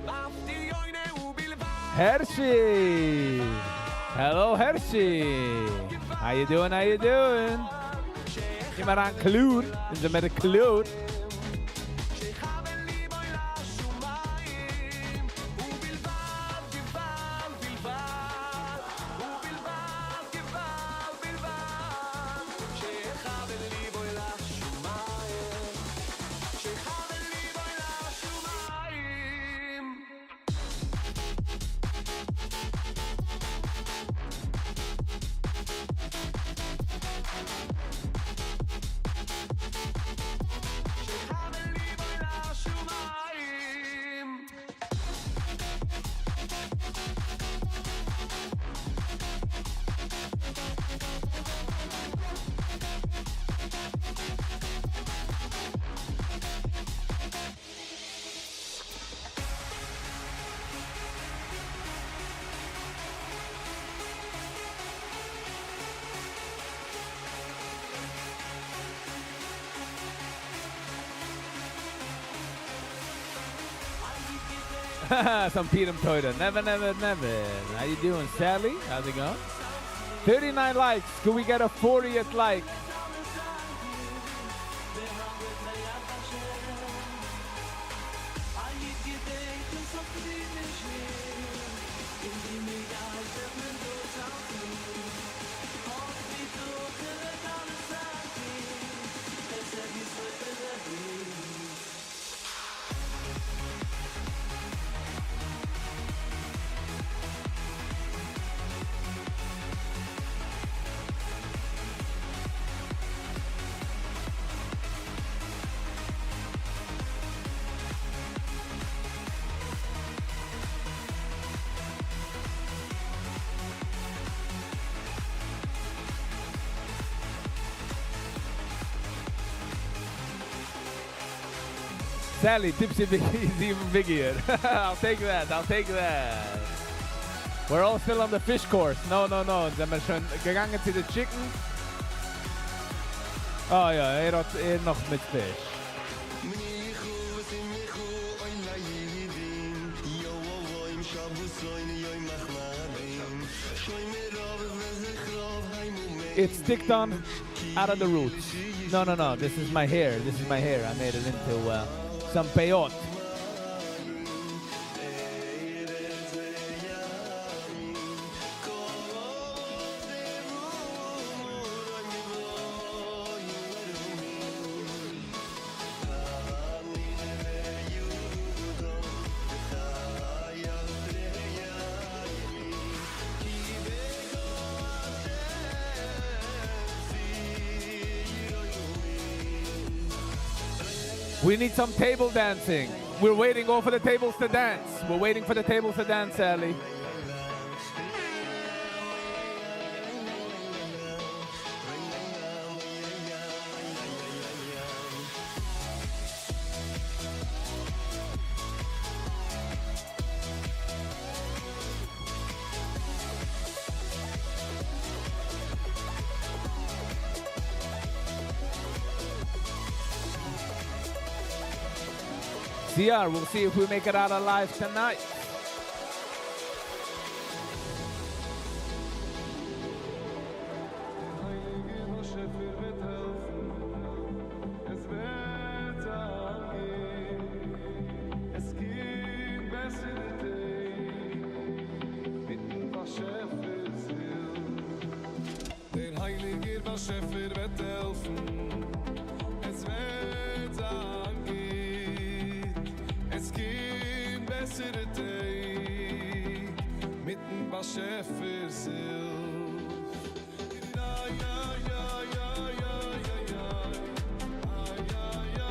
רבתי יוינה ובלבד. Hershey! Hello, Hershey! How you doing? How you doing? Je maar aan kloer. Is er met een kloer. Some Peter Toyota. Never, never, never. How you doing, Sally? How's it going? 39 likes. Could we get a 40th like? Sally, Tipsy Biggie is even bigger. I'll take that, I'll take that. We're all still on the fish course. No, no, no. זענען מיר שוין געגאנגען צו די chicken? Oh יא, ער האט ער נאך מיט פיש. מנוחה ושמחה אוי ליידים יו שבוסוין יום מחמדים שומר וזכרו It's sticked on out of the roots. No, no, no. This is my hair. This is my hair. I made it into some peyot. We need some table dancing. We're waiting all for the tables to dance. We're waiting for the tables to dance, Sally. CR, we'll see if we make it out alive tonight. באשעפער וועט העלפן, עס וועט זיין גוט, עס קומט בעסערע טעג, מיטן באשעפער'ס הילף. דער הייליגער באשעפער וועט העלפן, עס וועט זיין גוט, עס קומט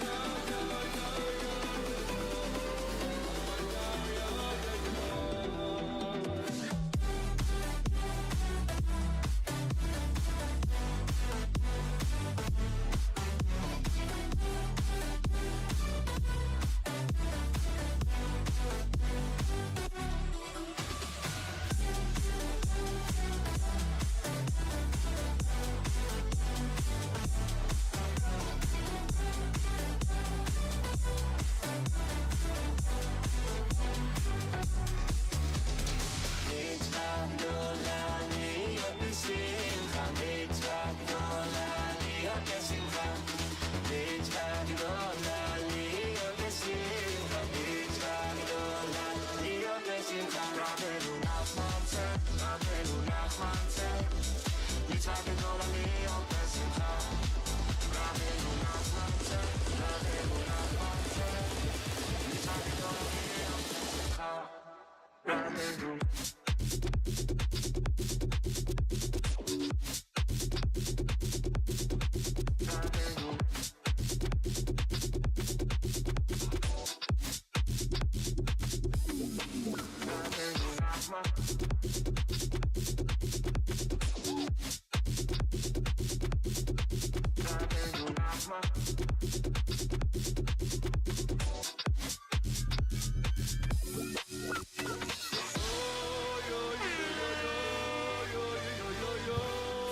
בעסערע טעג, מיטן באשעפער'ס הילף.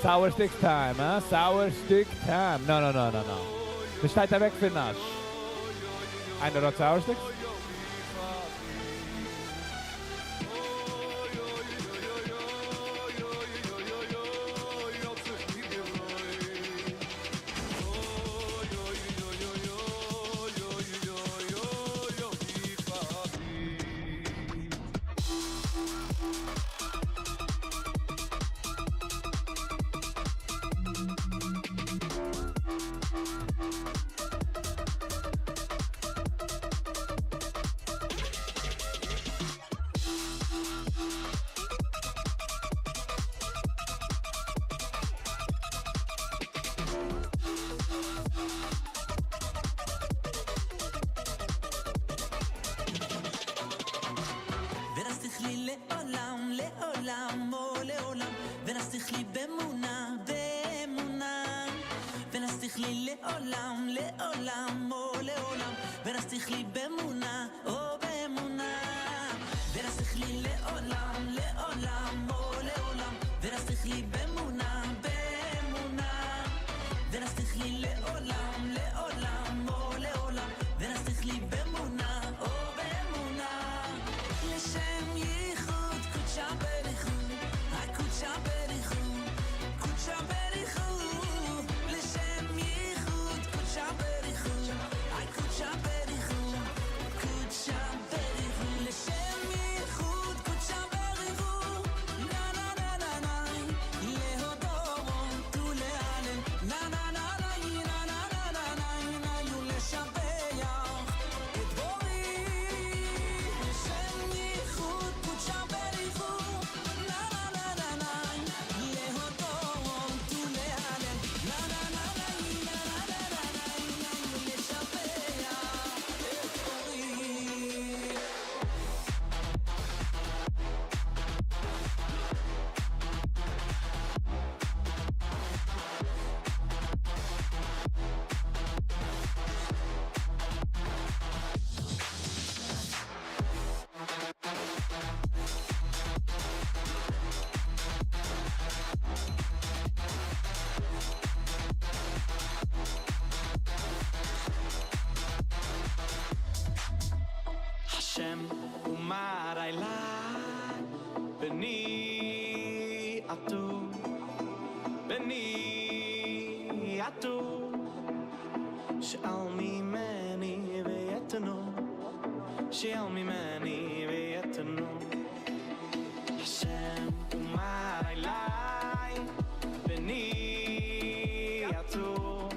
Sour stick time, huh? Sour stick time. No, no, no, no, no. מ'שטייט אוועק פון נאש. איינער האט sour sticks? לעולם, או לעולם, ונצליח לי באמונה, באמונה. ונצליח לי לעולם, לעולם, או לעולם, ונצליח לי באמונה, או באמונה. ונצליח לי לעולם, לעולם, או לעולם, ונצליח לי באמונה, באמונה. ונצליח לי לעולם, לעולם, או לעולם, ונצליח לי באמונה, או באמונה. לשם ייחוד קודשא בריך הוא, הקודשא בריך הוא, קודשא בריך הוא. לשם ייחוד קודשא בריך הוא, הקודשא בריך הוא, קודשא בריך הוא. לשם ייחוד קודשא בריך הוא, נה נה נה נה נה, להודות ולהלל, נה נה נה נה נה נה נה נה נה נה, ולשבח את בוראי. לשם ייחוד קודשא בריך הוא, נה נה נה נה נה, להודות ולהלל, נה נה נה נה נה נה נה נה נה, ולשבח את בוראי. השם ומר אליי בני עטו בני עטו שאל ממני ויתנו שאל ממני ויתנו השם ומר אליי בני עטו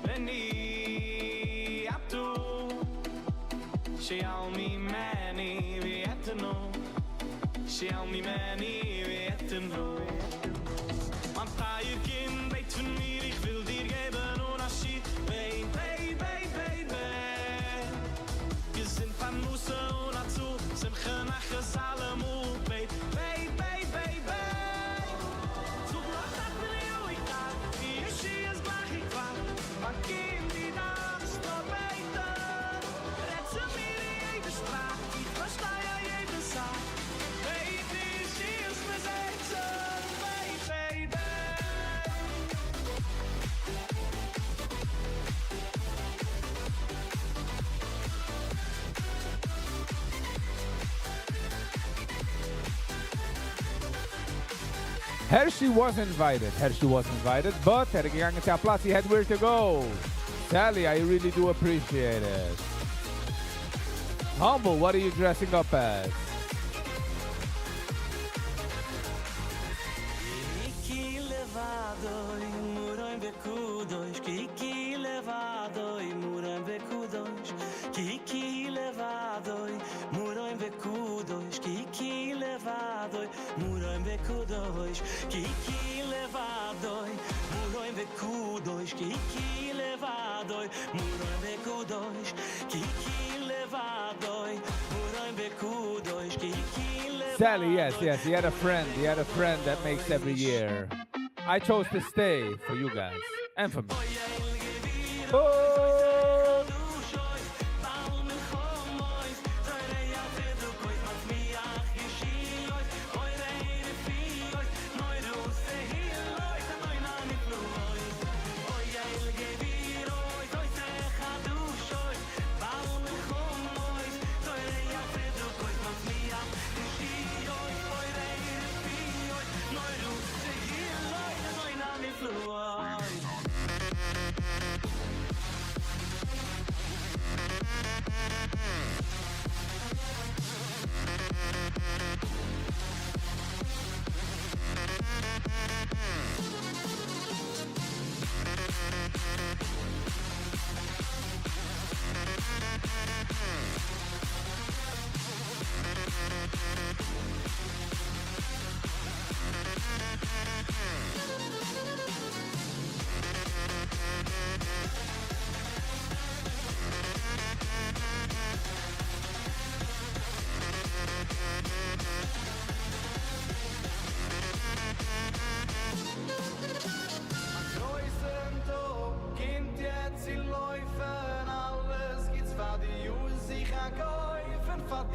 בני עטו שאל ממני ויתנו שאל ממני ויתנו מיין טייער קינד בעט פון מיר איך וויל דיר געבן אן א שיעור בעט בעט בעט בעט בעט געזונט פרנסה אן א צאל שמחה נחת אלעמאל בעט בעט בעט בעט בעט זאג נאר טאטעניו איך דארף די ישועות גלייך איך ווארט מיין קינד דו דארפסט נאר בעטן רעד צו מיר אין יעדע שפראך איך פארשטיי א יעדע זאך בעט די ישועות מען זעט זיך בעט בעט בעט. Hershey was invited. Hershey was invited, but ער איז געגאנגען צו א פלאץ, he had where to go. Sally, I really do appreciate it. Humble, what are you dressing up as? כי לבדו מרום וקדוש כי כי לבדו מרום וקדוש כי כי לבדו מרום וקדוש כי כי לבדו מרום וקדוש כי כי לבדו מרום וקדוש כי כי לבדו מרום וקדוש כי כי לבדו מרום וקדוש כי כי Sally, yes, he had a friend. He had a friend that makes every year. I chose to stay for you guys and for me. Oh!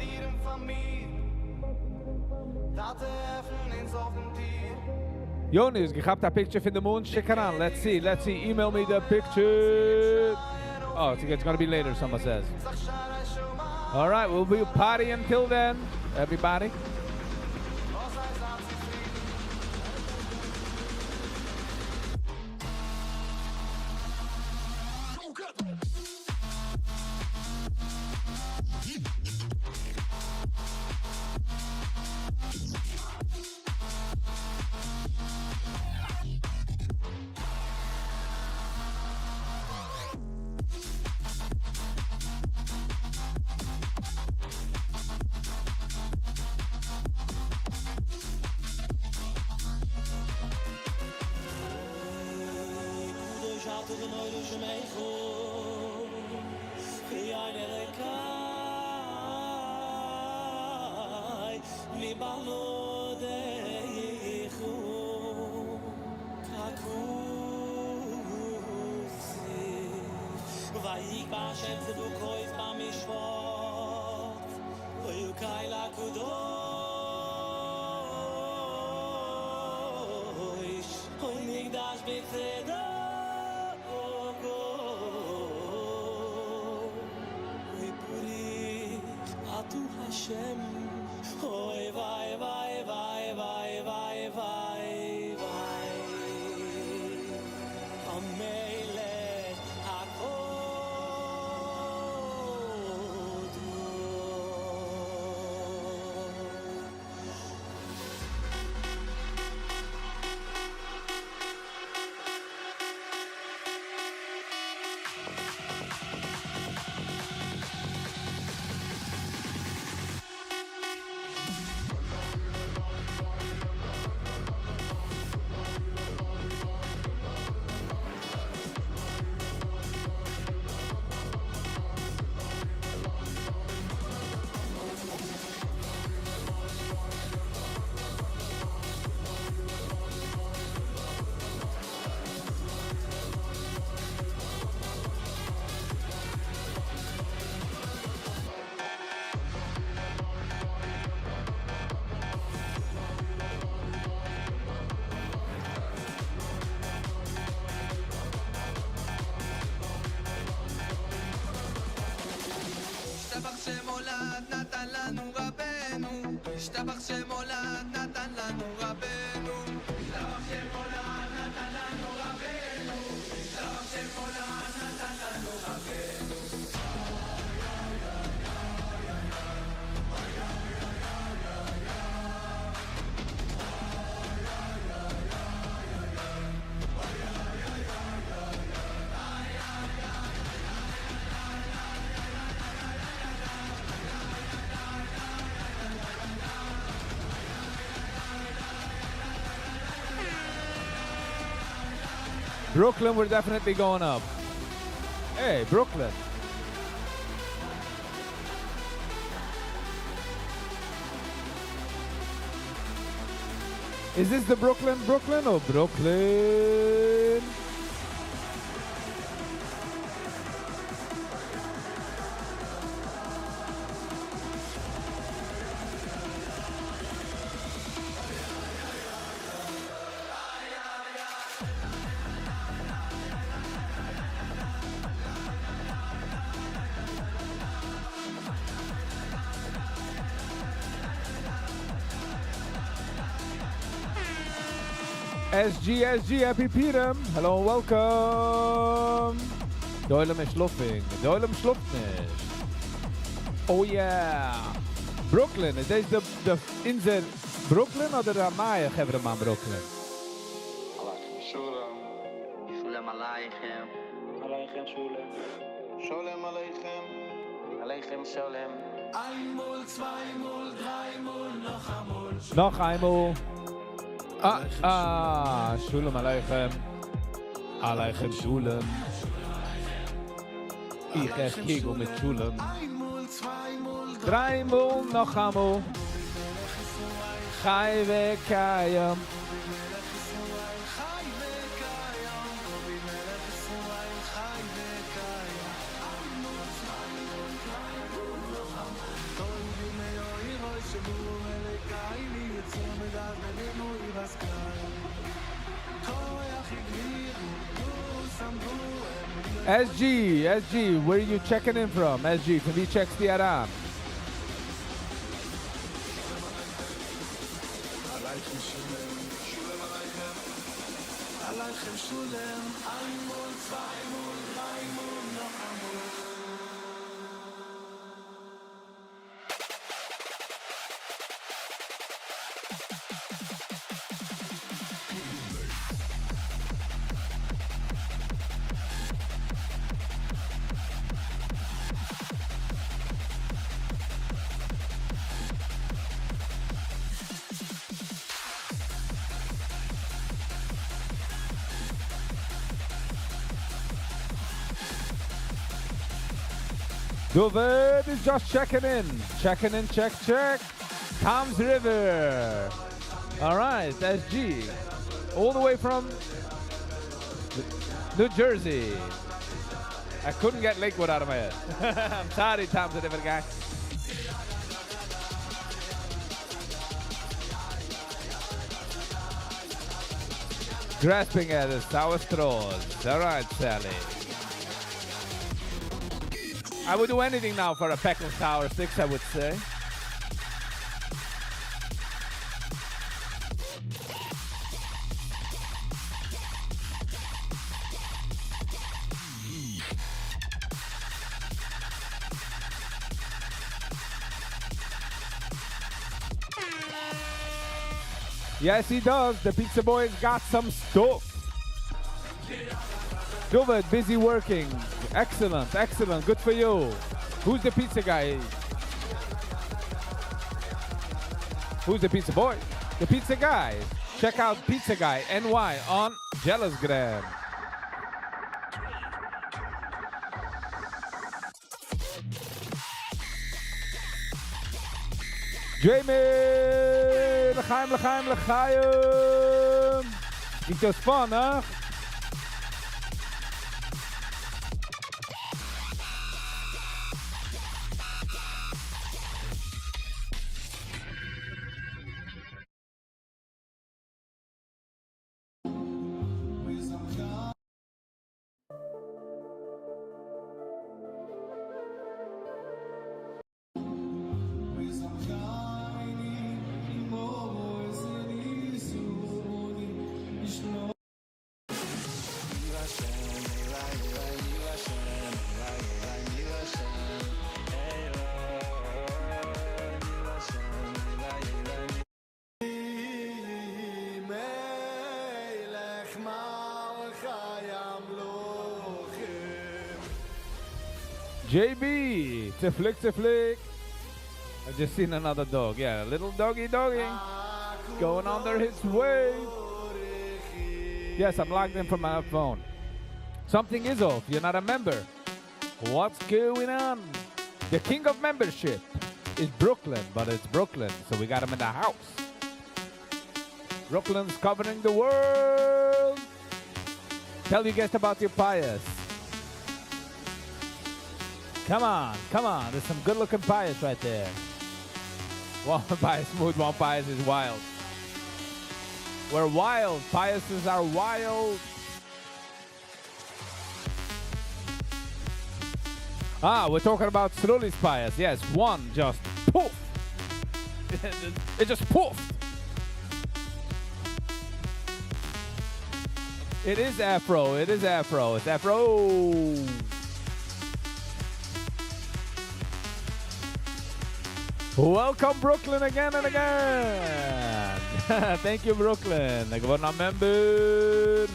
דיר און פאר מיר. טאטע עפן אונז אויף דעם טיר. יוני, האסט געכאפט א picture פון די moon? שיק אריין. Let's see, let's see. Email me the picture. Oh, it's gonna be later, someone says. All right, we'll be partying until then, everybody. לאז זיי זיין צופרידן. ישתבח שמו לעד נתן לנו רבנו ישתבח שמו לעד נתן לנו רבנו ישתבח שמו לעד נתן לנו רבנו ישתבח שמו לעד נתן לנו רבנו. Brooklyn, we're definitely going up. Hey, Brooklyn. Is this the Brooklyn, Brooklyn or Brooklyn? SG, SG, Happy Peter. Hello and welcome. דער עולם איז שלאפן. דער עולם שלאפט נישט. Oh yeah. Brooklyn. איז דאס די, די אונזער Brooklyn אדער דער נייע חברה-מאן Brooklyn? שלום. שלום עליכם. עליכם שלום. שלום עליכם. עליכם שלום. איין מאל, צוויי מאל, דריי מאל, נאך אמאל. נאך איינמאל. Ah, ah, שלום עליכם. עליכם שלום. איך עס קוגל מיט שלום. איינמאל, צוויי מאל, דריי מאל, נאך אמאל. חי וקיים. חי וקיים, דוד מלך ישראל חי וקיים. איינמאל, צוויי מאל, דריי מאל, נאך אמאל. SG, SG, where are you checking in from? SG, פון וואו טשעקסטו אריין? עליכם שלום, שלום עליכם, עליכם שלום, איין מאל, צוויי מאל, דריי מאל, נאך אמאל. David is just checking in. Checking in, check, check. Toms River. All right, SG. All the way from New Jersey. I couldn't get Lakewood out of my head. I'm sorry, Toms River guy. Grasping at the sour straws. All right, Sally. I would do anything now for a pack of sour sticks, I would say. Yes, he does. The pizza boy's got some stuff. David, busy working. Excellent, excellent. Good for you. Who's the pizza guy? Who's the pizza boy? The pizza guy. Check out Pizza Guy NY on Jealousgram. Jamie! L'chaim, l'chaim, l'chaim! It was fun, huh? JB, to flick to flick. I've just seen another dog. Yeah, little doggy doggy. Going under his way. Yes, I'm logged in from my phone. Something is off. You're not a member. What's going on? The king of membership is Brooklyn, but it's Brooklyn, so we got him in the house. Brooklyn's covering the world. Tell your guest about your pious. Come on, come on. There's some good looking pious right there. One pie is smooth, one pious is wild. We're wild. Piouses are wild. Ah, we're talking about Sruli's pious. Yes, one just poof. it just poofed. It is Afro. It is Afro. It's Afro. Welcome, Brooklyn, again and again. Thank you, Brooklyn. Geworden a member.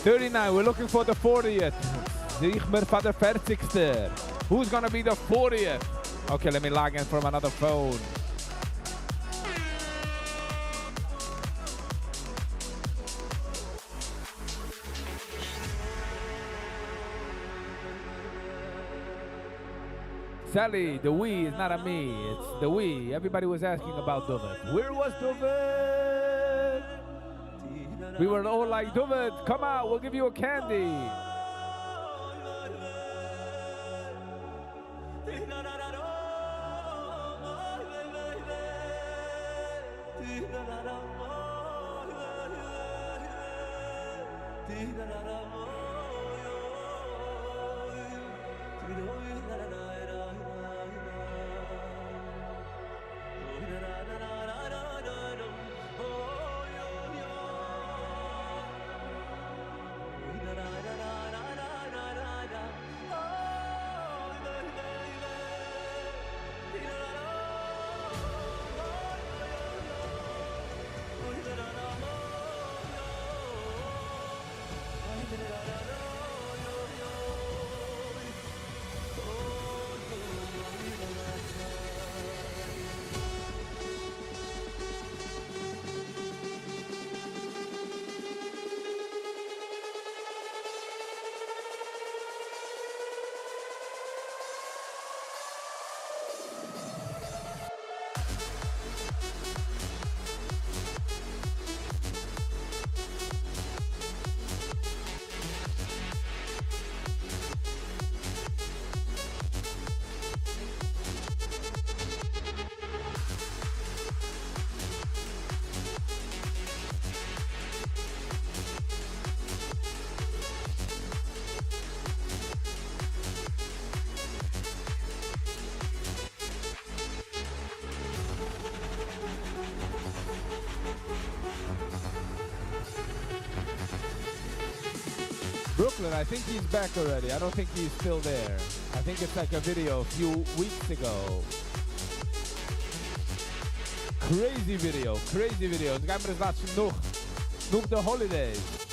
39. We're looking for the 40th. זוך מיר פאר דער 40. Who's gonna be the 40th? Okay, let me log in from another phone. Sally, the we is not a me, it's the we. Everybody was asking about David. Where was David? We were all like, David, come out, we'll give you a candy. Brooklyn, I think he's back already. I don't think he's still there. I think it's like a video a few weeks ago. Crazy video, crazy video. עס גייט מיר עס watch ן נאך, נאך the holidays.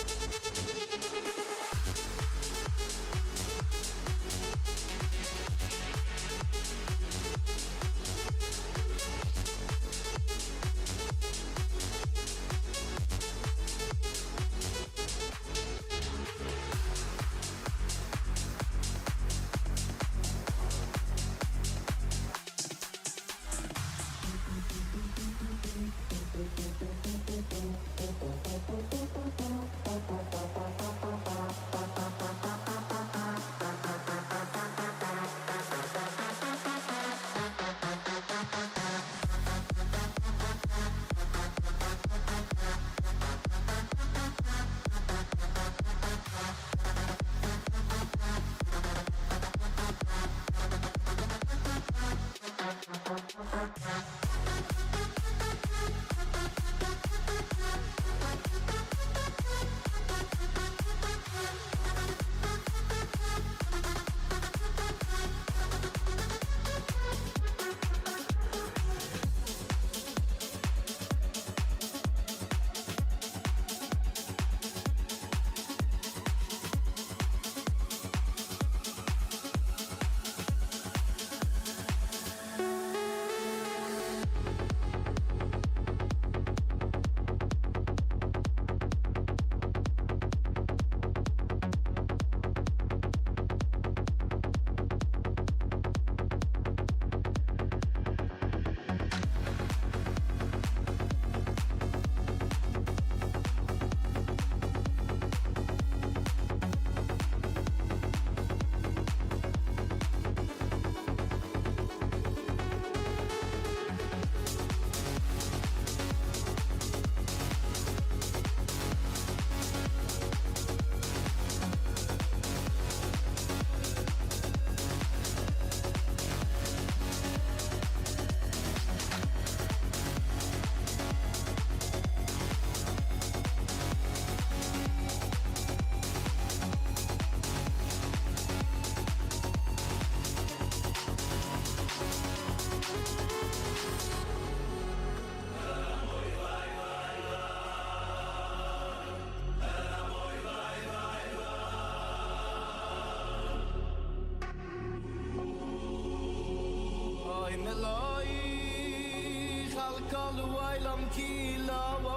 כל העולם כולו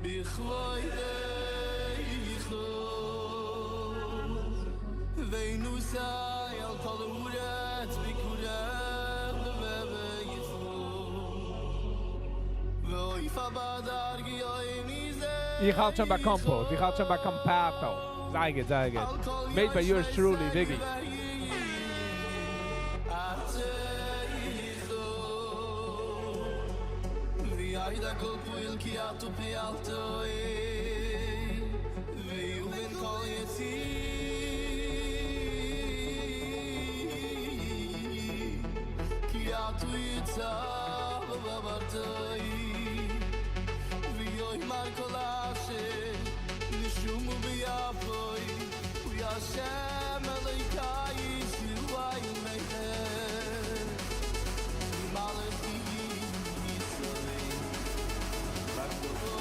בכבודך ונוסע על כל הארץ בקרב ואויף הבדר גיום איך האלט שוין ביי compote. איך האלט שוין ביי קאמפאטא. זייער גוט, זייער גוט. Made by yours truly, Viggy. וידע כל פועל כי אתה פעלתו ויובן כל יציר כי אתה יצרתו ויאמר כל אשר נשומו ביפוי וישם אלוהי ישועי מלך מלך ישראל רק בוא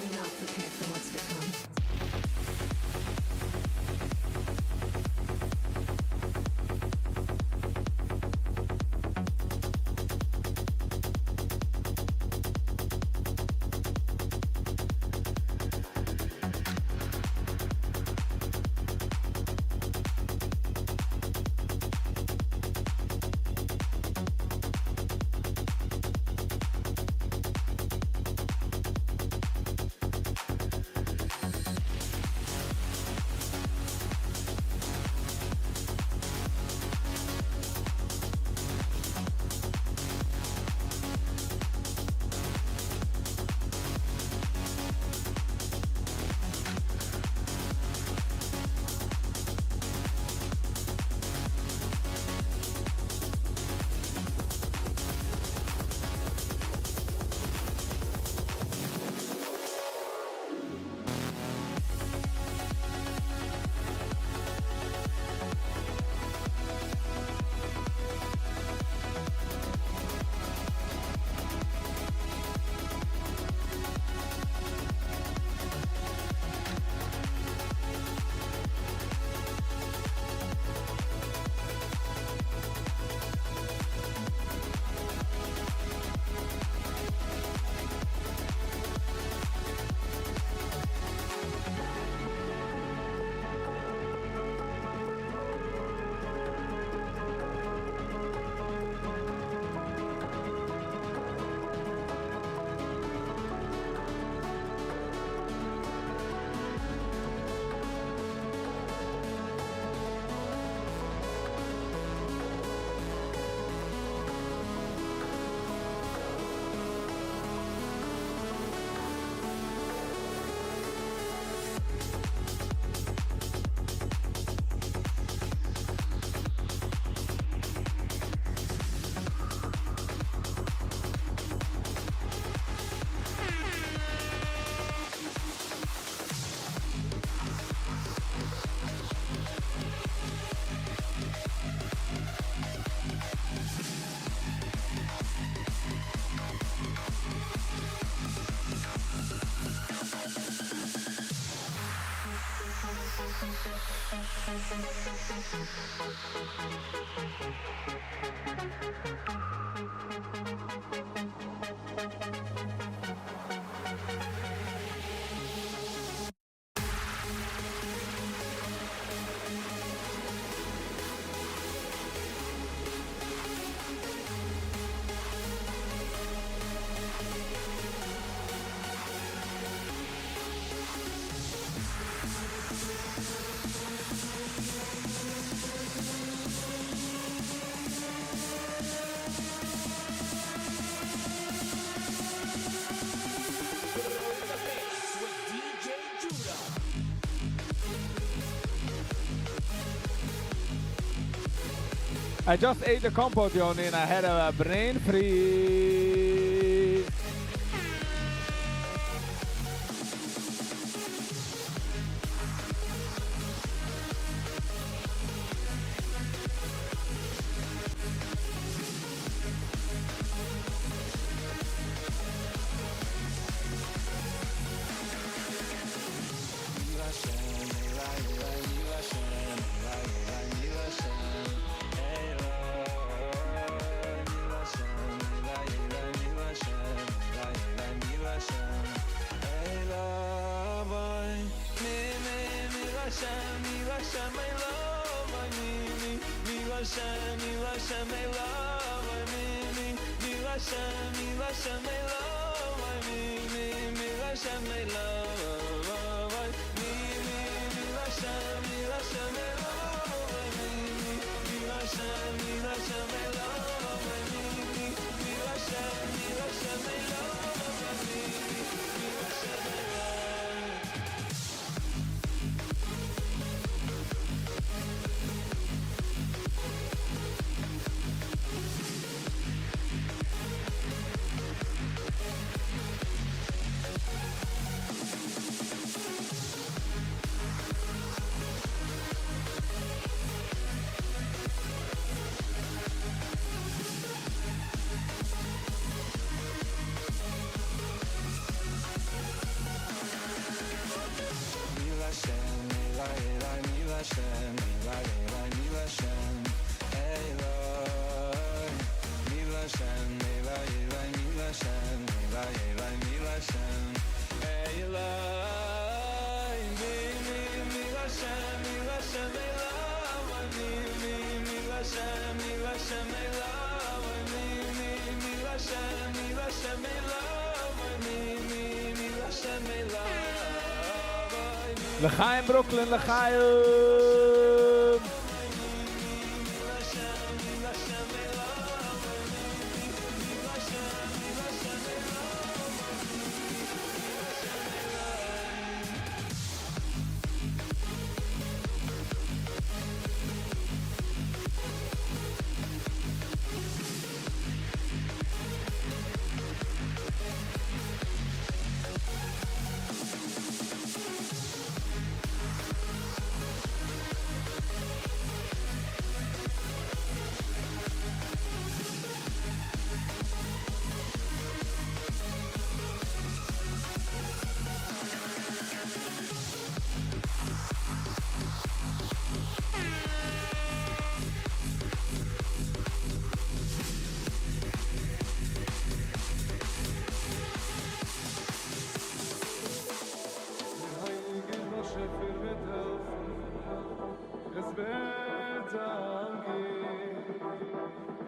We're not prepared for what's to come. I just ate the compote, Yoni, and I had a brain freeze. Lashem, mi Lashem Eloi, mi mi mi Lashem Eloi, mi mi mi Lashem, mi Lashem Eloi, mi mi mi Lashem, mi Lashem Eloi, mi mi mi Lashem, mi Lashem Eloi, mi mi mi Lashem Eloi. Mi Lashem, Eloi, Eloi, mi Lashem, Eloi, Eloi, mi Lashem, Eloi. Mi Lashem, Eloi, Eloi, mi Lashem, Eloi, Eloi, mi Lashem, Eloi. Mi, mi, mi Lashem, mi Lashem, Eloi, mi, mi, mi Lashem, mi Lashem, Eloi, mi, mi, mi Lashem, mi Lashem, Eloi, mi, mi, mi Lashem, Eloi. L'chaim Brooklyn, l'chaim! Der Heilige Beschäfer wird helfen, es wird angehen,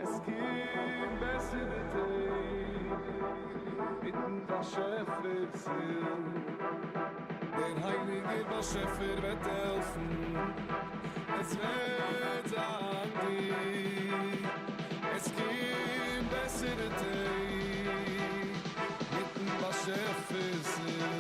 es gibt bessere Tage, mit dem Beschäfer Ziel. Der Heilige Beschäfer wird helfen, es wird angehen, es gibt bessere Tage, mit dem Beschäfer Ziel.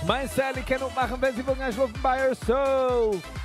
מיין Sally קען אפמאכן ווען זי וויל גיין שלאפן by herself.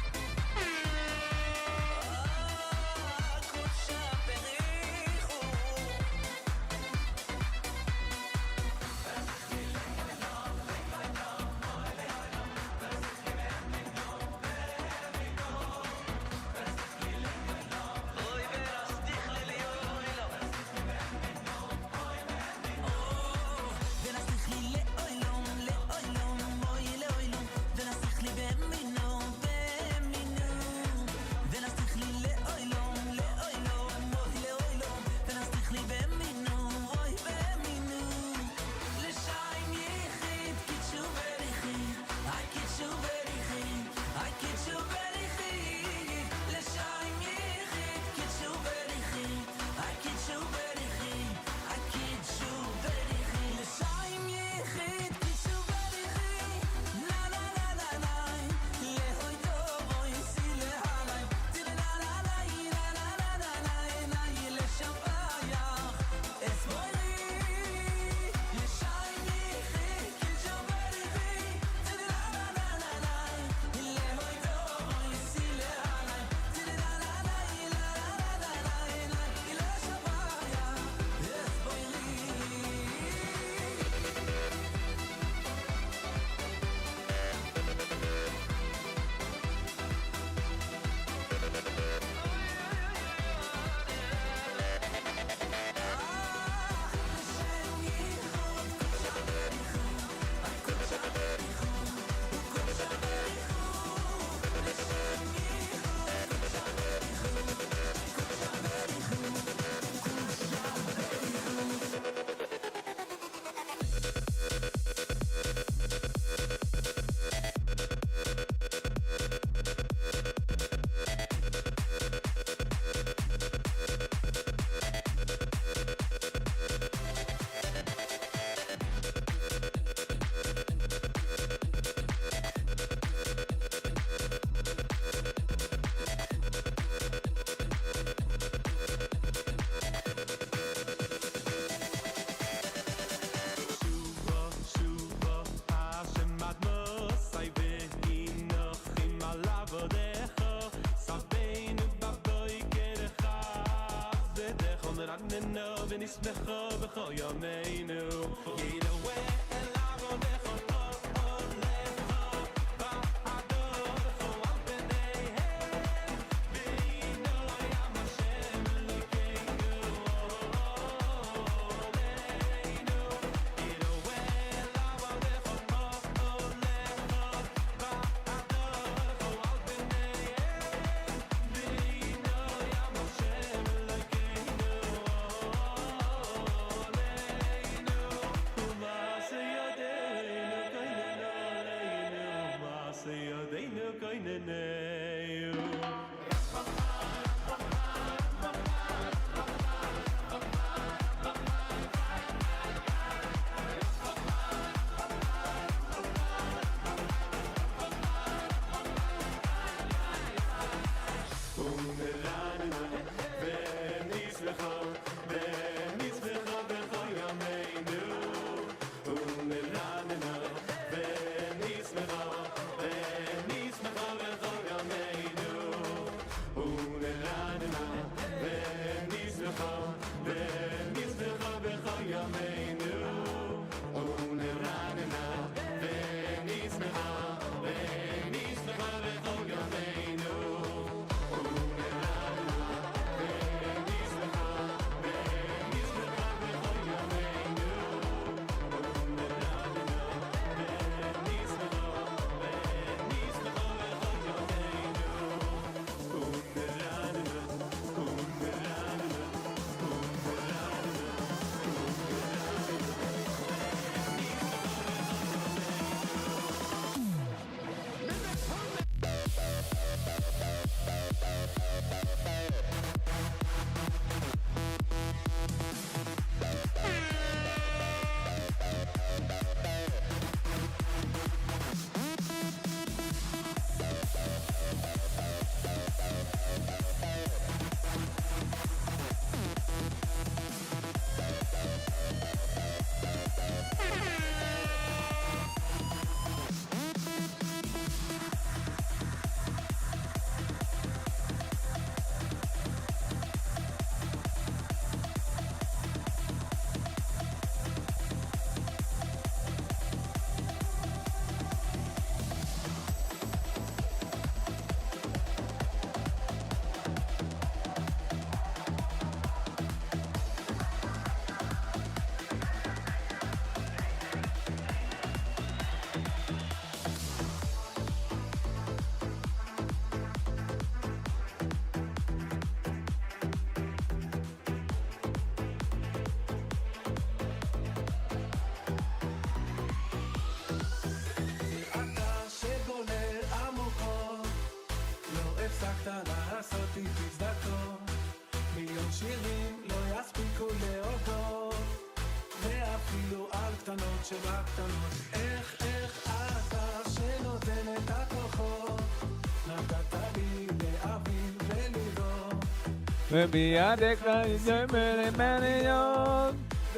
ומיד אקרא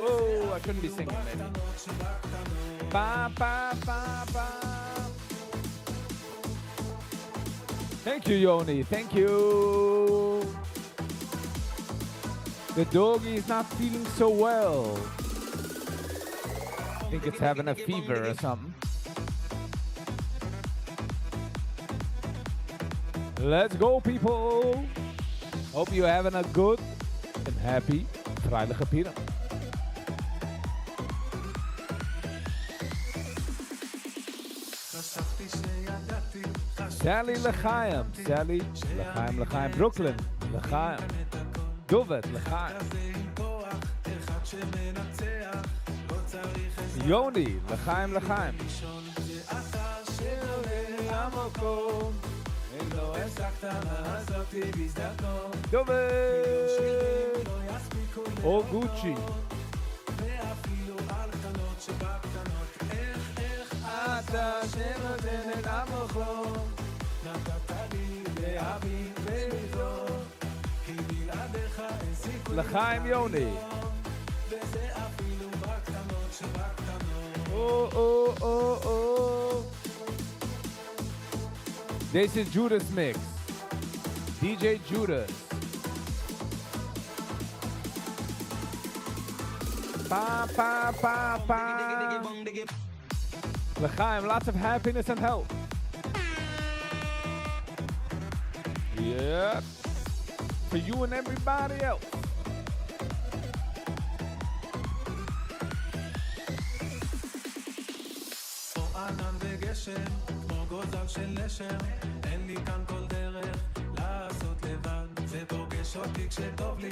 Oh, I shouldn't be singing, maybe. Ba, ba, ba, ba. Thank you, Yoni. Thank you. The doggy is not feeling so well. I think it's having a fever or something. Let's go, people. Hope you're having a good and happy פריילעכע פורים. Sally לחיים, Sally לחיים לחיים, Brooklyn לחיים, David לחיים, Yoni לחיים לחיים. David! Oh Gucci. אתה שנותן את המוחות, נתת לי להבין ולראות, כי בלעדיך אין סיכוי לחיים יוני. וזה אפילו בקטנות שבקטנות. Oh, oh, oh, oh. This is Judas Mix. DJ Judas. Pa, pa, pa, pa. לחיים, lots of happiness and health. Yep. For you and everybody else. כמו ענן וגשם, כמו גוזל של נשר, אין לי כאן כל דרך לעשות לבד. זה פוגש אותי כשטוב לי,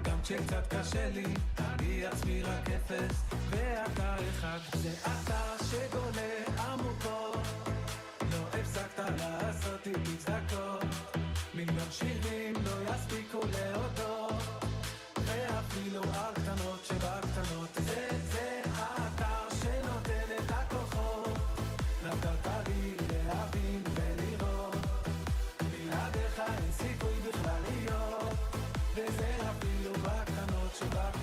גם כשקצת קשה לי, אני עצמי רק אפס, ואתה אחד. זה אתה שגולה עמוקות, לא הפסקת לעשות איתי צדקות, מיליון שירים לא יספיקו להודות, ואפילו על קטנות שבקטנות, זה זה אתה שנותן את הכוחות, נתת לי להבין ולראות, בלעדיך אין סיכוי בכלל להיות, וזה אפילו בקטנות שבקטנות.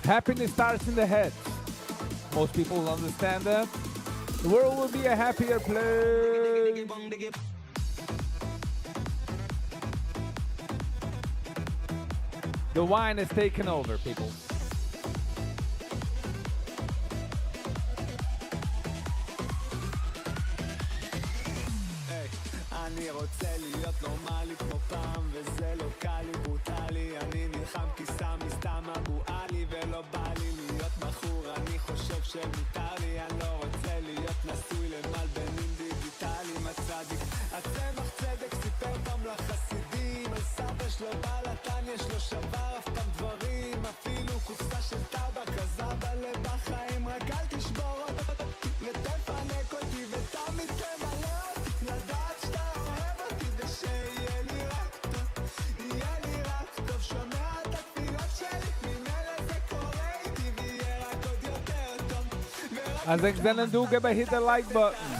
Happiness starts in the head. Most people will understand that. The world will be a happier place. The wine has taken over, people. היי, אני רוצה להיות נורמלי כמו פעם, וזה לא קל לי, ברוטלי. אני נלחם כי סמי סתם אבו עלי, ולא בא לי להיות מכור, אני חושב שמותר לי. אני לא רוצה להיות נשוי למלבנים דיגיטליים. הצדיק הצמח צדק סיפר פעם לחסידים על סבא שלו בעל התניא, שלא שבר אף פעם דברים, אפילו קופסה של טבק. אז אבא לבחיים, רק אל תשבור אותי ותפנק אותי ותמיד תמלא אותי, לדעת שאתה אוהב אותי ושיהיה לי רק טוב, יהיה לי רק טוב. שומע את התפילות שלי, ממילא זה קורה איתי ויהיה רק עוד יותר טוב. ורק אז איך זענען דא, געב א hit the like button.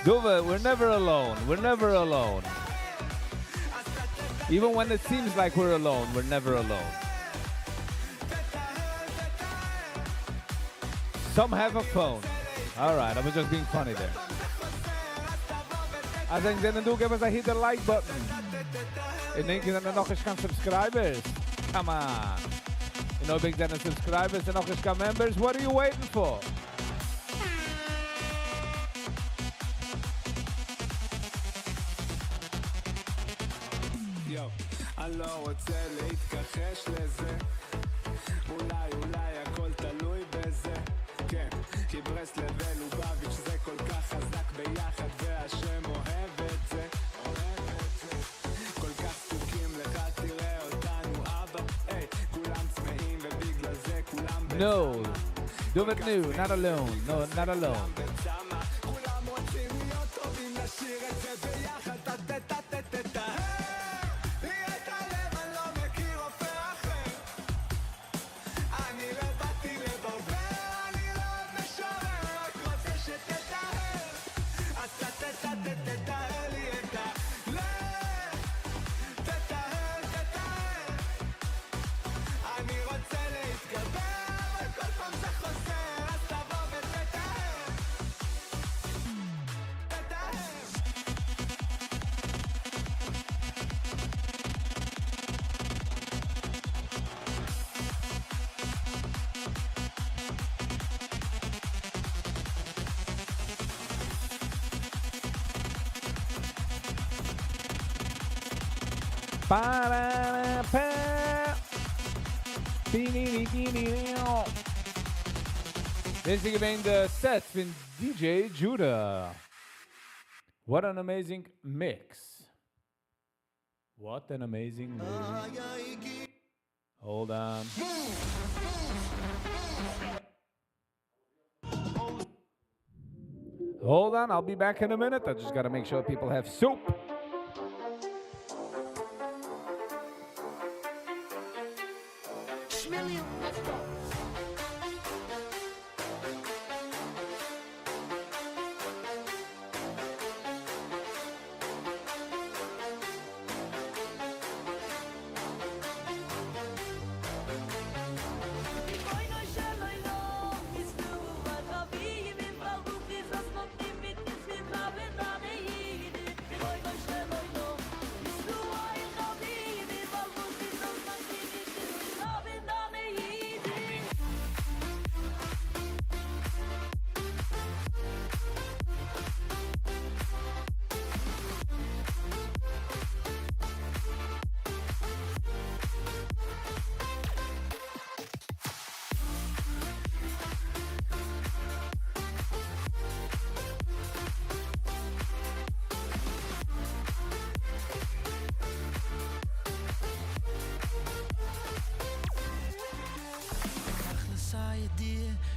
Duva, we're never alone. We're never alone. Even when it seems like we're alone, we're never alone. Some have a phone. All right, I was just being funny there. אז ענק זענען דא, געב א hit the like button. און ענק זענען נאך נישט קיין subscribers. Come on. און אויב ענק זענען subscribers און נאך נישט קיין members, what are you waiting for? יו, אני לא רוצה להתכחש לזה, אולי אולי הכל תלוי בזה, כן, כי ברסלב ולובביץ' זה כל כך חזק ביחד, והשם אוהב את זה, אוהב את זה, כל כך זקוקים לך, תראה אותנו אבא, היי, כולם צמאים ובגלל זה כולם No, do it new, not alone, no, not alone. כולם רוצים להיות טובים, נשאיר את זה ביחד, טה טה טה טה טה טה. אני רוצה להתגבר, אבל כל פעם זה חוזר, אז תבוא ותתאר. תתאר. Pa-da-da-pa. Bi-ni-ni-ni-ni-ni. דאס איז געווען דער set פון DJ Judah. What an amazing mix. What an amazing mix. Hold on. Hold on, I'll be back in a minute. I just gotta make sure people have soup. Schmillion. Let's go.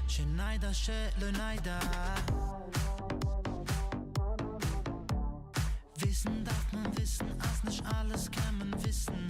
שניידה שלא ניידה. Wissen darf man wissen, als nicht alles kann man wissen.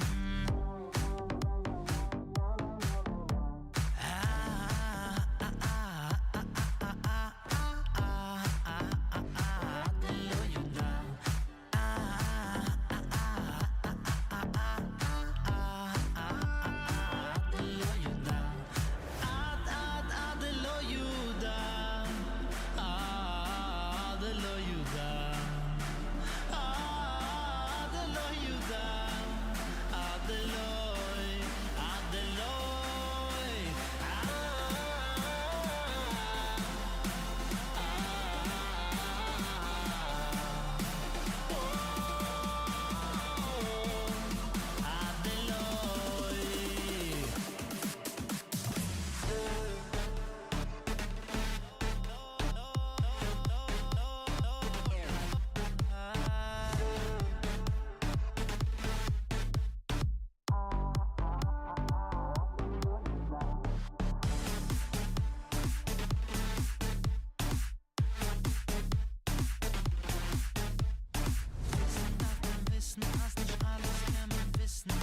Wissen, als nicht alles kann man wissen.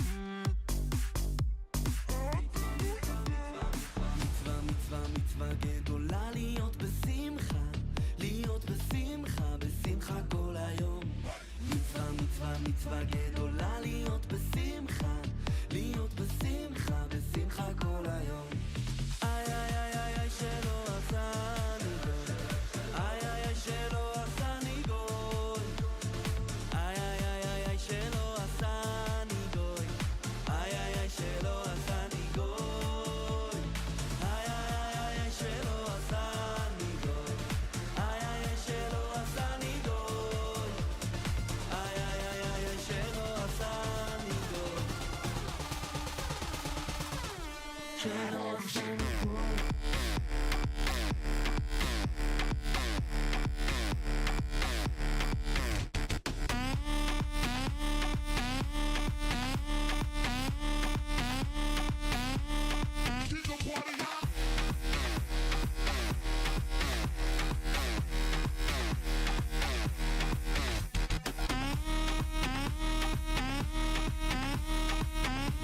מצווה, מצווה, מצווה גדולה להיות בשמחה, להיות בשמחה, בשמחה כל היום. מצווה, מצווה, מצווה גדולה להיות בשמחה, להיות בשמחה, בשמחה כל היום. איי איי איי איי איי שלא עשני גוי, איי איי איי שלא עשני גוי, איי איי איי איי איי שלא עשני גוי, איי איי איי שלא עשני גוי, איי איי איי איי שלא עשני גוי, איי איי איי שלא עשני גוי, איי איי איי איי איי שלא עשני גוי, שלא עשני גוי.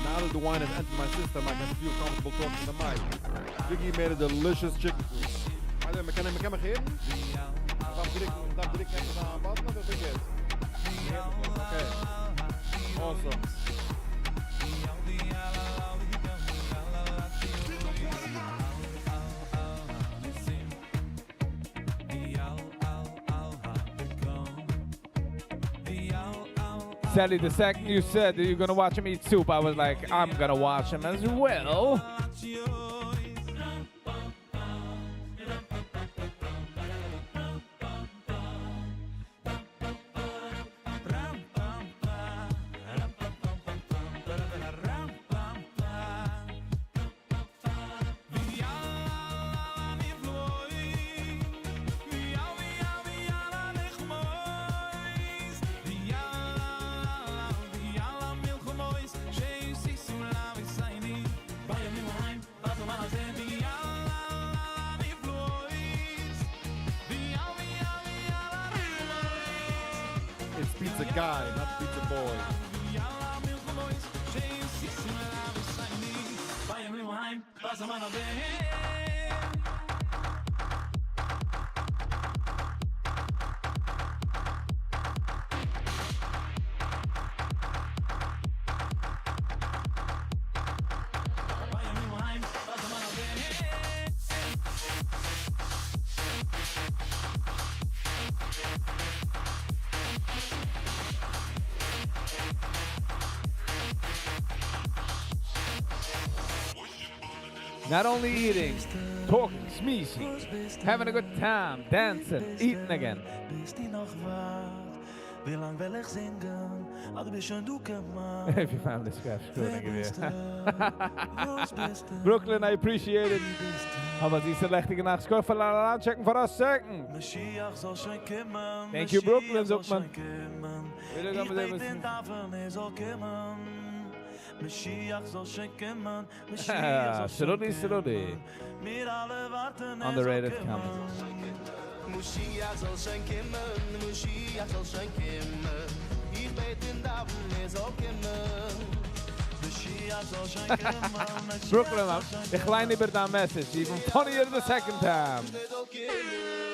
Now that the wine has entered my system, I can feel comfortable talking to the mic. Ziggy made a delicious chicken soup. Also, מ'קען מ'קען מיר געבן? דארף דירעקט דארף דירעקט עפעס א button אדער ווי גייט'ס? Okay. Awesome. Sally, the second you said that you're gonna watch him eat soup, I was like, I'm gonna watch him as well. It's pizza guy, not pizza boy. Not only eating, talking, schmeezing, having a good time, dancing, eating again. ביסט דו נאך ווייט? ווי לאנג וועל איך זינגען? אז דו ביסט שוין דא כמעט. If you found this scratch, ווער ביסטו? וואס ביסטו? Brooklyn, I appreciate it. אבער זיסע לעכטיגע נאכט. שכוח פאר אריינטשעקן פאר א second. משיח זאל שוין קומען. Thank you, Brooklyn, משיח זאל זאגט מען. שוין קומען. ווידער איך זאל מען בעט זען, אין דאווענען, ער זאל קומען. משיח זאל שוין קומען. משיח זאל שוין Srudi, Srudi. קומען. מיר אלע ווארטן, ער זאל Underrated קומען. comment. משיח זאל שוין קומען, משיח זאל שוין קומען. איך בעט אין דאווענען, ער זאל קומען. משיח זאל שוין קומען, משיח Brooklyn, זאל שוין איך ליין איבער דיין message. Even funnier the second time. ער זאל קומען.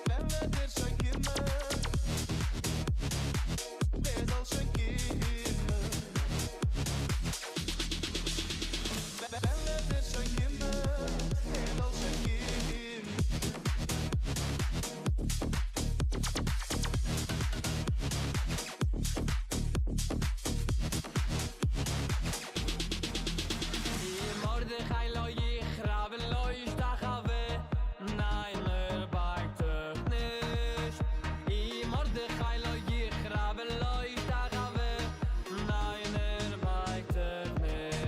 ווען וועט ער שוין קומען? ער זאל שוין קומען. ווען וועט ער שוין קומען? ער זאל שוין קומען. מרדכי לא יכרע ולא ישתחווה, ניין, ער בייגט זיך נישט. אי מרדכי לא יכרע ולא ישתחווה, ניין, ער בייגט זיך נישט.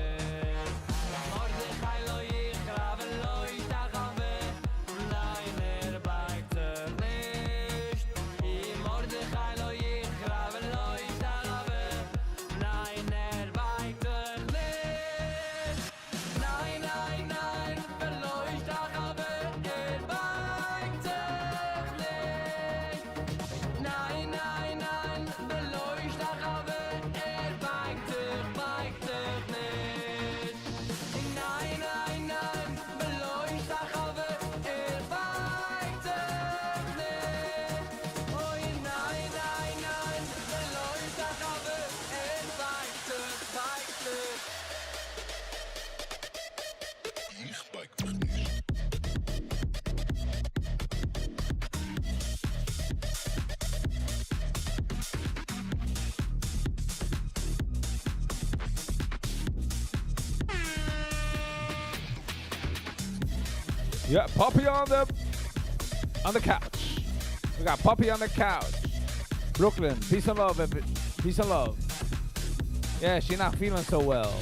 מרדכי לא יכרע ולא ישתחווה, ניין, ער בייגט זיך נישט. אי מרדכי לא יכרע ולא ישתחווה, ניין, ער בייגט זיך נישט. ניין, ניין, ניין, ולא ישתחווה, ער בייגט זיך נישט. ניין, ניין, ניין, ולא ישתחווה, ער בייגט זיך, בייגט זיך נישט. ניין, ניין, ניין, ולא ישתחווה, ער בייגט זיך נישט. אוי, ניין, ניין, ניין, ולא ישתחווה, ער בייגט זיך, בייגט זיך. איך בייג מיך נישט. Yeah, puppy on the couch. We got puppy on the couch. Brooklyn, peace and love, peace and love. Yeah, she's not feeling so well.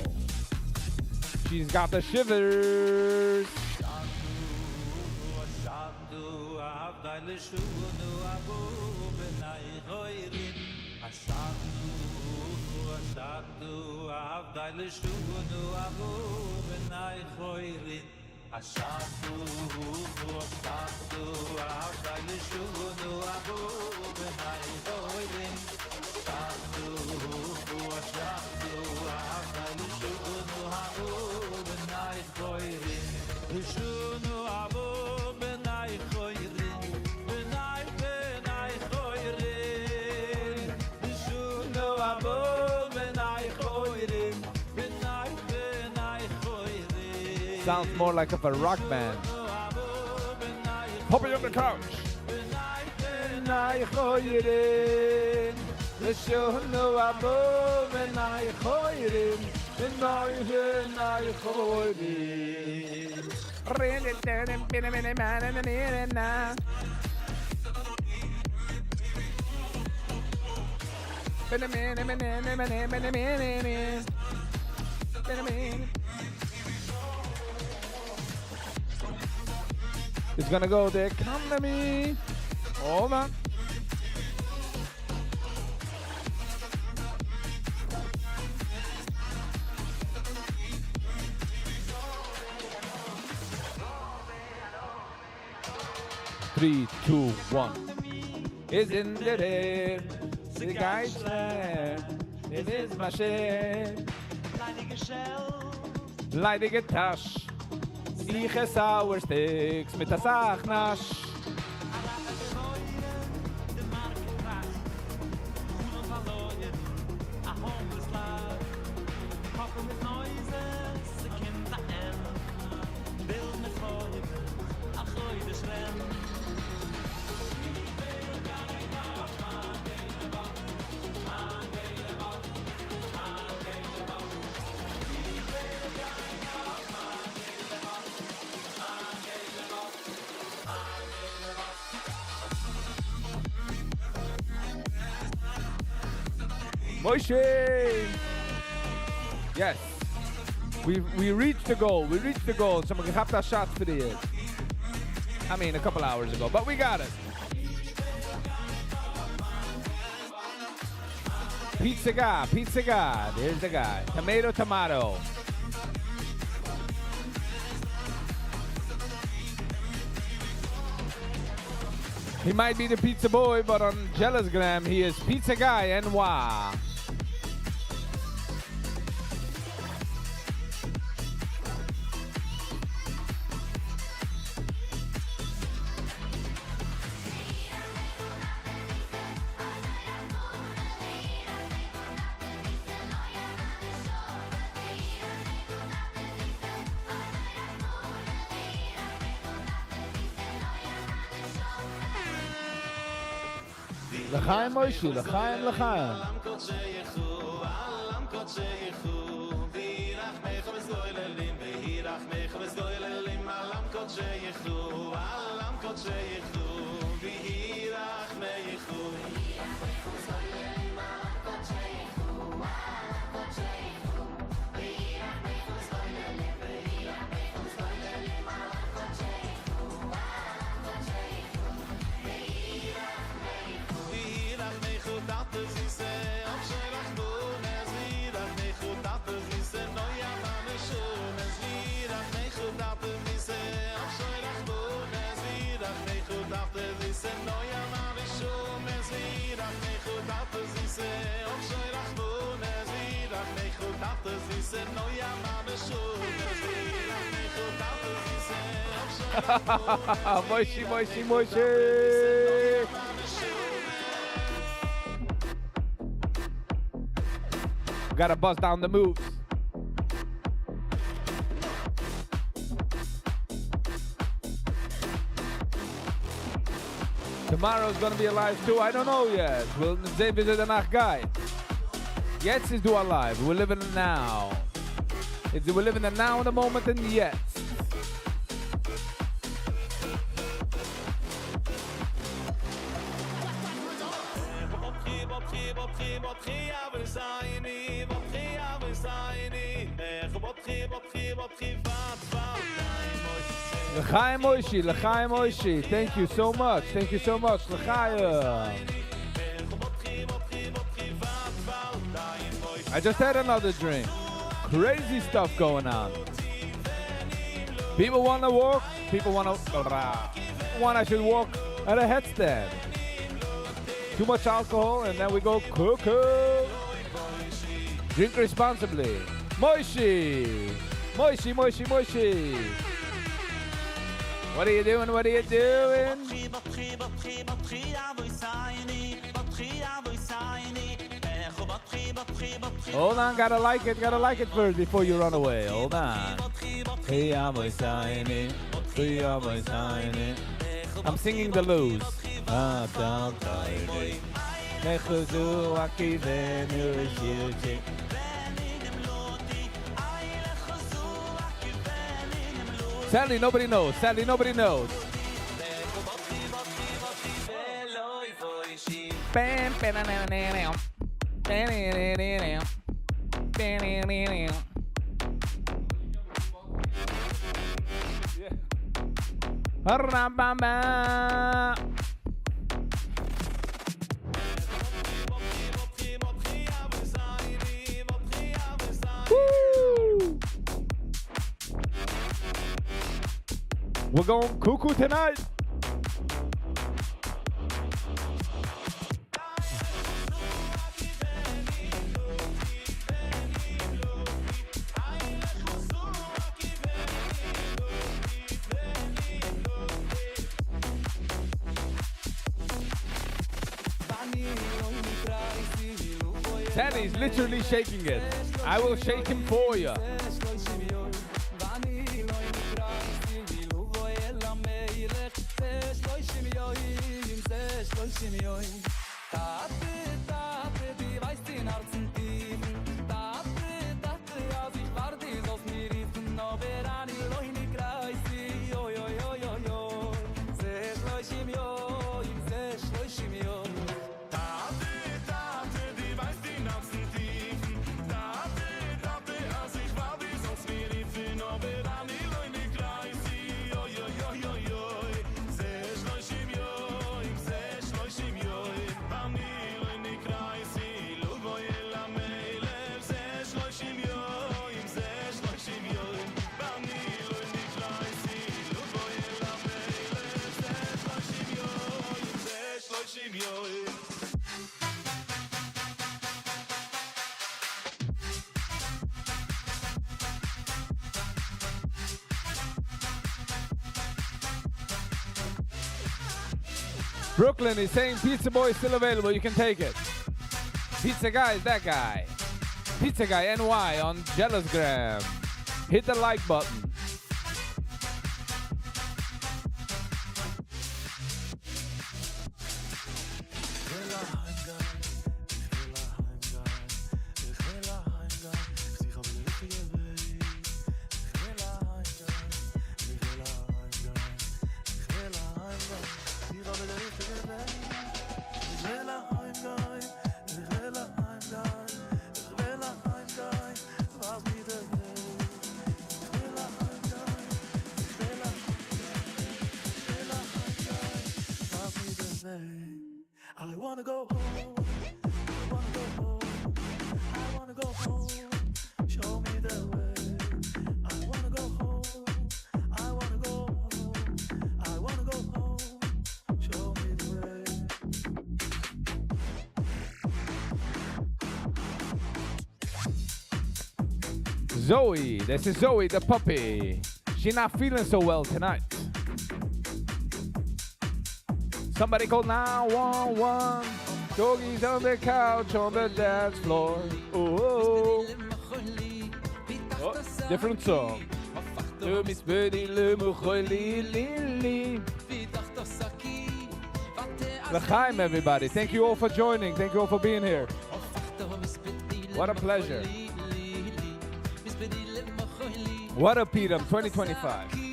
She's got the shivers. לשונו אבו בני חוירין בני בני חוירין לשונו אבו בני חוירין בני בני חוירין Sounds more like of a rock band. Puppy on the couch. It's gonna go the economy. Hold on. Three, two, one. איז אין דער ערד, ס'גייט שלעכט, עס איז באשערט. ליידיגע טאש, איך עס sour sticks מיט א סאך נאש. Moshe! Yes. We we reached the goal. We reached the goal. So מ'האט געכאפט א shot for the year. I mean, a couple hours ago, but we got it. Pizza guy, pizza guy. There's the guy. Tomato, tomato. He might be the pizza boy, but on Jealousgram, he is Pizza Guy NY. L'chaim Moshe, l'chaim, l'chaim. Moshe, Moshe, Moshe. Gotta bust down the moves. Tomorrow's gonna be a live too. I don't know yet. We'll זען וויאזוי די נאכט גייט. יעצט איז דא א live. We're living now. It's, we're living the now, the moment, and יעצט. L'chaim Moshe, L'chaim Moshe. Thank you so much. Thank you so much. L'chaim. I just had another drink. Crazy stuff going on. People want to walk. People want to. Want I should walk at a headstand. Too much alcohol, and then we go cuckoo. Drink responsibly. Moishi! Moishi, Moishi, Moishi! What are you doing? What are you doing? Hold on, gotta like it, gotta like it first before you run away. Hold on. Hey, I'm I'm singing the lows. Ah, da, da, לכו עקיבנו שירצ'יק. Sadly, nobody knows. Sadly, nobody knows. Bam, bam, bam, bam, bam, bam, bam, bam, bam, bam. Woo! We're going cuckoo tonight. Teddy's literally shaking it. I will shake him for you. Brooklyn is saying Pizza Boy is still available. You can take it. Pizza Guy is that guy. Pizza Guy NY on Jealousgram. Hit the like button. I wanna go home. I wanna go home. I wanna go home. Show me the way. I wanna go home. I wanna go home. I wanna go home. Show me the way. Zoe, this is Zoe the puppy. She not feeling so well tonight. Somebody call 911. Doggies on the couch on the dance floor. Ooh. Oh, different song. L'chaim, everybody. Thank you all for joining. Thank you all for being here. What a pleasure. What a Pitum 2025.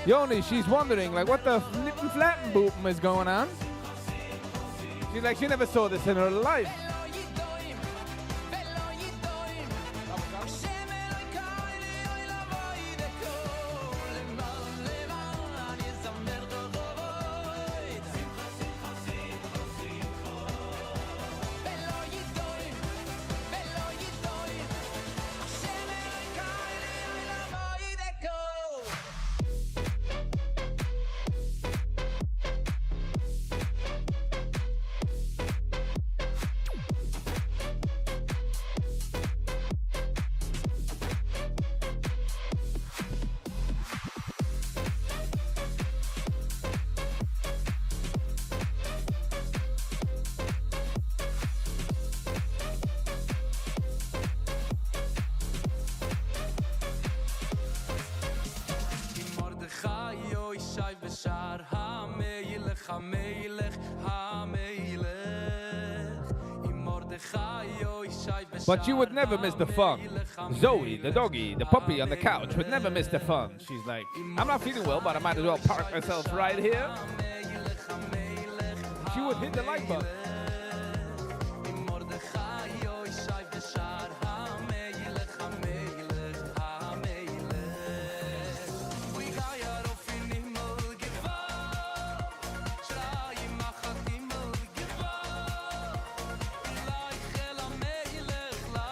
Yoni, she's wondering, like, what the flippin' flatten boop is going on? She's like, she never saw this in her life. המלך המלך אם מרדכי יושב But she would never miss the fun. Zoe, the doggy, the puppy on the couch, would never miss the fun. She's like, I'm not feeling well, but I might as well park myself right here. She would hit the like button. אם מרדכי יושב בשער המלך המלך המלך אוי גיי ארויף אין הימל געוואלד שריי מאך א הימל געוואלד לך אל המלך לך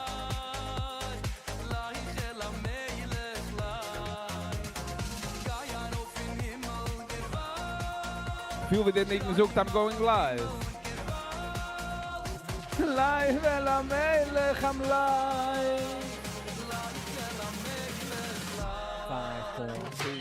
לך אל המלך לך גיי ארויף אין הימל געוואלד Feel we didn't even זאגט, I'm going live. Live אל המלך, I'm live. Five, four, two.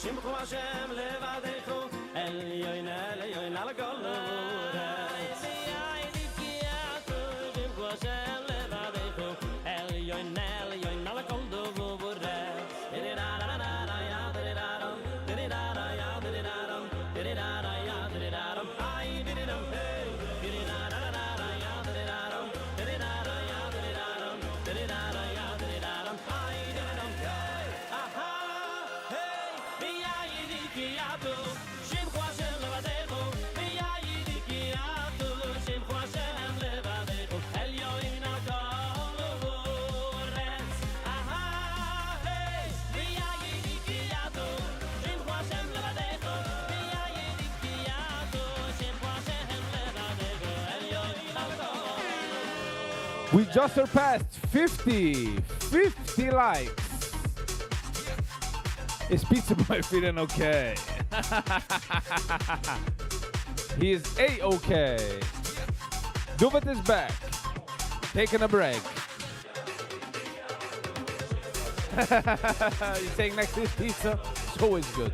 שמך השם לבדך עליון עליון על כל הארץ. שמך השם לבדך עליון עליון על כל הארץ. שמך השם לבדך שמך השם לבדך עליון על כל הארץ. אהה, שמך השם לבדך שמך השם לבדך עליון על כל We just surpassed 50, 50 likes. Is Pizza Boy feeling okay? He is A-okay. Duvet is back. Taking a break. You saying next to his pizza? It's always good.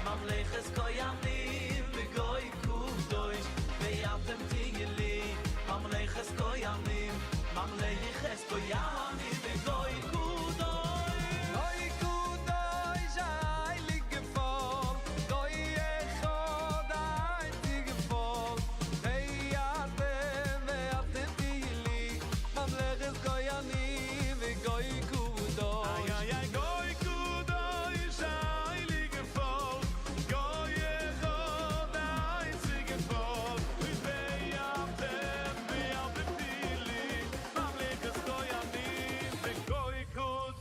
ממלכת כהנים וגוי קדוש ואתם תהיו לי ממלכת כהנים ממלכת כהנים וגוי קדוש גוי קדוש הייליגע פאלק גוי אחד איינציגע פאלק ואתם ואתם תהיו לי ממלכת כהנים וגוי קדוש איי איי איי גוי קדוש הייליגע פאלק גוי אחד איינציגע פאלק ואתם ואתם תהיו לי ממלכת כהנים וגוי קדוש.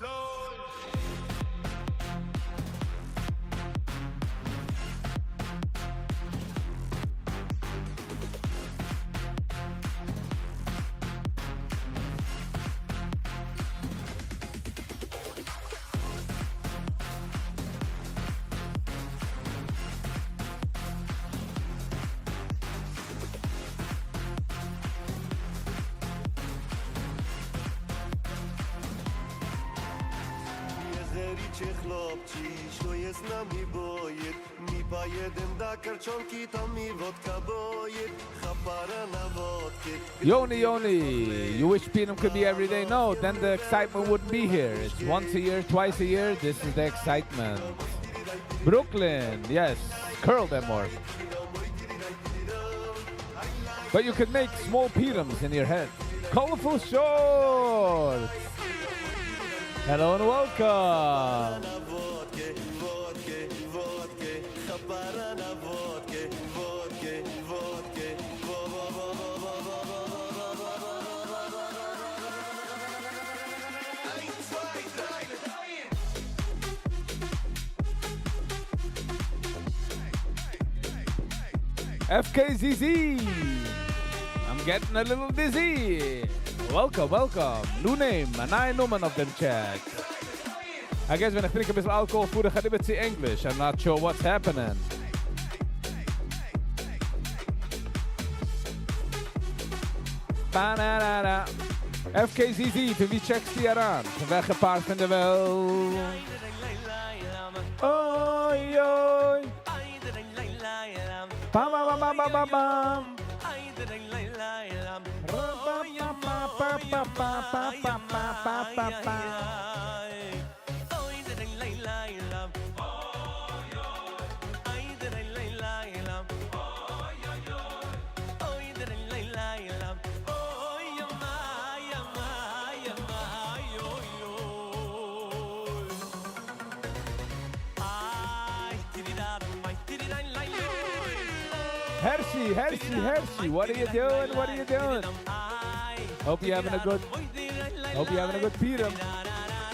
Jezericie chłopci, što je z nami bojet? Mi pa jeden da karčonki, to mi vodka bojet. Chapara na vodke. Yoni Yoni, you wish Purim could be every day? No, then the excitement wouldn't be here. It's once a year, twice a year. This is the excitement. Brooklyn, yes, curl them more. But you could make small Purims in your head. Colorful shorts. Hello and welcome. Vodke, vodke, vodke, chapara na vodke, vodke, vodke, FKZZ. I'm getting a little dizzy. Welcome, welcome. New name, א נייע נאמען אויף דעם chat. I guess ווען איך טרינק א ביסל אלקאהאל, פאר איך אריבער צו English. I'm not sure what's happening. Ba-na-na-na. FKZZ, פון וואו טשעקסטו אריין? פון וועלכע part פון דער וועלט? אוי, אוי. Bam, bam, bam, bam, bam, bam. Pa, pa, pa, pa, pa, pa, pa, pa, pa, pa. Hershey, Hershey, Hershey, what are you doing? What are you doing? Hope you're having a good Purim.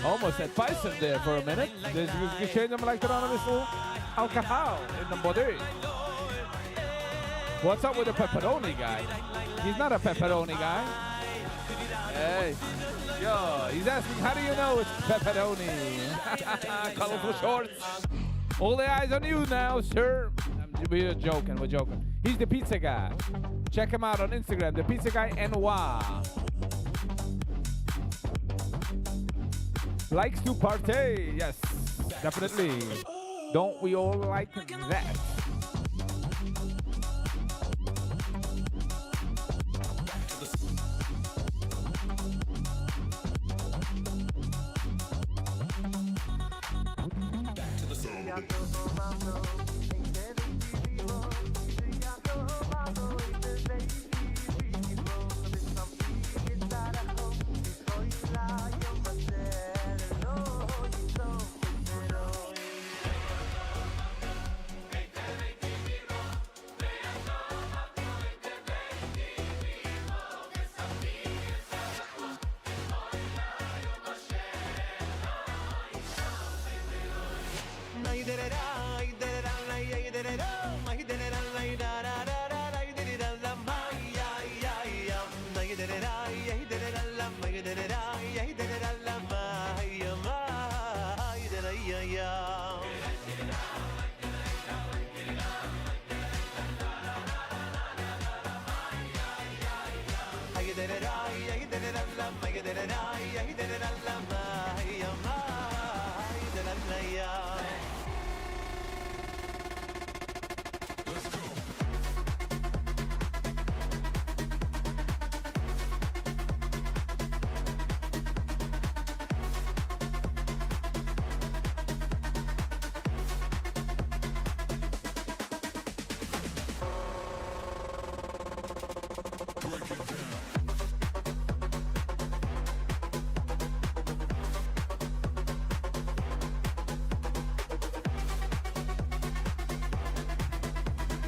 Almost said Bison there for a minute. There's געשען, מ'לייגט אריין א ביסל alcohol in the body. What's up with the pepperoni guy? He's not a pepperoni guy. Hey. Yo, he's asking, how do you know it's pepperoni? Colorful shorts. All the eyes on you now, sir. We're joking, we're joking. He's the pizza guy. Check him out on Instagram, the pizza guy NY. Likes to party. Yes, definitely. Don't we all like that?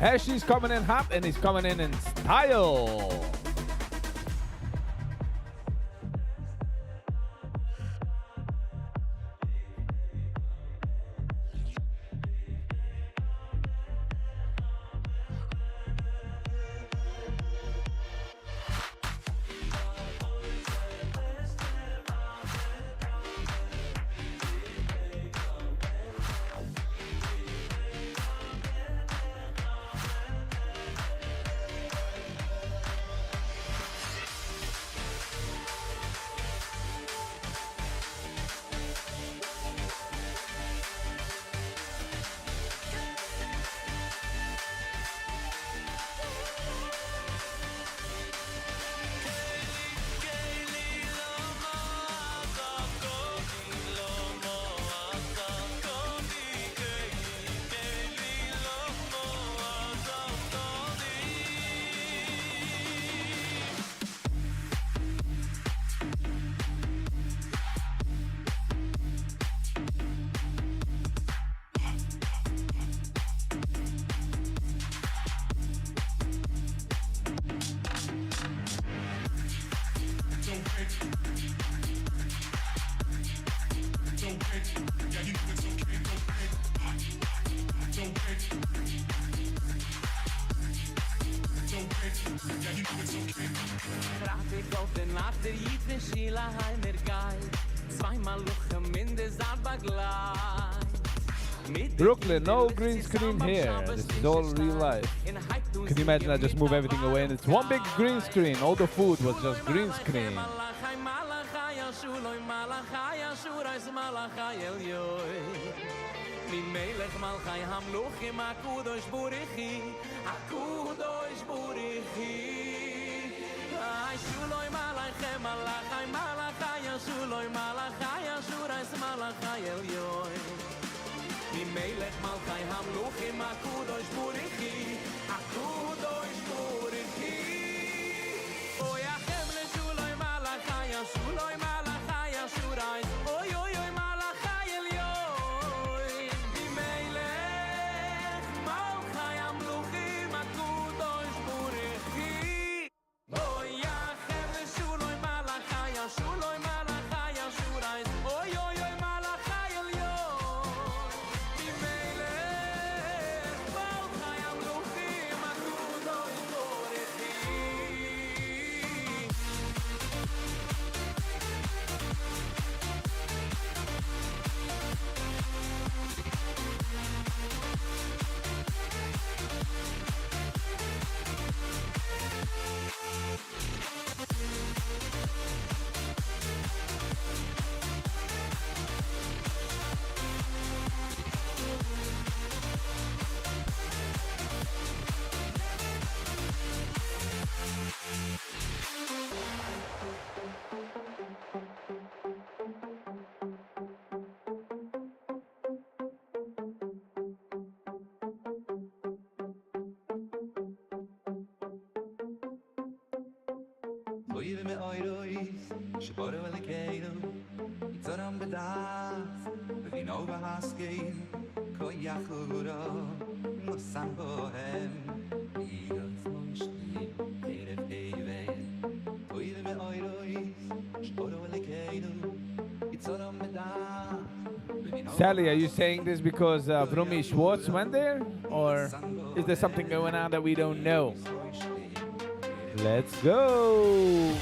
Hershey's coming in hot and he's coming in style. טראכט איך אויף דער נאכט דער איד פון שיל אהיים ער גייט צוויי מלאכים אין דער זייט באגלייט מיט די Brooklyn, no קינדערלעך green screen צוזאם ביים here. שבת This is all טיש real life. און הייבט אן Can you imagine I זינגען just מיט move א everything away and it's one big green screen? All the food was just green screen. מלאכי מלאכי אשולוי מלאכי אשוריס מלאכי אליוי ממלך מלכי המלוכים הקדוש בורכי הקדוש בורכי איי שולוי מלאכי מלאכי מלאכי אשולוי מלאכי אשוריס מלאכי אליוי ממלך מלכי המלוכים הקדוש בורכי הקדוש בורכי אוי החבר'ה שולוי מלאכי אשולוי מלאכי אשוריס אוי אוי אוי מלאכי אליוי ממלך מלכי המלוכים הקדוש בורכי אוי החבר'ה שולוי מלאכי אשולוי מלאכי אשוריס אוי אוי אוי מלאכי אליוי ממלך מלכי המלוכים הקדוש בורכי. אוי מע אוי רויס שבור ול קיינו יצרם בדאס ווי נו בהסקי קוי יחורה נוסן בוהם ירץ מושני ערב איי אוי מע אוי רויס שבור ול קיינו יצרם בדאס Sally, are you saying this because Vrumi Schwartz went there? Or is there something going on that we don't know? Let's go!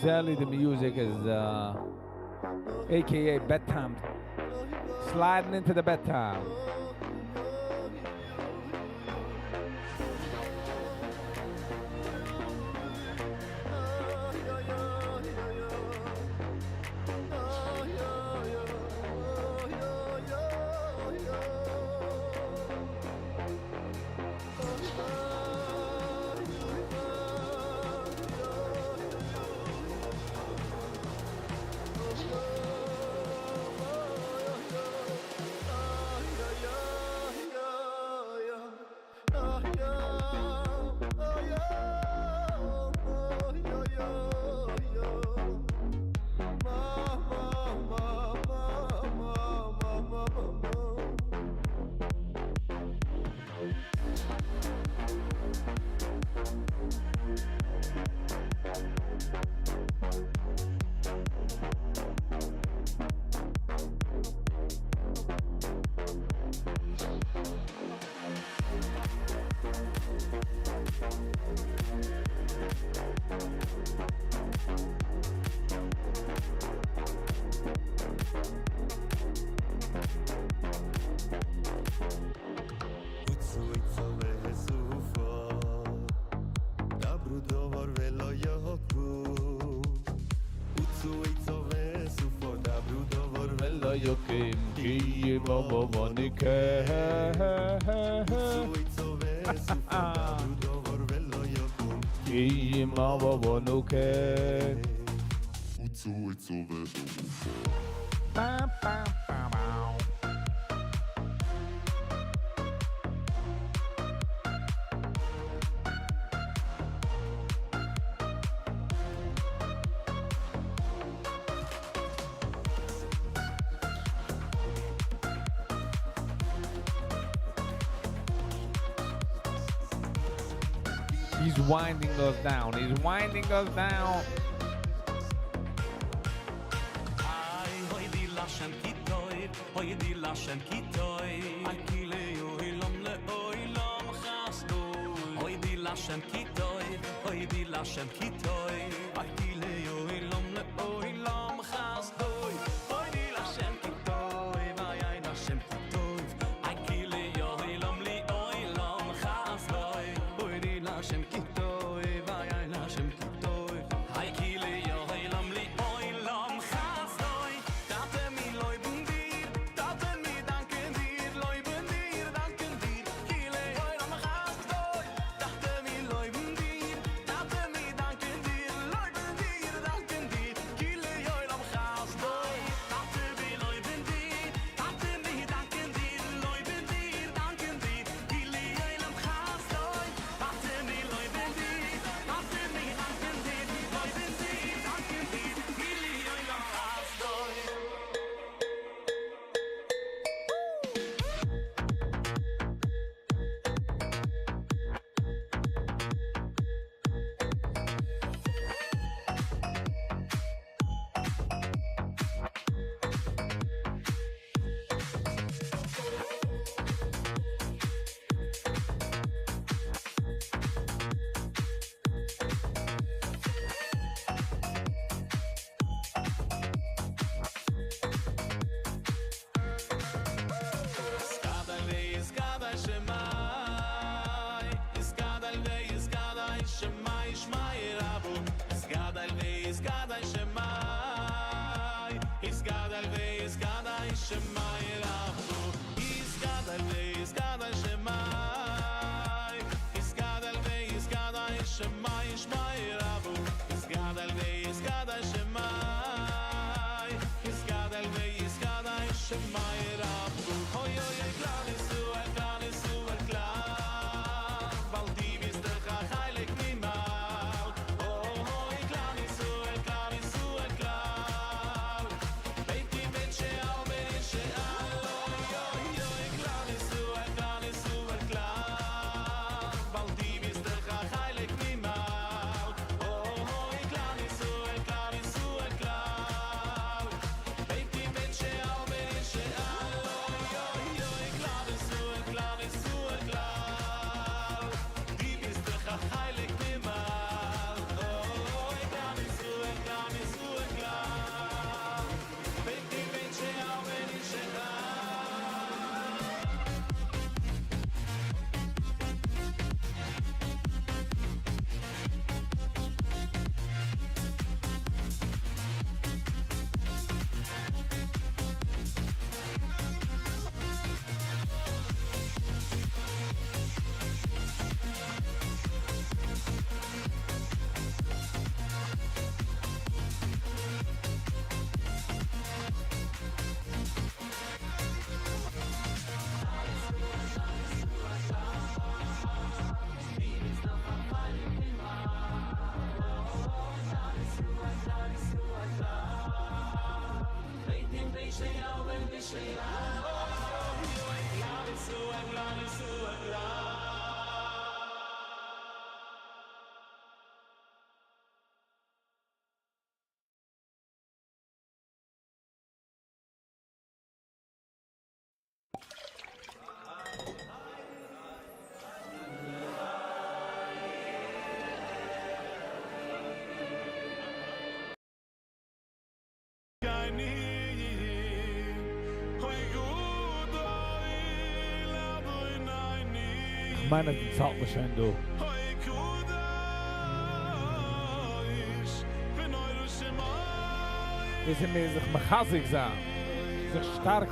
Sadly, the music is AKA bedtime. Sliding into the bedtime. He's winding us down. He's winding us down. מיין אז די צאלט מיר שוין דא. מוזן מיר זיך מחזק זיין, זיך שטארקן.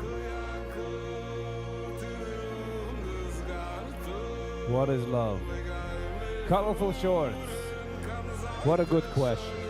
What is love? Colorful shorts. What a good question.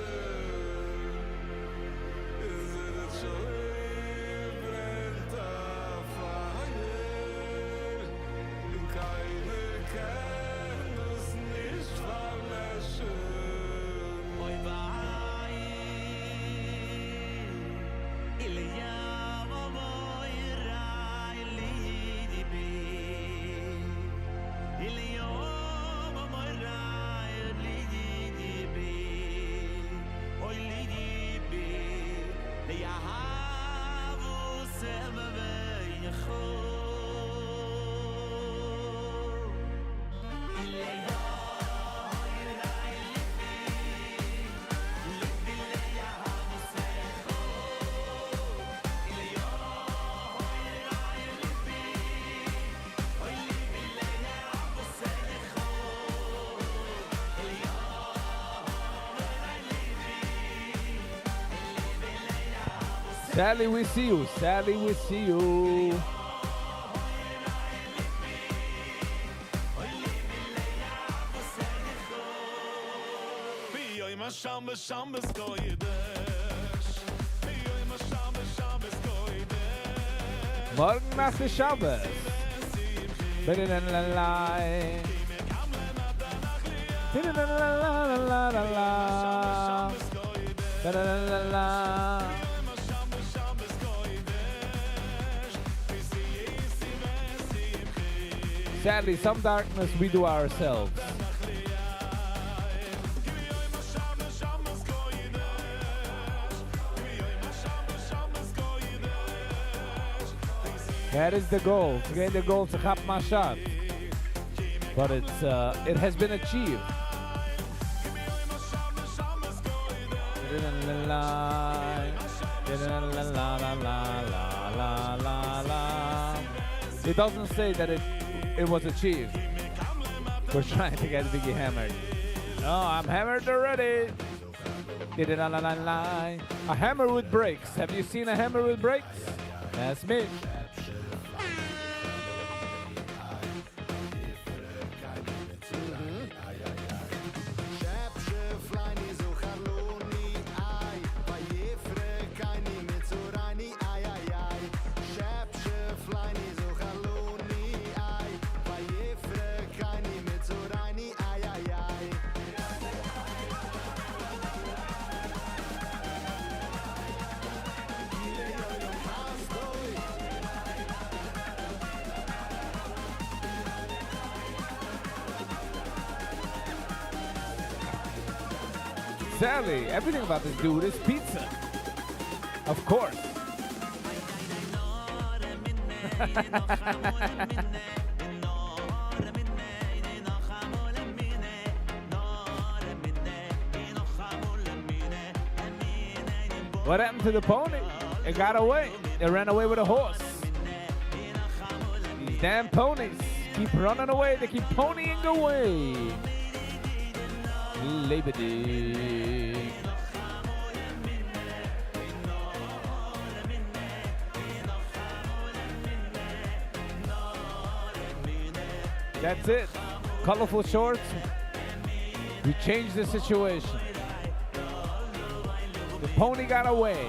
Sally, we see you. Sally, we see you. מארגן נאכט איז שבת. Sadly, some darkness we do ourselves. That is the goal, to get the goal to כאפן א shot. But it's it has been achieved. It doesn't say that it it was achieved. We're trying to get Biggie hammered. No, I'm hammered already. A hammer with brakes. Have you seen a hammer with brakes? That's me. Sally, everything about this dude is pizza. Of course. What happened to the pony? It got away. It ran away with a horse. These damn ponies keep running away. They keep ponying away. לעבעדיג. That's it. Colorful shorts. We changed the situation. The pony got away.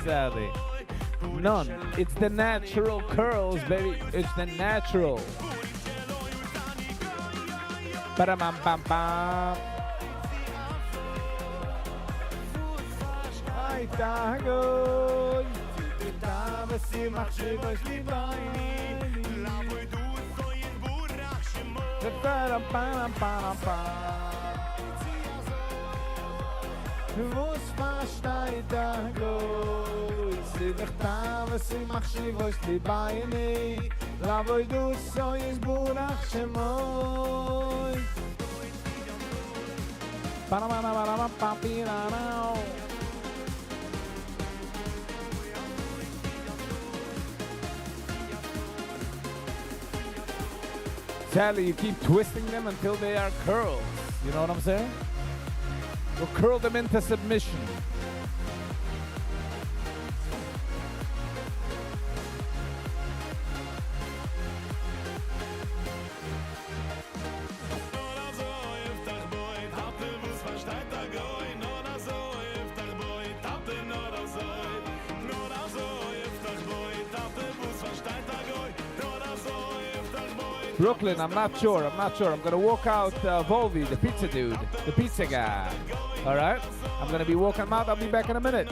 Sadly. None. It's the natural curls, baby. It's the natural. Ba-da-bam, bam, bam. וואס פארשטייט א גוי? ס'איז דאך תאוות ומחשבות לבנו, לעבודתו יתברך שמו. Sally, you keep twisting them until they are curls. You know what I'm saying? We'll curl them into submission. Brooklyn, I'm not sure. I'm not sure. I'm gonna walk out uh, Volvi, the pizza dude, the pizza guy. All right? I'm gonna be walking him out. I'll be back in a minute.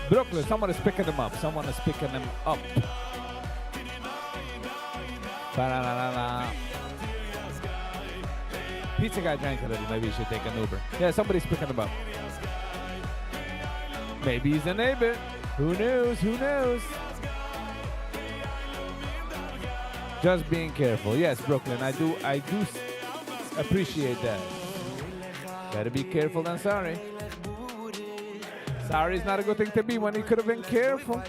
Brooklyn, someone is picking them up. Someone is picking them up. Ba-da-da-da-da. Pizza guy drank a little. Maybe he should take an Uber. Yeah, somebody's picking them up. Maybe he's a neighbor. Who knows? Who knows? Just being careful. Yes, Brooklyn, I do I do appreciate that. Better be careful than sorry. Sorry is not a good thing to be when he could have been careful.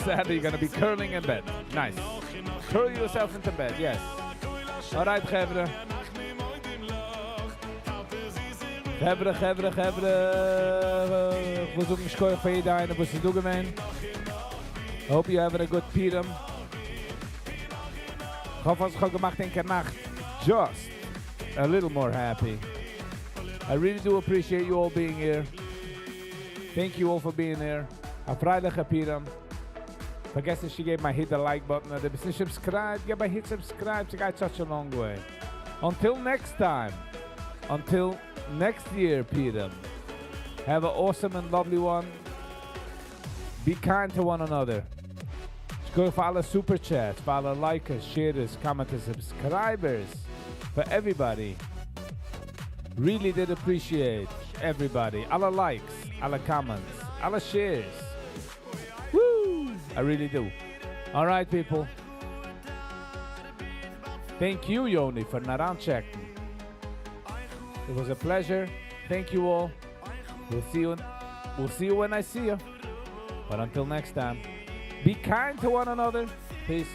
Sadly, you're gonna be curling in bed. Nice. Curl yourself into bed, yes. All right, חברה. חברה, חברה, חברה. וואס זאגן שכוח פאר יעדער איינער, וואס איז דא געווען. Hope you're having a good Purim. איך האף אז איך האב געמאכט ענקער נאכט just a little more happy. I really do appreciate you all being here. Thank you all for being here. א פרייליכע פורים. פארגעס נישט צו געבן א hit the like button אדער ביסט נישט subscribed, געב א hit subscribe, ס'גייט such a long way. Until next time. Until next year, Purim. Have an awesome and lovely one. Be kind to one another. שכוח פאר אלע super chats, פאר אלע likers, sharers, commenters, subscribers, for everybody. Really did appreciate everybody. אלע likes, אלע comments, אלע shares. Woo! I really do. All right, people. Thank you, Yoni, for אריינטשעקן. It was a pleasure. Thank you all. We'll see you. We'll see you when I see you. But until next time, be kind to one another. Peace.